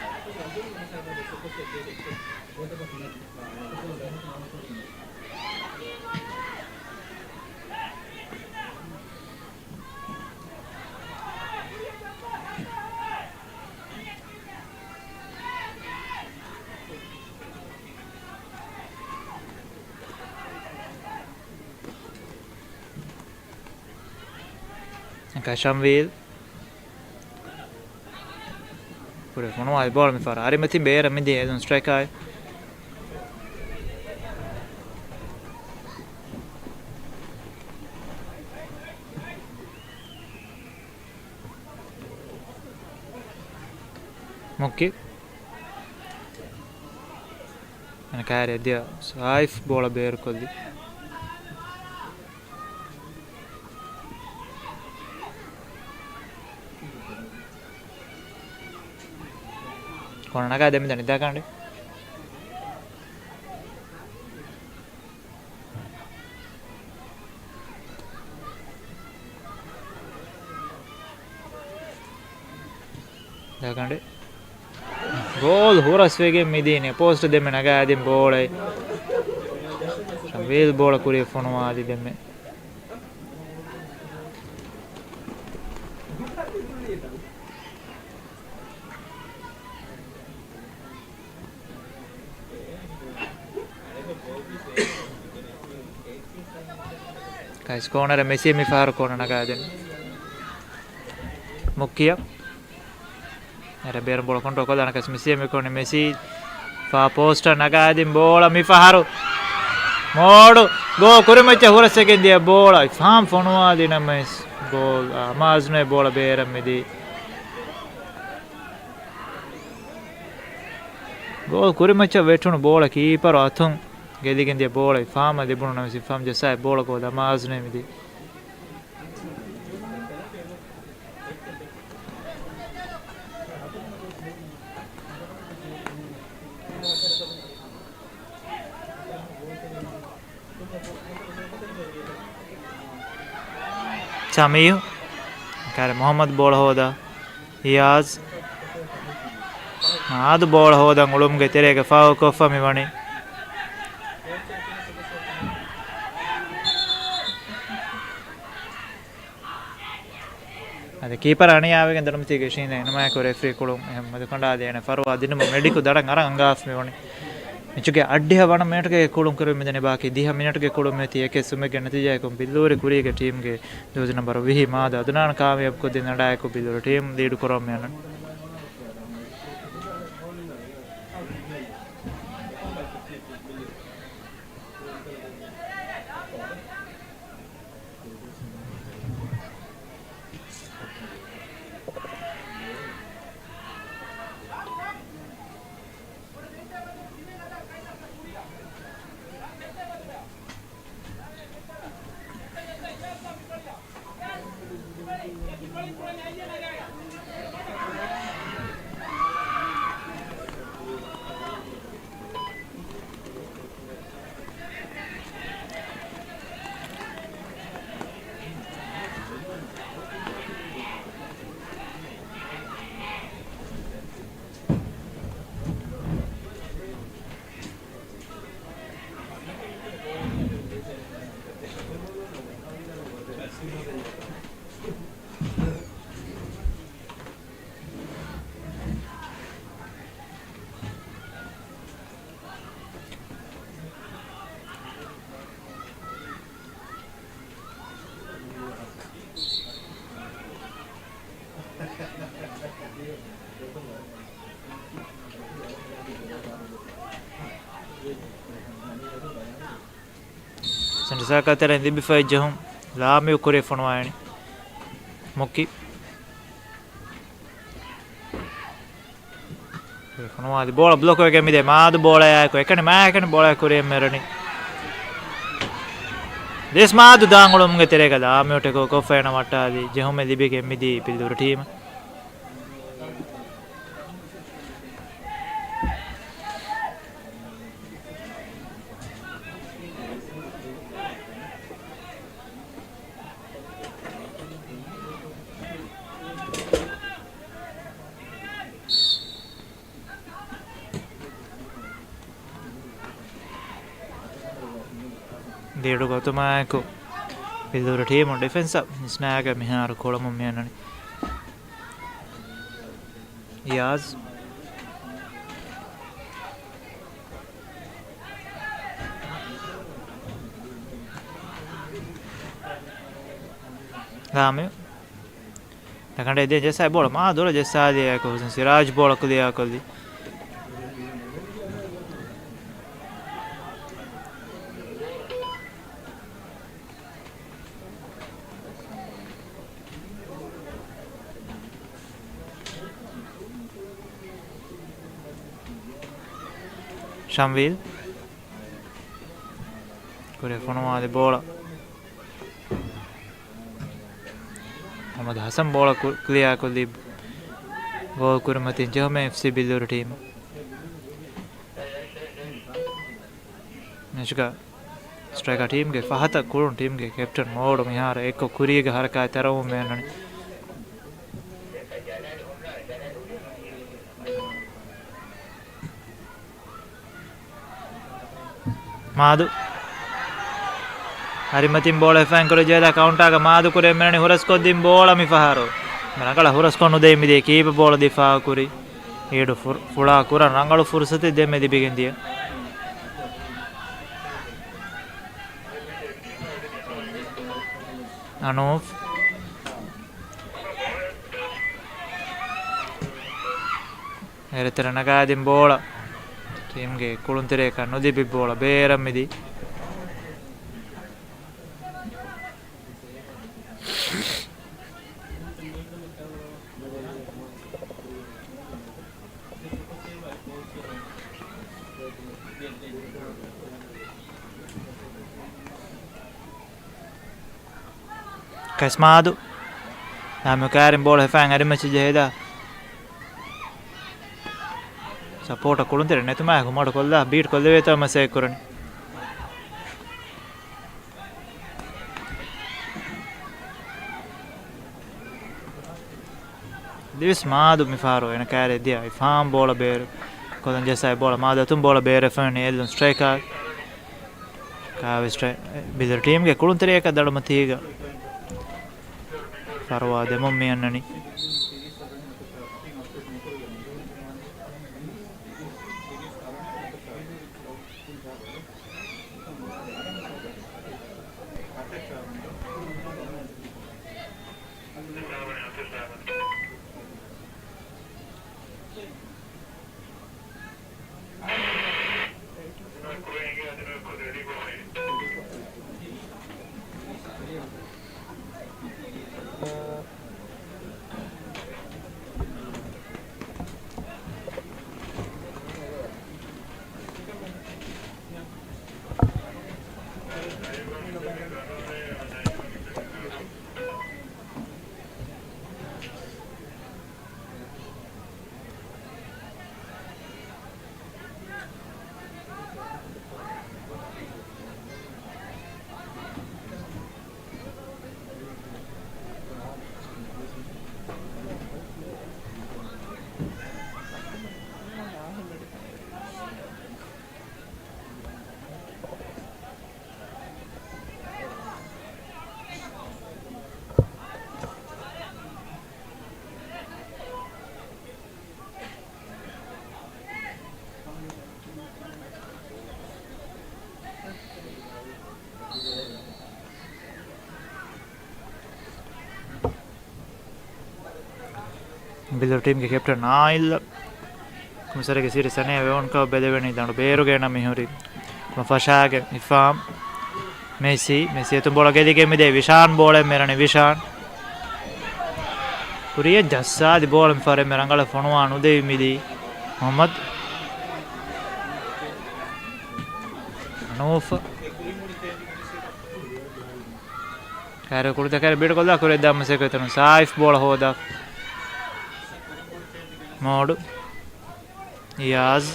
ކަޝަންވީލް. ކުރެ ފޮނުވާލި ބޯޅަ މިފަހަރު އަރިމަތިން ބޭރަށް މިދިޔަ އެދުން ސްޓްރައިކާއި. މުއްކި. އަނެކާރި އެދިޔަ ސާއިފް ބޯޅަ ބޭރުކޮށްލި. ކޯނަ ނަގާ ދެމިދަނީ ދާކަނޑެ. ދާކަނޑެ. ގޯލް ހުރަސްވެގެން މިދީނެ ޕޯސްޓް ދެމެ ނަގާދިން ބޯޅައެއް. ޝަމްވީލް ބޯޅަ ކުރި ފޮނުވާލި ދެމެ. ކައިސް ކޯނަރ މެސީ މި ފަހަރު ކޯނަ ނަގާދެން. މުއްކިޔަ. އެރަ ބޭރަ ބޯޅަ ކޮންޓްރޯލް ކޮށްލާނަކަސް މެސީ މިކޮނި މެސީ. ފާ ޕޯސްޓަށް ނަގާދިން ބޯޅަ މި ފަހަރު. މޯޑު. ގޯ ކުރިމައްޗަށް ހުރަސްވެގެން ދިޔަ ބޯޅަ. ފާމް ފޮނުވާލި ނަމަވެސް ގޯލް އަމާޒުނޭ ބޯޅަ ބޭރަށް މިދީ. ގޯލް ކުރިމައްޗަށް ވެއްޓުނު ބޯޅަ ކީޕަރު އަތުން ގެލިގެން ދިޔަ ބޯޅަ އިފާމަށް ލިބުނު ނަމަވެސް އިފާމް ޖައްސާ ބޯޅަ ގޯލް އަމާޒުނޭ މިދީ. ސަމީހް. ކާރެ މުހައްމަދު ބޯޅަ ހޯދާ. އިޔާޒް. މާދު ބޯޅަ ހޯދަން އުޅުމުގެ ތެރޭގަ ފާހުކޮށްފަ މިވަނީ. އަދި ކީޕަރ އަނިޔާވެގެން ދަރުމަތީގެ އިށީނދެ އެނުމާއެކު ރެފްރީ ކުޅުން އެހެން މަދުކަނޑާލި އޭނަ ފަރުވާ ދިނުމަށް މެޑިކު ދަޑަން އަރަން އަނގާފަ މިވަނީ. މެޗުގެ އަށްޑިހަ ވަނަ މިނެޓުގެ ކުޅުން ކުރެވި މިދަނީ ބާކީ ދިހަ މިނެޓުގެ ކުޅުން މިއޮތީ އެކެއް ސުމެއްގެ ނަތީޖާއަކުން ބިއްލޫރި ކުރީގެ ޓީމްގެ ޖާޒި ނަންބަރު ވިހި މާދު އަދުނާން ކާމިޔާބުކޮށްދިން ނަޑާއެކު ބިއްލޫރި ޓީމް ލީޑު ކުރަމުން އަންނަން. ސެންޓަރ ސާކަލް ތެރެއިން ލިބިފައި ޖެހުން ލާމިޔު ކުރި ފޮނުވާއިނީ. މުކި. ފޮނުވާލި ބޯޅަ ބްލޮކް ވެގެން މިދޭ މާދު ބޯޅަޔާއެކު އެކަނި މާ އެކަނި ބޯޅަ ކުރިއަށް މެރަނީ. ދިވެސް މާދު ދާން އުޅުމުގެ ތެރޭގަ ލާމިޔު ޓެކޯ ކޮށްފަ އޭނަ ވައްޓާލި ޖެހުމެއް ލިބިގެން މިދީ ބިއްލޫރި ޓީމަށް. ލީޑު ގޮތުމާއެކު ބިއްލޫރި ޓީމު ޑިފެންސަށް މިސްނާގެ މިހާރު ކުޅަމުން މިއަންނަނީ. އިޔާޒް. ލާމި. ދަކަނޑޭ ދިޔަ ޖެއްސާ ބޯޅަ މާ ދުރަށް ޖެއްސާލިއެކު ހުސެން ސިރާޖް ބޯޅަ ކުލިއާކޮށްލި. ޝަމްވީލް. ކުރެ ފޮނުވާލި ބޯޅަ. މުހައްމަދު ހަސަން ބޯޅަ ކު-، ކްލިއާކޮށްލީ ގޯލް ކުރިމަތިން ޖެހުމެއް އެފްސީ ބިއްލޫރި ޓީމަށް. މެޗުގަ ސްޓްރައިކާ ޓީމްގެ ފަހަތަށް ކުޅުން ޓީމްގެ ކެޕްޓަން މޯޑު މިހާރު އެއްކޮށް ކުރީގެ ހަރަކާތް ތަރައުމު މޭންނަނީ. މާދު. އަރިމަތިން ބޯޅަ އެފައިން ކުރި ޖޭދާ ކައުންޓާގަ މާދު ކުރިއަށް މެނަނި ހުރަސްކޮށްދިން ބޯޅަ މި ފަހަރު. ރަނގަޅަށް ހުރަސްކޮށް ނުދޭ މިދޭ ކީޕަ ބޯޅަ ދިފާއު ކުރި. އޭޑު ފު-، ފުޅާ ކުރަން ރަނގަޅު ފުރުސަތެއް ދެމެ ލިބިގެން ދިޔަ. އަނޫފް. އެރެތެރެ ނަގާދިން ބޯޅަ. ޓީމްގެ ކުޅުންތެރޭކަށް ނުލިބި ބޯޅަ ބޭރަށް މިދީ. ކަސްމާދު. ނާމި ކާރިން ބޯޅަ ހިފައިން އަރިމަޗި ޖެހިދާ. ސަޕޯޓަށް ކުޅުންތެރެ ނެތުމާއެކު މަޑު ކޮށްލާ ބީޓް ކޮށްލެވޭތޯ މަސައްކަތް ކުރަނީ. ދިވެސް މާދު މިފަހަރު އޭނަ ކާރިއަށް ދިޔަ އިފްހާމް ބޯޅަ ބޭރު ކޮލަން ޖެސާއި ބޯޅަ މާދު އަތުން ބޯޅަ ބޭރެފައި ނޭލުން ސްޓްރައިކާ. ކާވެސްޓް ބިލް ޓީމްގެ ކުޅުންތެރިޔަކަށް ދަޅުމަތީގަ. ފަރުވާ ދެމުން މި އަންނަނީ. ބިލު ޓީމްގެ ކެޕްޓަން ނާއިލް ކުމިސަރެގެ ސިރި ސަނޭ ވެވުންކަ ބެލެވެނީ ދަނޑު ބޭރުގެ ނަމިހުރި ފަށާގެ އިފާމް. މެސީ، މެސީ އެތުން ބޯޅަ ގެލިގެން މިދޭ ވިޝާން ބޯޅަ މެރަނި ވިޝާން. ކުރިޔަށް ޖައްސާލި ބޯޅަ މި ފަރެއް މެ ރަނގަޅަށް ފޮނުވާ ނުދެވި މިދީ މުހައްމަދު ނޫފަ. ކައިރި ކުޅިތަކައިރި ބީޑުކޮށްލާ ކުރިއަށް ދާ މަސައްކަތް ކުރި ސާއިފް ބޯޅަ ހޯދާ. މޯޑު. އިޔާޒް.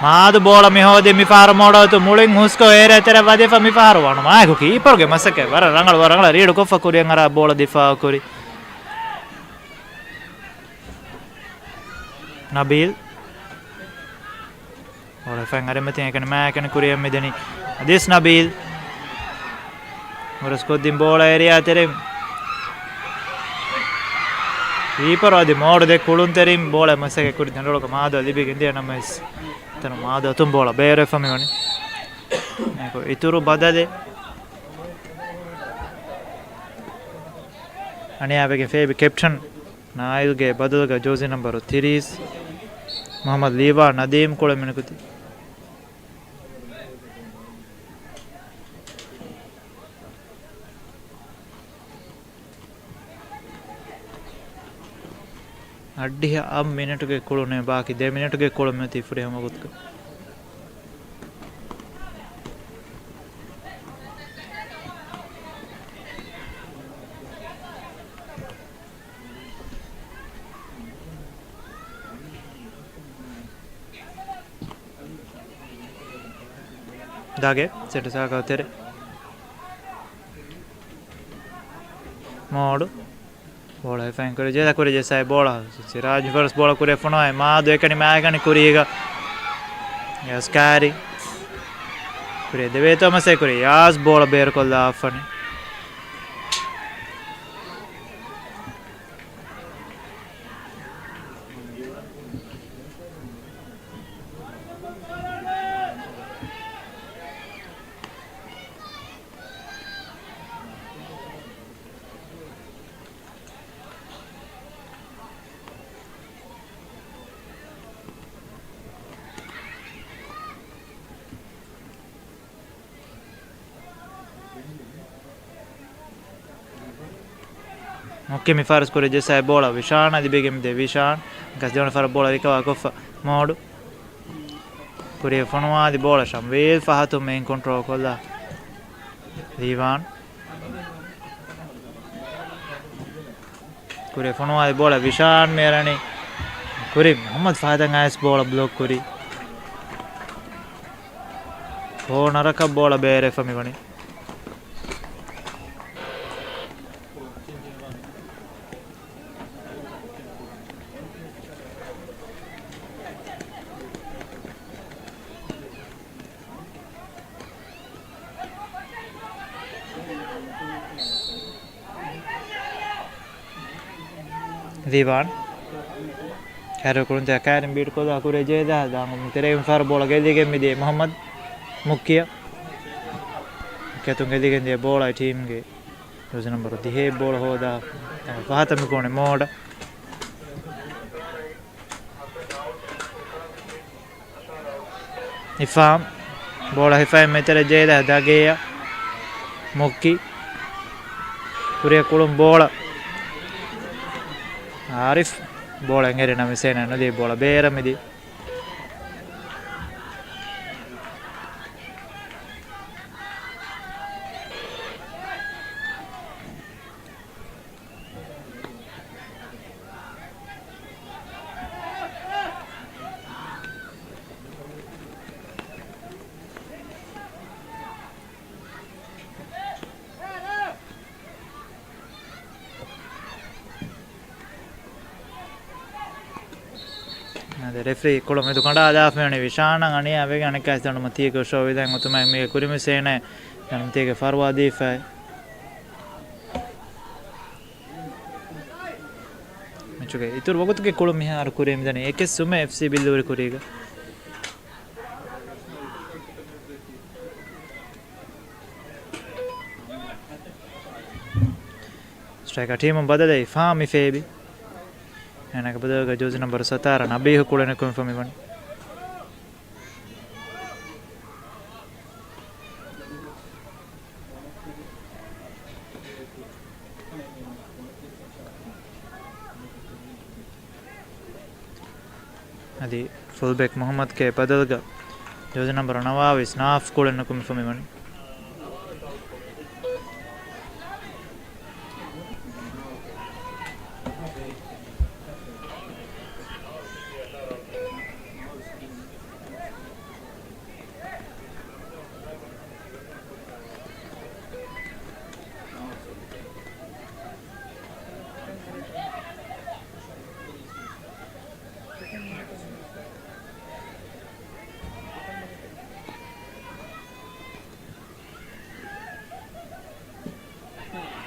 މާދު ބޯޅަ މިހޯދި މިފަހަރު މޯޑު އަތު މުޅިން ހުސްކޮށް އޭރޭ ތެރެ ވަދެފަ މިފަހަރު ވަނު މާއެކު ކީޕަރުގެ މަސައްކަތް ވަރަށް ރަނގަޅު ވަރަށް ރަނގަޅަށް ރީޑު ކޮށްފަ ކުރިއަށް އަރާ ބޯޅަ ދިފާއު ކުރި. ނަބީލް. ބޯޅަ ފައިން އަރިމަތިން އެކަނި މާ އެކަނި ކުރިއަށް މިދެނީ އަދިސް ނަބީލް. ވަރަސް ކޮށްދިން ބޯޅަ އެރިއާ ތެރެއިން. ކީޕަރު އަދި މޯޑު ދެ ކުޅުންތެރިން ބޯޅަ މަސައްކަތް ކުރި ދަނޑުޅަކަށް މާދު ލިބިގެން ދިޔަ ނަމަވެސް ތަނު މާދު އަތުން ބޯޅަ ބޭރުވެފަ މިވަނީ. އެކު އިތުރު ބަދަލެއް. އަނިޔާވެގެން ފޭބި ކެޕްޓަން ނާއިލްގެ ބަދަލުގަ ޖޯޒީ ނަންބަރު ތިރީސް މުހައްމަދު ލީވާ ނަދީމް ކުޅެމިނިކުތި. އައްޑިހަ އަށް މިނެޓުގެ ކުޅުނެ ބާކީ ދެ މިނެޓުގެ ކުޅު މިއޮތީ ފުރިހަމަ ގޮތުގަ. ދާގެ ސެންޓަރ ސާކަލް ތެރެ. މޯޑު. ބޯޅަ ހިފައިން ކުރި ޖެސާ ކުރި ޖެސާއި ބޯޅަ. ސިރާޖް ފަރުސް ބޯޅަ ކުރި ފޮނުވާއި މާދު އެކަނި މާގަނި ކުރީގަ. ޔާސްކާރި. ކުރި ދެވޭތޯ މަސޭ ކުރި. ޔާސް ބޯޅަ ބޭރުކޮށްލާ އައްފަނި. މުއްކި މި ފާރިސް ކުރި ޖެސާއި ބޯޅަ ވިޝާން ލިބިގެން ދެ ވިޝާން. ގަސް ދެވަނަ ފަރަށް ބޯޅަ ރިކަވާ ކޮށްފަ މޯޑު. ކުރިއަށް ފޮނުވާލި ބޯޅަ ޝަމްވީލް ފަހަތު މެއިން ކޮންޓްރޯލް ކޮށްލާ. ލީވާން. ކުރި ފޮނުވާލި ބޯޅަ ވިޝާން މޭރަނި. ކުރި މުހައްމަދު ފަހަތަށް އައިސް ބޯޅަ ބްލޮކް ކުރި. ކޯނަރަކަށް ބޯޅަ ބޭރެފަ މިވަނީ. ދީވާން. ކައިރި ކުޅުންތެރިޔާ ކައިރިން ބީޓް ކޮށްލާ ކުރިއަށް ޖެހިދާ ދާން ތެރޭގެ ފަހަރު ބޯޅަ ގެއްލިގެން މިދިޔަ މުހައްމަދު މުއްކިއަށް. މުއްކިއަށް ގެއްލިގެން ދިޔަ ބޯޅަ ޓީމްގެ ޖާސި ނަމްބަރު ދިހައެއް ބޯޅަ ހޯދާ ފަހަތަށް މި ކޯނެ މޯޑަށް. ހިފާމް. ބޯޅަ ހިފައި މެތެރެ ޖޭލަ ދަގެއަށް. މުއްކި. ކުރިއަށް ކުޅުން ބޯޅަ. އާރިފް. ބޯޅަ އެނގޭ ނަމަ ސޭނަ ނުދީ ބޯޅަ ބޭރަށް މިދީ. އަދި ރެފްރީ ކުޅު މެދު ކަނޑާލާފައިވަނީ ވިޝާން އަނިޔާ ވެގެން އަނެއްކާ ދަނޑުމަތީގެ ޝޯ ވިދާން އޮތުމަށް މީގެ ކުރިމިސޭނަ ދަނޑުމަތީގެ ފަރުވާ ދީފައި. މެޗުގެ އިތުރު ވަގުތުގެ ކުޅު މިހާރު ކުރި މިދަނީ އެކެއް ސުމެ އެފްސީ ބިއްލޫރި ކުރީގަ. ސްޓްރައިކަރ ޓީމުން ބަދަލެއް ފާމި ފޭބި. އޭނާގެ ބަދަލުގަ ޖާސި ނަމްބަރު ސަތާރަ ނަބީހު ކުޅެނިކުމެފަ މިވަނީ. އަދި ފުލްބެކް މުހައްމަދުގެ ބަދަލުގަ ޖާސި ނަމްބަރު ނަވާވީސް ނާފް ކުޅެނިކުމެފަ މިވަނީ.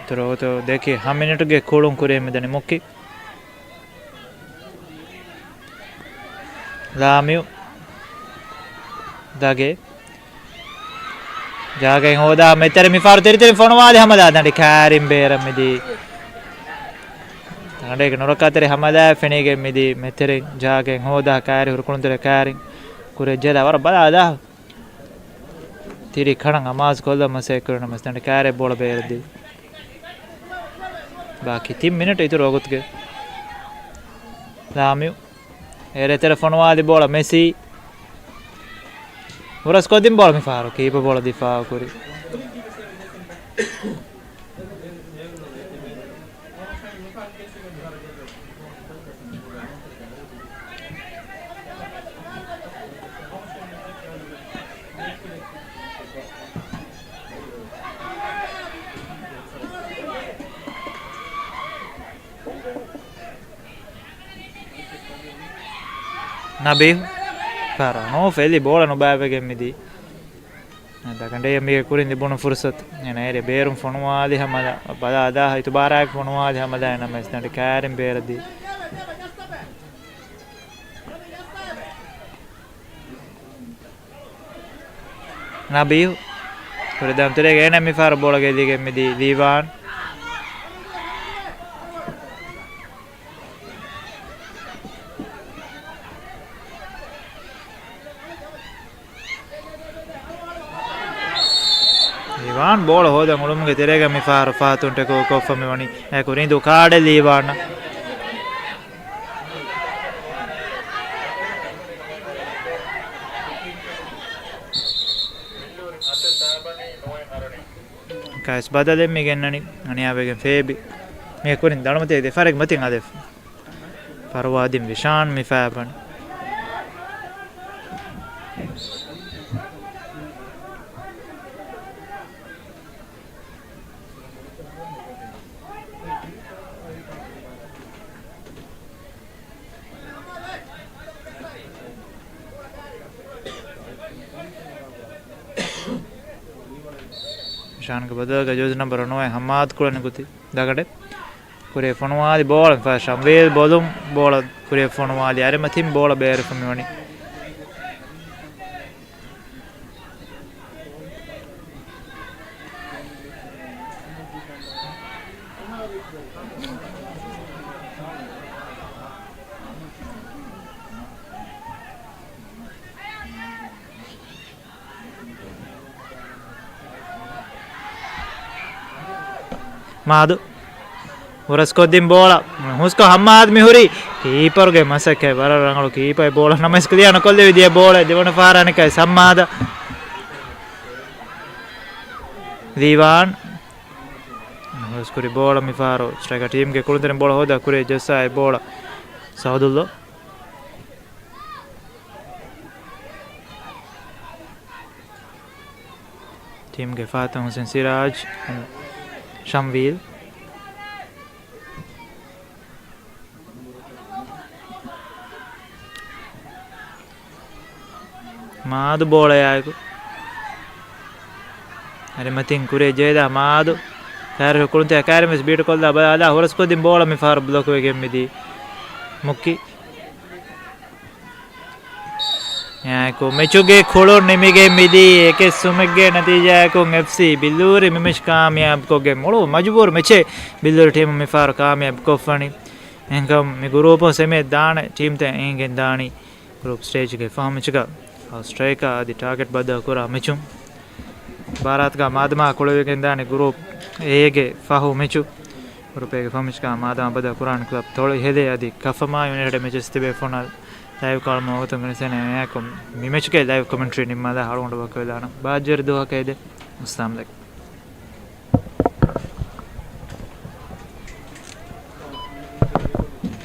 ދުރުވަތު ދެކި ހަ މިނިޓުގެ ކުޅުން ކުރިއަށް މިދަނީ މުއްކި. ލާމިއު. ދަގެ. ޖާގައިން ހޯދާ މެތެރެ މިފަހަރު ތިރިތިރިން ފޮނުވާލި ހަމަލާ ދަނޑި ކާރިން ބޭރަށް މިދީ. ދަނޑޭގެ ނުރައްކާތެރި ހަމަލާ ފެނިގެން މިދީ މެތެރެ ޖާގައިން ހޯދާ ކާރި ހުރުކުޅުންތެރި ކާރިން ކުރިއަށް ޖެހިލާ ވަރަށް ބަލާލާ. ތިރި ކަނަން އަމާޒު ކޮށްލަމަސް އެކުރެނަމަސް ދަނޑި ކާރި ބޯޅަ ބޭރަށް ދީ. ބާކީ ތިން މިނިޓް އިތުރު ވަގުތުގެ ލާމިއު. އޭރު އެތެރެ ފޮނުވާލި ބޯޅަ މެސީ. ހުރަސްކޮށްދިން ބޯޅަ މިފަހަރު ކީޕަ ބޯޅަ ދިފާއު ކުރި. ނަބީހު ފަރާ ނޯ ފެލި ބޯޅަ ނުބާވެގެން މިދީ. ދަގަނޑޭ މީގެ ކުރިން ލިބުނު ފުރުސަތު. އޭނަ އޭރެ ބޭރުން ފޮނުވާލި ހަމަލާ ބަލާ ދާ އިތުބާރާއެކު ފޮނުވާލި ހަމަލާ އޭނަ މެސް ދަނޑި ކާރިން ބޭރަށް ދީ. ނަބީހު. ކުރި ދަނޑު ތެރޭގަ އޭނަ މިފަހަރު ބޯޅަ ގެއްލިގެން މިދީ ލީވާން. ލީވާން ބޯޅަ ހޯދަން އުޅުމުގެ ތެރޭގަ މިފަހަރު ފަހަތުން ޓެކޯ ކޮށްފަ މިވަނީ. އެކު ރިނދު ކާޑެއް ލީވާން. ކައިސް ބަދަލެއް މި ގެންނަނީ އަނިޔާވެގެން ފޭބި. މި ކުރިން ދަނޑުމަތީ ދެފަރެއްގެ މަތިން އަލެފް. ފަރުވާދިން ވިޝާން މި ފައިބަން. ޝާންގެ ބަދަލުގަ ޖާސި ނަމްބަރު ނުވައެއް ހަމާދު ކުޅެނިކުތީ ދަގަނޑެއް. ކުރިއަށް ފޮނުވާލި ބޯޅަ ފަ ޝަމްވީލް ބޮލުން ބޯޅަ ކުރިއަށް ފޮނުވާލި އަރިމަތިން ބޯޅަ ބޭރުފަ މިވަނީ. މާދު. ހުރަސްކޮށްދިން ބޯޅަ. ހުސްކޮށް ހައްމާދު މިހުރީ. ކީޕަރުގެ މަސައްކަތް ވަރަށް ރަނގަޅު ކީޕަރެއް ބޯޅަ ނަމަވެސް ކްލިއާ ނުކޮށްލެވި ދިޔަ ބޯޅަ ދެވަނަ ފަހަރަށް އަނެއްކާ ހައްމާދަށް. ދީވާން. ހުސްކުރި ބޯޅަ މިފަހަރު ސްޓްރައިކަރ ޓީމްގެ ކުޅުންތެރިން ބޯޅަ ހޯދާ ކުރިއަށް ޖައްސާ އެ ބޯޅަ ސަހުދުއްލޯ. ޓީމްގެ ފަހަތުން ހުސެން ސިރާޖް، ޝަމްވީލް. މާދު ބޯޅަޔާއެކު. އަރިމަތިން ކުރިއަށް ޖެހިދާ މާދު. ކައިރި ކުޅުންތެރި ކައިރިން ވެސް ބީޓުކޮށްލާ ބަލާލާ ހުރަސްކޮށްދިން ބޯޅަ މިފަހަރު ބްލޮކް ވެގެން މިދީ. މުއްކި. އެއާއެކު މެޗުގެ ކުޅުން ނިމިގެން މިދީ އެކެއް ސުމެއްގެ ނަތީޖާއަކުން އެފްސީ ބިއްލޫރި މި މެޗް ކާމިޔާބުކޮށްގެން މޮޅު މަޖުބޫރު މެޗެއް ބިއްލޫރި ޓީމު މިފަހަރު ކާމިޔާބުކޮށްފަނީ. އެހެންކަމުން މި ގުރޫޕުން ސެމީއަށް ދާނެ ޓީމްތައް އެނގިގެން ދާނީ ގްރޫޕް ސްޓޭޖްގެ ފަހު މެޗުގަ. އައުސްޓްރޭކާ އަދި ޓާގެޓް ބައްދަލު ކުރާ މެޗުން ބާރާތުގަ މާދަމާ ކުޅެވިގެންދާނެ ގްރޫޕް އޭގެ ފަހު މެޗު. ގްރޫޕް އޭގެ ފަހު މެޗުގަ މާދަމާ ބައްދަލު ކުރާނެ ކްލަބް ތޮޅި ހެލޭ އަދި ކަފަމާ ޔުނައިޓެޑް މެޗެސް ތިބޭ ފައިނަލް ލައިވް ކޮޅަމު ވަގުތުން ގެނެސްދޭނެ އެއާއެކު މި މެޗުގެ ލައިވް ކޮމެންޓްރީ ނިންމާލާ ހަޅުގަނޑު ވަކިވެލާނަން. ބާއްޖަވެރި ދުވަހަކަށް އެދެން. އައްސަލާމް އަލައިކުމް.